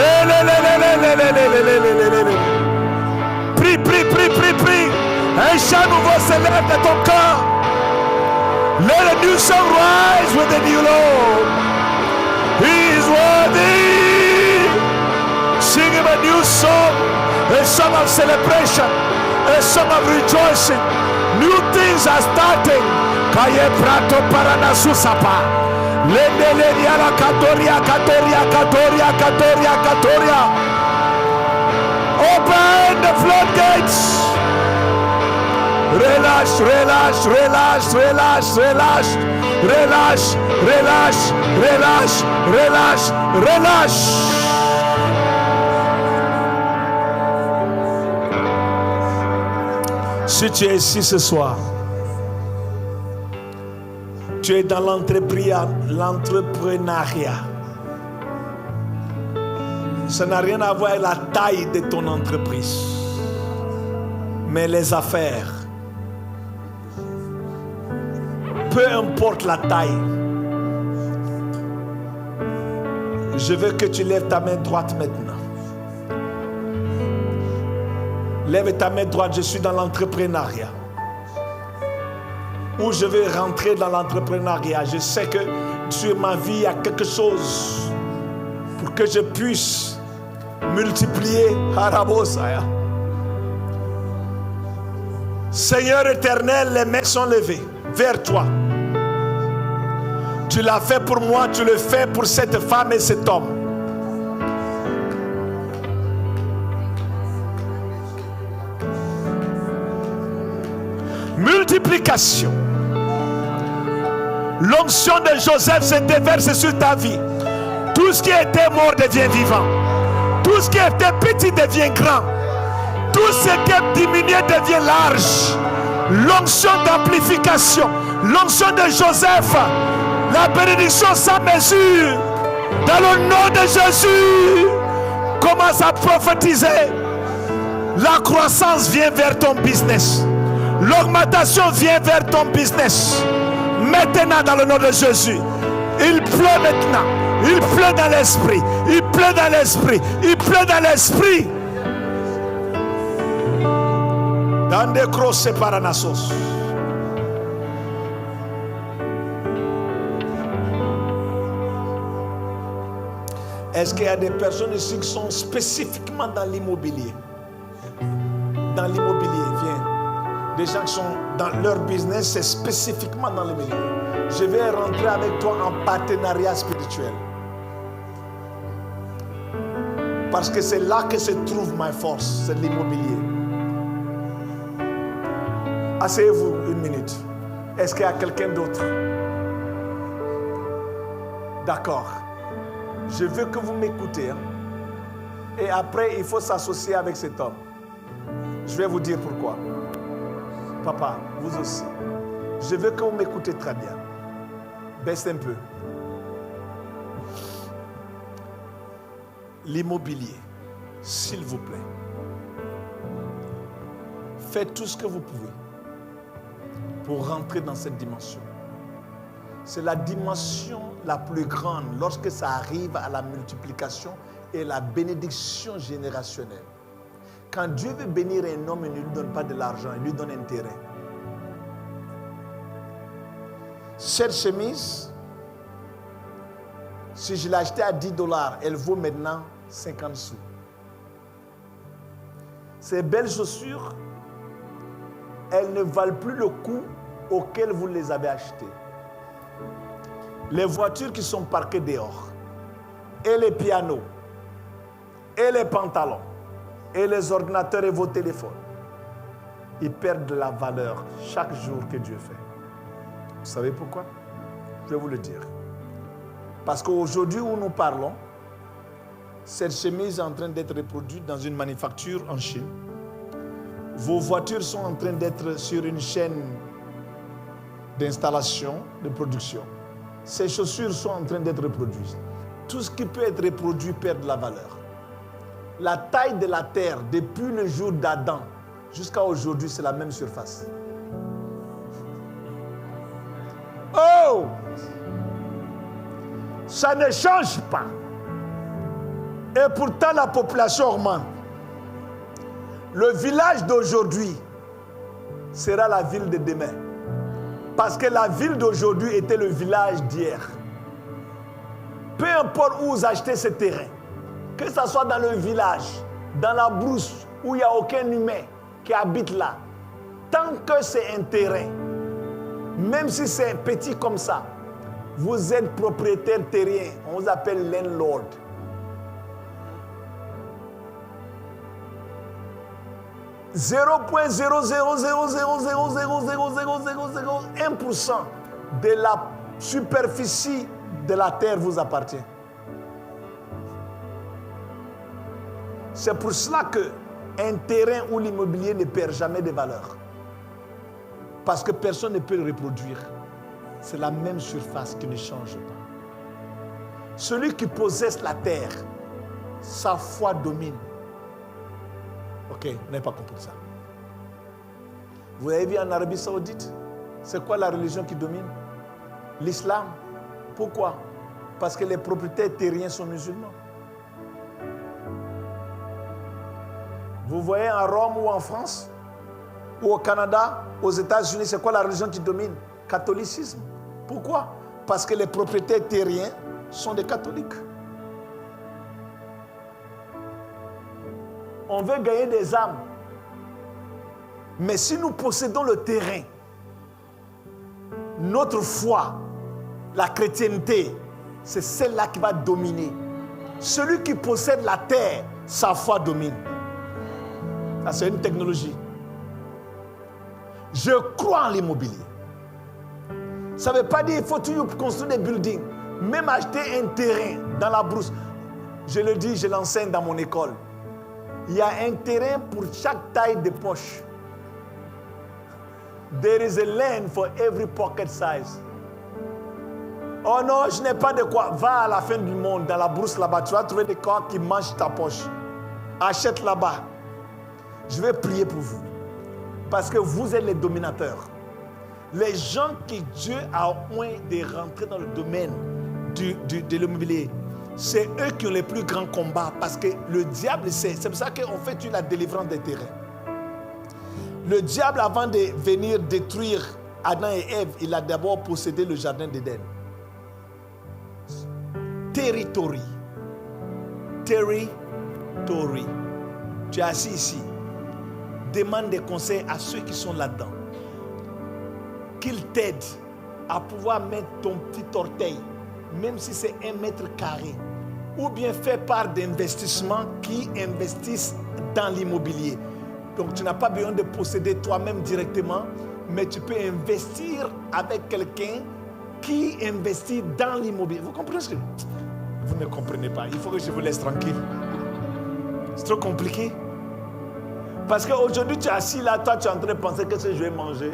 Le, le, le, le. Prie, prie, prie, prie, prie. Un chant nouveau s'élève de ton cœur. Let a new song rise within you, Lord. He is worthy. Sing him a new song, a song of celebration, a song of rejoicing. New things are starting. Kaye prato parana susapa. Lende le riala katoria, katoria, katoria, katoria, katoria. Open the floodgates. Relax, relax, relax, relax, relax. Relax, relax, relax, relax, relax. Si tu es ici ce soir, tu es dans l'entrepria-, l'entrepreneuriat. Ça n'a rien à voir avec la taille de ton entreprise, mais les affaires. Peu importe la taille, je veux que tu lèves ta main droite maintenant. Lève ta main droite, je suis dans l'entrepreneuriat. Ou je veux rentrer dans l'entrepreneuriat. Je sais que sur ma vie, il y a quelque chose pour que je puisse multiplier. Harabosaya. Seigneur éternel, les mains sont levées vers toi. Tu l'as fait pour moi, tu le fais pour cette femme et cet homme. Multiplication. L'onction de Joseph se déverse sur ta vie. Tout ce qui était mort devient vivant. Tout ce qui était petit devient grand. Tout ce qui est diminué devient large. L'onction d'amplification, l'onction de Joseph, la bénédiction sans mesure. Dans le nom de Jésus, commence à prophétiser. La croissance vient vers ton business. L'augmentation vient vers ton business. Maintenant, dans le nom de Jésus, il pleut maintenant. Il pleut dans l'esprit. Il pleut dans l'esprit. Il pleut dans l'esprit. Dande krose paranasos. Est-ce qu'il y a des personnes ici qui sont spécifiquement dans l'immobilier ? Dans l'immobilier, viens. Des gens qui sont dans leur business, c'est spécifiquement dans l'immobilier. Je vais rentrer avec toi en partenariat spirituel. Parce que c'est là que se trouve ma force, c'est l'immobilier. Asseyez-vous une minute. Est-ce qu'il y a quelqu'un d'autre ? D'accord. Je veux que vous m'écoutez, hein. Et après, il faut s'associer avec cet homme. Je vais vous dire pourquoi. Papa, vous aussi. Je veux que vous m'écoutez très bien. Baisse un peu. L'immobilier, s'il vous plaît. Faites tout ce que vous pouvez pour rentrer dans cette dimension. C'est la dimension la plus grande lorsque ça arrive à la multiplication et la bénédiction générationnelle. Quand Dieu veut bénir un homme, il ne lui donne pas de l'argent, il lui donne un terrain. Cette chemise, si je l'ai achetée à dix dollars, elle vaut maintenant cinquante sous. Ces belles chaussures, elles ne valent plus le coût auquel vous les avez achetées. Les voitures qui sont parquées dehors, et les pianos, et les pantalons, et les ordinateurs et vos téléphones, ils perdent de la valeur chaque jour que Dieu fait. Vous savez pourquoi ? Je vais vous le dire. Parce qu'aujourd'hui où nous parlons, cette chemise est en train d'être reproduite dans une manufacture en Chine. Vos voitures sont en train d'être sur une chaîne d'installation, de production. Ces chaussures sont en train d'être reproduites. Tout ce qui peut être reproduit perd de la valeur. La taille de la terre, depuis le jour d'Adam jusqu'à aujourd'hui, c'est la même surface. Oh! Ça ne change pas. Et pourtant, la population augmente. Le village d'aujourd'hui sera la ville de demain. Parce que la ville d'aujourd'hui était le village d'hier. Peu importe où vous achetez ce terrain, que ça soit dans le village, dans la brousse, où il n'y a aucun humain qui habite là, tant que c'est un terrain, même si c'est petit comme ça, vous êtes propriétaire terrien, on vous appelle landlord. Zéro point zéro zéro zéro zéro zéro zéro zéro zéro zéro zéro un pour cent de la superficie de la terre vous appartient. C'est pour cela que un terrain ou l'immobilier ne perd jamais de valeur. Parce que personne ne peut le reproduire. C'est la même surface qui ne change pas. Celui qui possède la terre, sa foi domine. Ok, vous n'avez pas compris ça. Vous avez vu en Arabie Saoudite, c'est quoi la religion qui domine ? L'islam. Pourquoi ? Parce que les propriétaires terriens sont musulmans. Vous voyez en Rome ou en France, ou au Canada, aux États-Unis, c'est quoi la religion qui domine ? Catholicisme. Pourquoi ? Parce que les propriétaires terriens sont des catholiques. On veut gagner des âmes. Mais si nous possédons le terrain, notre foi, la chrétienté, c'est celle-là qui va dominer. Celui qui possède la terre, sa foi domine. Ça, c'est une technologie. Je crois en l'immobilier. Ça veut pas dire qu'il faut toujours construire des buildings. Même acheter un terrain dans la brousse. Je le dis, je l'enseigne dans mon école. Il y a un terrain pour chaque taille de poche. There is a land for every pocket size. Oh non, je n'ai pas de quoi. Va à la fin du monde, dans la brousse là-bas, tu vas trouver de quoi qui mange ta poche. Achète là-bas. Je vais prier pour vous. Parce que vous êtes les dominateurs. Les gens que Dieu a oint de rentrer dans le domaine du, du, de l'immobilier, c'est eux qui ont les plus grands combats. Parce que le diable, c'est, c'est pour ça qu'on fait la délivrance des terrains. Le diable, avant de venir détruire Adam et Ève, il a d'abord possédé le jardin d'Éden. Territory. Territory. Tu es assis ici. Demande des conseils à ceux qui sont là-dedans. Qu'ils t'aident à pouvoir mettre ton petit orteil, même si c'est un mètre carré, ou bien faire part d'investissements qui investissent dans l'immobilier. Donc, tu n'as pas besoin de posséder toi-même directement, mais tu peux investir avec quelqu'un qui investit dans l'immobilier. Vous comprenez ce que... Vous ne comprenez pas. Il faut que je vous laisse tranquille. C'est trop compliqué. Parce qu'aujourd'hui, tu es assis là, toi, tu es en train de penser que ce que je vais manger.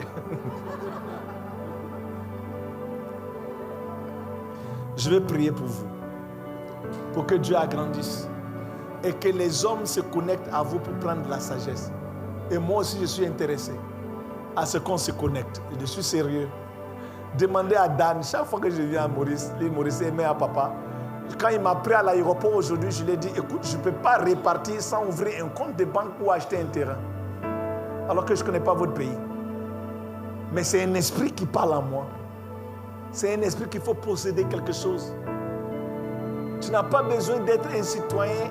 Je vais prier pour vous, pour que Dieu agrandisse et que les hommes se connectent à vous pour prendre de la sagesse. Et moi aussi, je suis intéressé à ce qu'on se connecte. Et je suis sérieux. Demandez à Dan, chaque fois que je viens à Maurice, l'île Maurice, et même à papa, quand il m'a pris à l'aéroport aujourd'hui, je lui ai dit, écoute, je ne peux pas repartir sans ouvrir un compte de banque ou acheter un terrain. Alors que je ne connais pas votre pays. Mais c'est un esprit qui parle en moi. C'est un esprit qu'il faut posséder quelque chose. Tu n'as pas besoin d'être un citoyen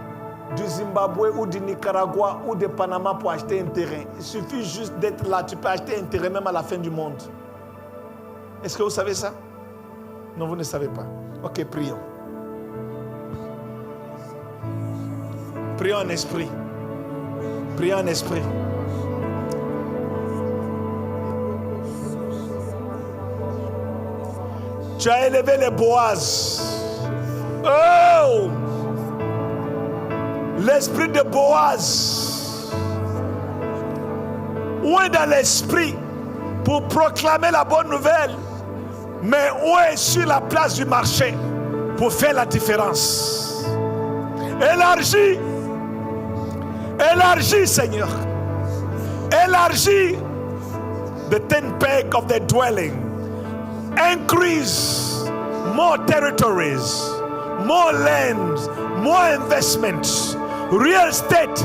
du Zimbabwe ou du Nicaragua ou de Panama pour acheter un terrain. Il suffit juste d'être là. Tu peux acheter un terrain même à la fin du monde. Est-ce que vous savez ça ? Non, vous ne savez pas. Ok, prions. Prions en esprit. Prions en esprit. Tu as élevé les Boaz. Oh! L'esprit de Boaz. Ou est dans l'esprit pour proclamer la bonne nouvelle, mais ou est sur la place du marché pour faire la différence. Élargis, élargis, Seigneur. Élargis the tent peg of their dwelling. Increase more territories, more lands, more investments. Real estate,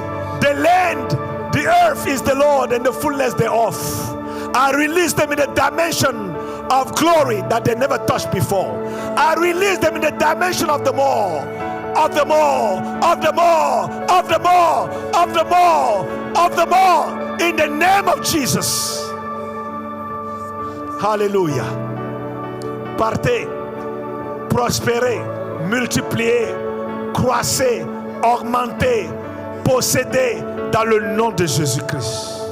the land, the earth is the Lord and the fullness thereof. I release them in a dimension of glory that they never touched before. I release them in the dimension of the more, of the more, of the more, of the more, of the more, of the more, in the name of Jesus. Hallelujah. Partez, prospérez, multipliez, croissez, augmentez, possédez dans le nom de Jésus-Christ.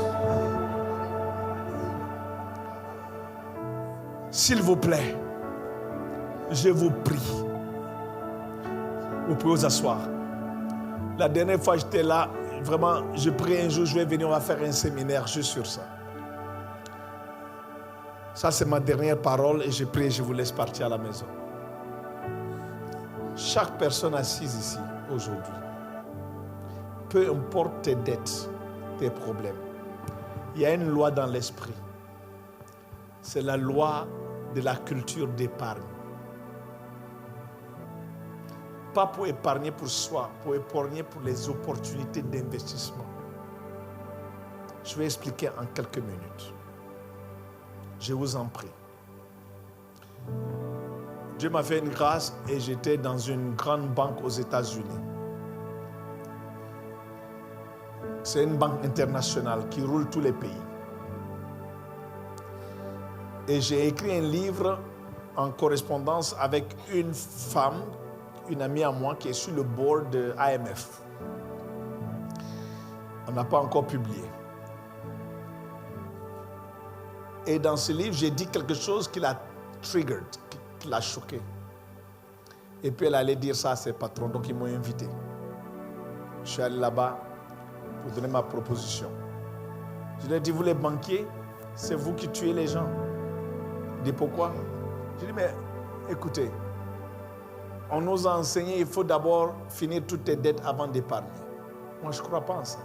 S'il vous plaît, je vous prie. Vous pouvez vous asseoir. La dernière fois, j'étais là, vraiment, je prie un jour, je vais venir, on va faire un séminaire juste sur ça. Ça, c'est ma dernière parole et je prie et je vous laisse partir à la maison. Chaque personne assise ici aujourd'hui, peu importe tes dettes, tes problèmes, il y a une loi dans l'esprit. C'est la loi de la culture d'épargne. Pas pour épargner pour soi, pour épargner pour les opportunités d'investissement. Je vais expliquer en quelques minutes. Je vous en prie. Dieu m'a fait une grâce et j'étais dans une grande banque aux États-Unis. C'est une banque internationale qui roule tous les pays. Et j'ai écrit un livre en correspondance avec une femme, une amie à moi qui est sur le board de I M F. On n'a pas encore publié. Et dans ce livre, j'ai dit quelque chose qui l'a triggered, qui, qui l'a choquée. Et puis elle allait dire ça à ses patrons, donc ils m'ont invité. Je suis allé là-bas pour donner ma proposition. Je leur ai dit, vous les banquiers, c'est vous qui tuez les gens. Il dit, pourquoi ? Je dis, mais écoutez, on nous a enseigné, il faut d'abord finir toutes tes dettes avant d'épargner. Moi, je ne crois pas en ça.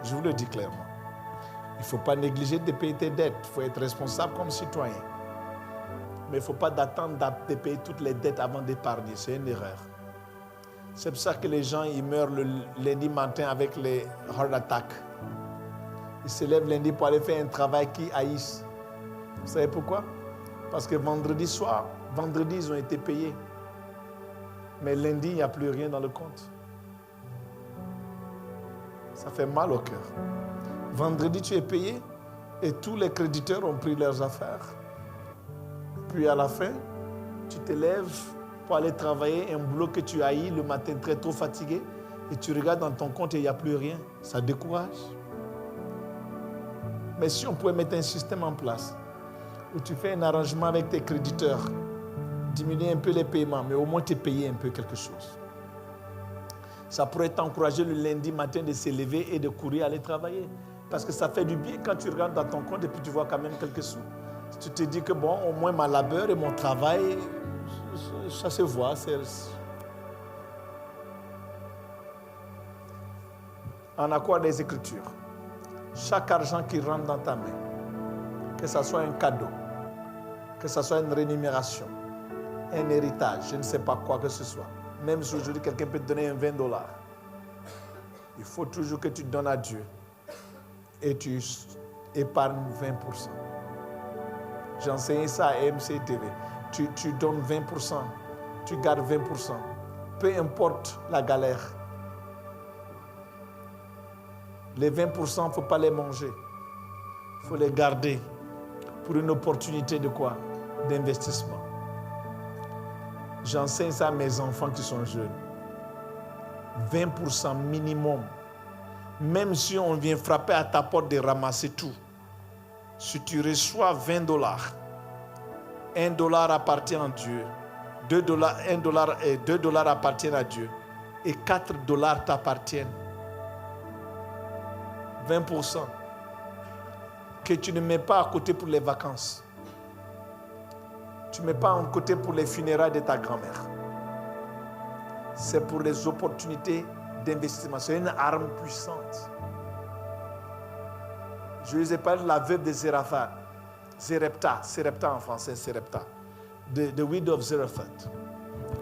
Je vous le dis clairement. Il faut pas négliger de payer tes dettes. Il faut être responsable comme citoyen. Mais il faut pas d'attendre d'a- de payer toutes les dettes avant d'épargner. C'est une erreur. C'est pour ça que les gens, ils meurent le lundi matin avec les heart attacks. Ils se lèvent lundi pour aller faire un travail qu'ils haïssent. Vous savez pourquoi ? Parce que vendredi soir, vendredi, ils ont été payés. Mais lundi, il n'y a plus rien dans le compte. Ça fait mal au cœur. Vendredi, tu es payé et tous les créditeurs ont pris leurs affaires. Puis à la fin, tu te lèves pour aller travailler un boulot que tu haïs le matin très tôt fatigué et tu regardes dans ton compte et il n'y a plus rien. Ça décourage. Mais si on pouvait mettre un système en place où tu fais un arrangement avec tes créditeurs, diminuer un peu les paiements, mais au moins tu es payé un peu quelque chose. Ça pourrait t'encourager le lundi matin de se lever et de courir aller travailler. Parce que ça fait du bien quand tu regardes dans ton compte et puis tu vois quand même quelques sous. Tu te dis que bon, au moins ma labeur et mon travail, ça se voit. C'est... En accord des Écritures, chaque argent qui rentre dans ta main, que ce soit un cadeau, que ce soit une rémunération, un héritage, je ne sais pas quoi que ce soit, même si aujourd'hui quelqu'un peut te donner un vingt dollars, il faut toujours que tu donnes à Dieu et tu épargnes vingt pour cent. J'enseigne ça à M C T V. Tu, tu donnes vingt pour cent, tu gardes vingt pour cent. Peu importe la galère. Les vingt pour cent, faut pas les manger. Faut les garder pour une opportunité de quoi ? D'investissement. J'enseigne ça à mes enfants qui sont jeunes. Vingt pour cent minimum. Même si on vient frapper à ta porte de ramasser tout, si tu reçois vingt dollars, un dollar appartient à Dieu, deux dollars, un dollar et deux dollars appartiennent à Dieu, et quatre dollars t'appartiennent. Vingt pour cent que tu ne mets pas à côté pour les vacances. Tu mets pas un côté pour les funérailles de ta grand-mère. C'est pour les opportunités d'investissement. C'est une arme puissante. Je vous ai parlé de la veuve de Zérapha, Zérepta, Zérepta en français, Zérepta, de, de widow of Zarephath.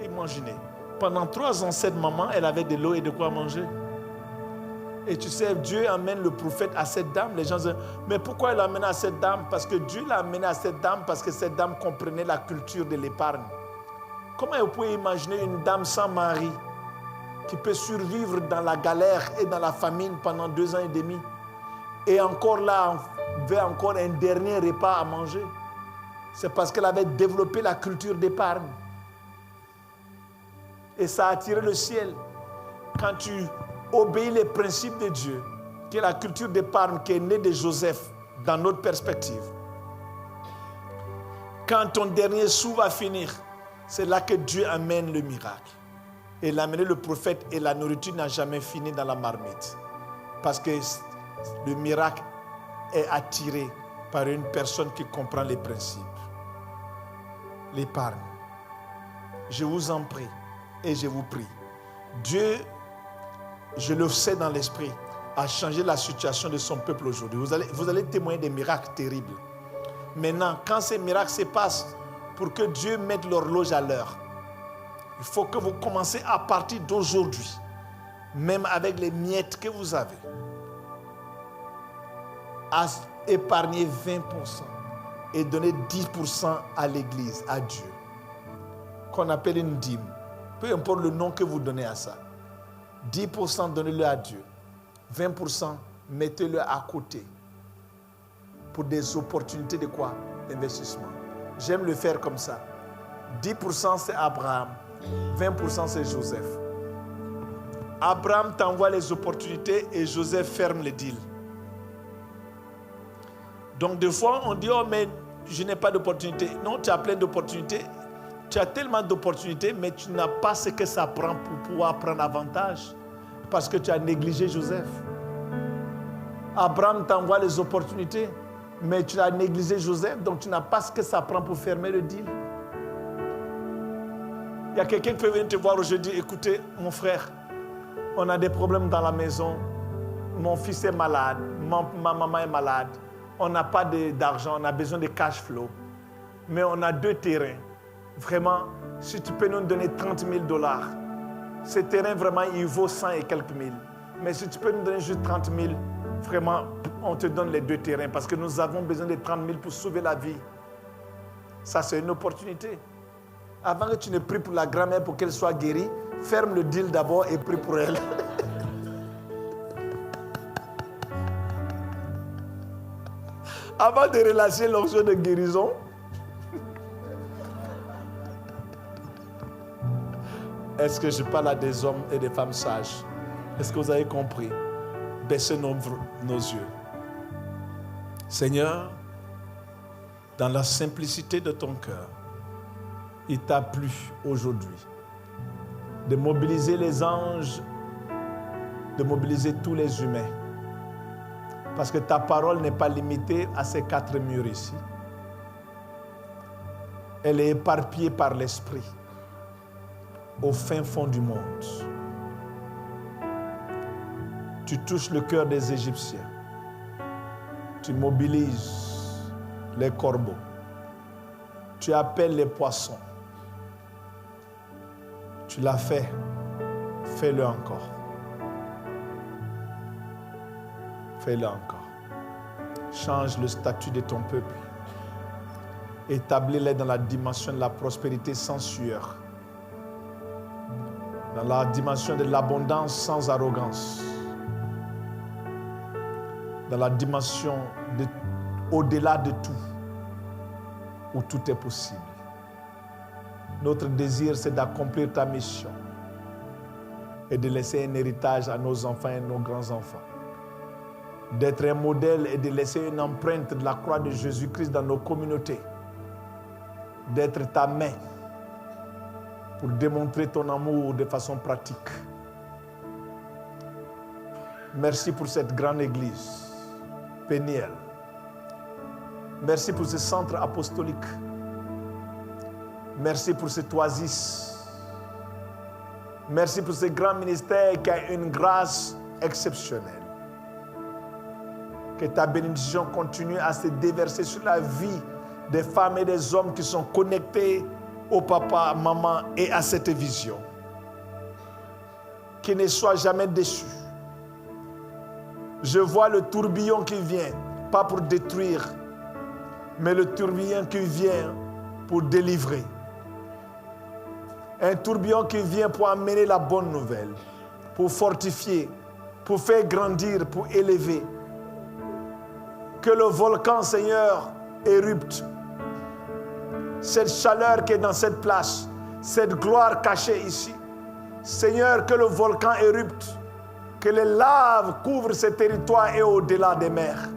Imaginez, pendant trois ans, cette maman, elle avait de l'eau et de quoi manger. Et tu sais, Dieu amène le prophète à cette dame. Les gens disent, mais pourquoi il amène à cette dame ? Parce que Dieu l'a amené à cette dame, parce que cette dame comprenait la culture de l'épargne. Comment vous pouvez imaginer une dame sans mari qui peut survivre dans la galère et dans la famine pendant deux ans et demi et encore là, avait encore un dernier repas à manger ? C'est parce qu'elle avait développé la culture d'épargne. Et ça a attiré le ciel. Quand tu obéis les principes de Dieu, qui est la culture d'épargne qui est née de Joseph, dans notre perspective, quand ton dernier sou va finir, c'est là que Dieu amène le miracle. Et il a amené le prophète et la nourriture n'a jamais fini dans la marmite. Parce que le miracle est attiré par une personne qui comprend les principes. L'épargne. Je vous en prie et je vous prie. Dieu, je le sais dans l'esprit, a changé la situation de son peuple aujourd'hui. Vous allez, vous allez témoigner des miracles terribles. Maintenant, quand ces miracles se passent, pour que Dieu mette l'horloge à l'heure, il faut que vous commencez à partir d'aujourd'hui, même avec les miettes que vous avez, à épargner vingt pour cent et donner dix pour cent à l'église, à Dieu, qu'on appelle une dîme. Peu importe le nom que vous donnez à ça. Dix pour cent, donnez-le à Dieu. Vingt pour cent, mettez-le à côté pour des opportunités de quoi ? Investissement. J'aime le faire comme ça. Dix pour cent, c'est Abraham. Vingt pour cent, c'est Joseph. Abraham t'envoie les opportunités et Joseph ferme le deal. Donc, des fois, on dit, oh, mais je n'ai pas d'opportunité. Non, tu as plein d'opportunités. Tu as tellement d'opportunités, mais tu n'as pas ce que ça prend pour pouvoir prendre avantage. Parce que tu as négligé Joseph. Abraham t'envoie les opportunités, mais tu as négligé Joseph, donc tu n'as pas ce que ça prend pour fermer le deal. Il y a quelqu'un qui peut venir te voir aujourd'hui, écoutez, mon frère, on a des problèmes dans la maison. Mon fils est malade, mon, ma maman est malade, on n'a pas de, d'argent, on a besoin de cash flow, mais on a deux terrains. Vraiment, si tu peux nous donner trente mille dollars, ce terrain vraiment, il vaut cent et quelques mille. Mais si tu peux nous donner juste trente mille, vraiment, on te donne les deux terrains parce que nous avons besoin de trente mille pour sauver la vie. Ça, c'est une opportunité. Avant que tu ne pries pour la grand-mère pour qu'elle soit guérie, ferme le deal d'abord et prie pour elle. Avant de relâcher l'onction de guérison, est-ce que je parle à des hommes et des femmes sages? Est-ce que vous avez compris? Baissez nos, nos yeux. Seigneur, dans la simplicité de ton cœur, il t'a plu aujourd'hui de mobiliser les anges, de mobiliser tous les humains. Parce que ta parole n'est pas limitée à ces quatre murs ici. Elle est éparpillée par l'Esprit au fin fond du monde. Tu touches le cœur des Égyptiens. Tu mobilises les corbeaux. Tu appelles les poissons. Tu l'as fait. Fais-le encore. Fais-le encore. Change le statut de ton peuple. Établis-les dans la dimension de la prospérité sans sueur, dans la dimension de l'abondance sans arrogance, dans la dimension de, au-delà de tout, où tout est possible. Notre désir, c'est d'accomplir ta mission et de laisser un héritage à nos enfants et nos grands-enfants. D'être un modèle et de laisser une empreinte de la croix de Jésus-Christ dans nos communautés. D'être ta main pour démontrer ton amour de façon pratique. Merci pour cette grande église. Bénis-la. Merci pour ce centre apostolique. Merci pour cette oasis. Merci pour ce grand ministère qui a une grâce exceptionnelle. Que ta bénédiction continue à se déverser sur la vie des femmes et des hommes qui sont connectés au papa, maman et à cette vision. Qui ne soit jamais déçu. Je vois le tourbillon qui vient, pas pour détruire, mais le tourbillon qui vient pour délivrer. Un tourbillon qui vient pour amener la bonne nouvelle, pour fortifier, pour faire grandir, pour élever. Que le volcan, Seigneur, érupte. Cette chaleur qui est dans cette place, cette gloire cachée ici. Seigneur, que le volcan érupte, que les laves couvrent ce territoire et au-delà des mers.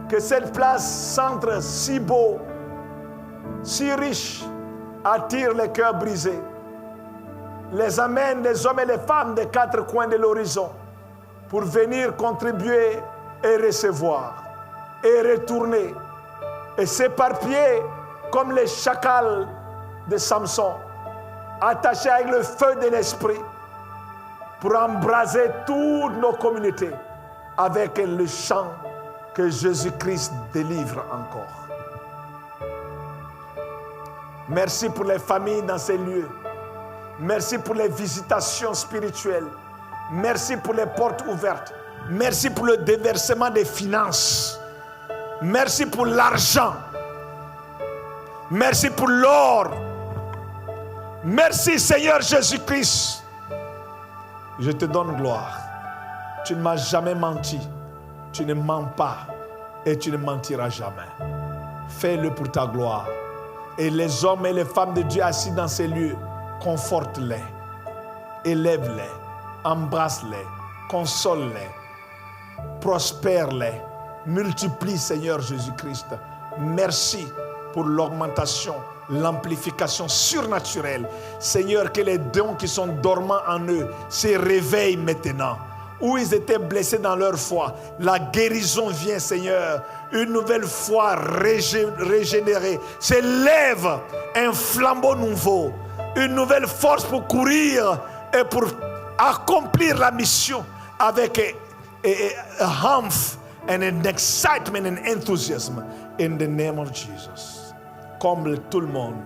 Que cette place, centre si beau, si riche, attire les cœurs brisés, les amène, les hommes et les femmes des quatre coins de l'horizon, pour venir contribuer et recevoir et retourner et s'éparpiller comme les chakals de Samson, attachés avec le feu de l'Esprit pour embraser toutes nos communautés avec le chant que Jésus-Christ délivre encore. Merci pour les familles dans ces lieux. Merci pour les visitations spirituelles. Merci pour les portes ouvertes. Merci pour le déversement des finances. Merci pour l'argent. Merci pour l'or. Merci, Seigneur Jésus-Christ. Je te donne gloire. Tu ne m'as jamais menti. Tu ne mens pas et tu ne mentiras jamais. Fais-le pour ta gloire. Et les hommes et les femmes de Dieu assis dans ces lieux, conforte-les, élève-les, embrasse-les, console-les, prospère-les, multiplie, Seigneur Jésus-Christ. Merci pour l'augmentation, l'amplification surnaturelle. Seigneur, que les dons qui sont dormants en eux se réveillent maintenant. Où ils étaient blessés dans leur foi, la guérison vient, Seigneur. Une nouvelle foi régé-, régénérée s'élève, un flambeau nouveau, une nouvelle force pour courir et pour Accomplir la mission avec, eh, eh, eh, a humph and an excitement and enthusiasm in the name of Jesus. Comble tout le monde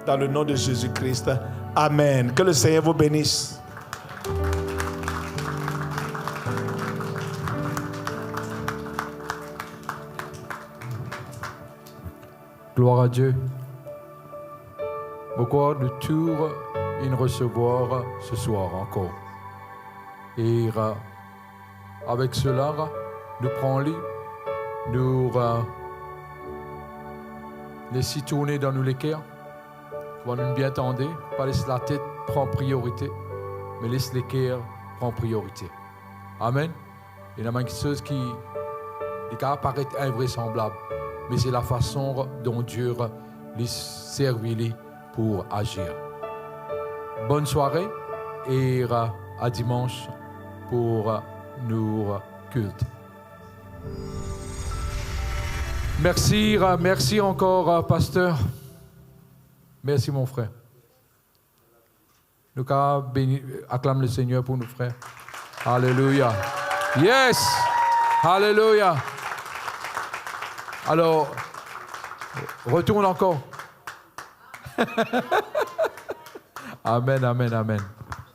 dans le nom de Jésus-Christ. Amen. Que le Seigneur vous bénisse. Gloire à Dieu. Mo krwar nou tou inn resevwar se swar ankor. E, euh, avek sela, nou pran li, nou, euh, les li tourne dan nou leker. Kouma nou bien tande, pa les latet pran priorite, me les leker pran priorite. Amen. Ena bann kiksoz ki li kapav paret invresanblab, me se lafason dont Dieu li servi li pou azir. Bonn sware e a dimans pou nou kilt. Mersi, mersi ankor, paster. Mersi, mon frer. Nou kapav beni, aklam Lesegner pou nou, frer. Alelouya. Yes. Alelouya. Alor, retourn ankor. Amen, amen, amen.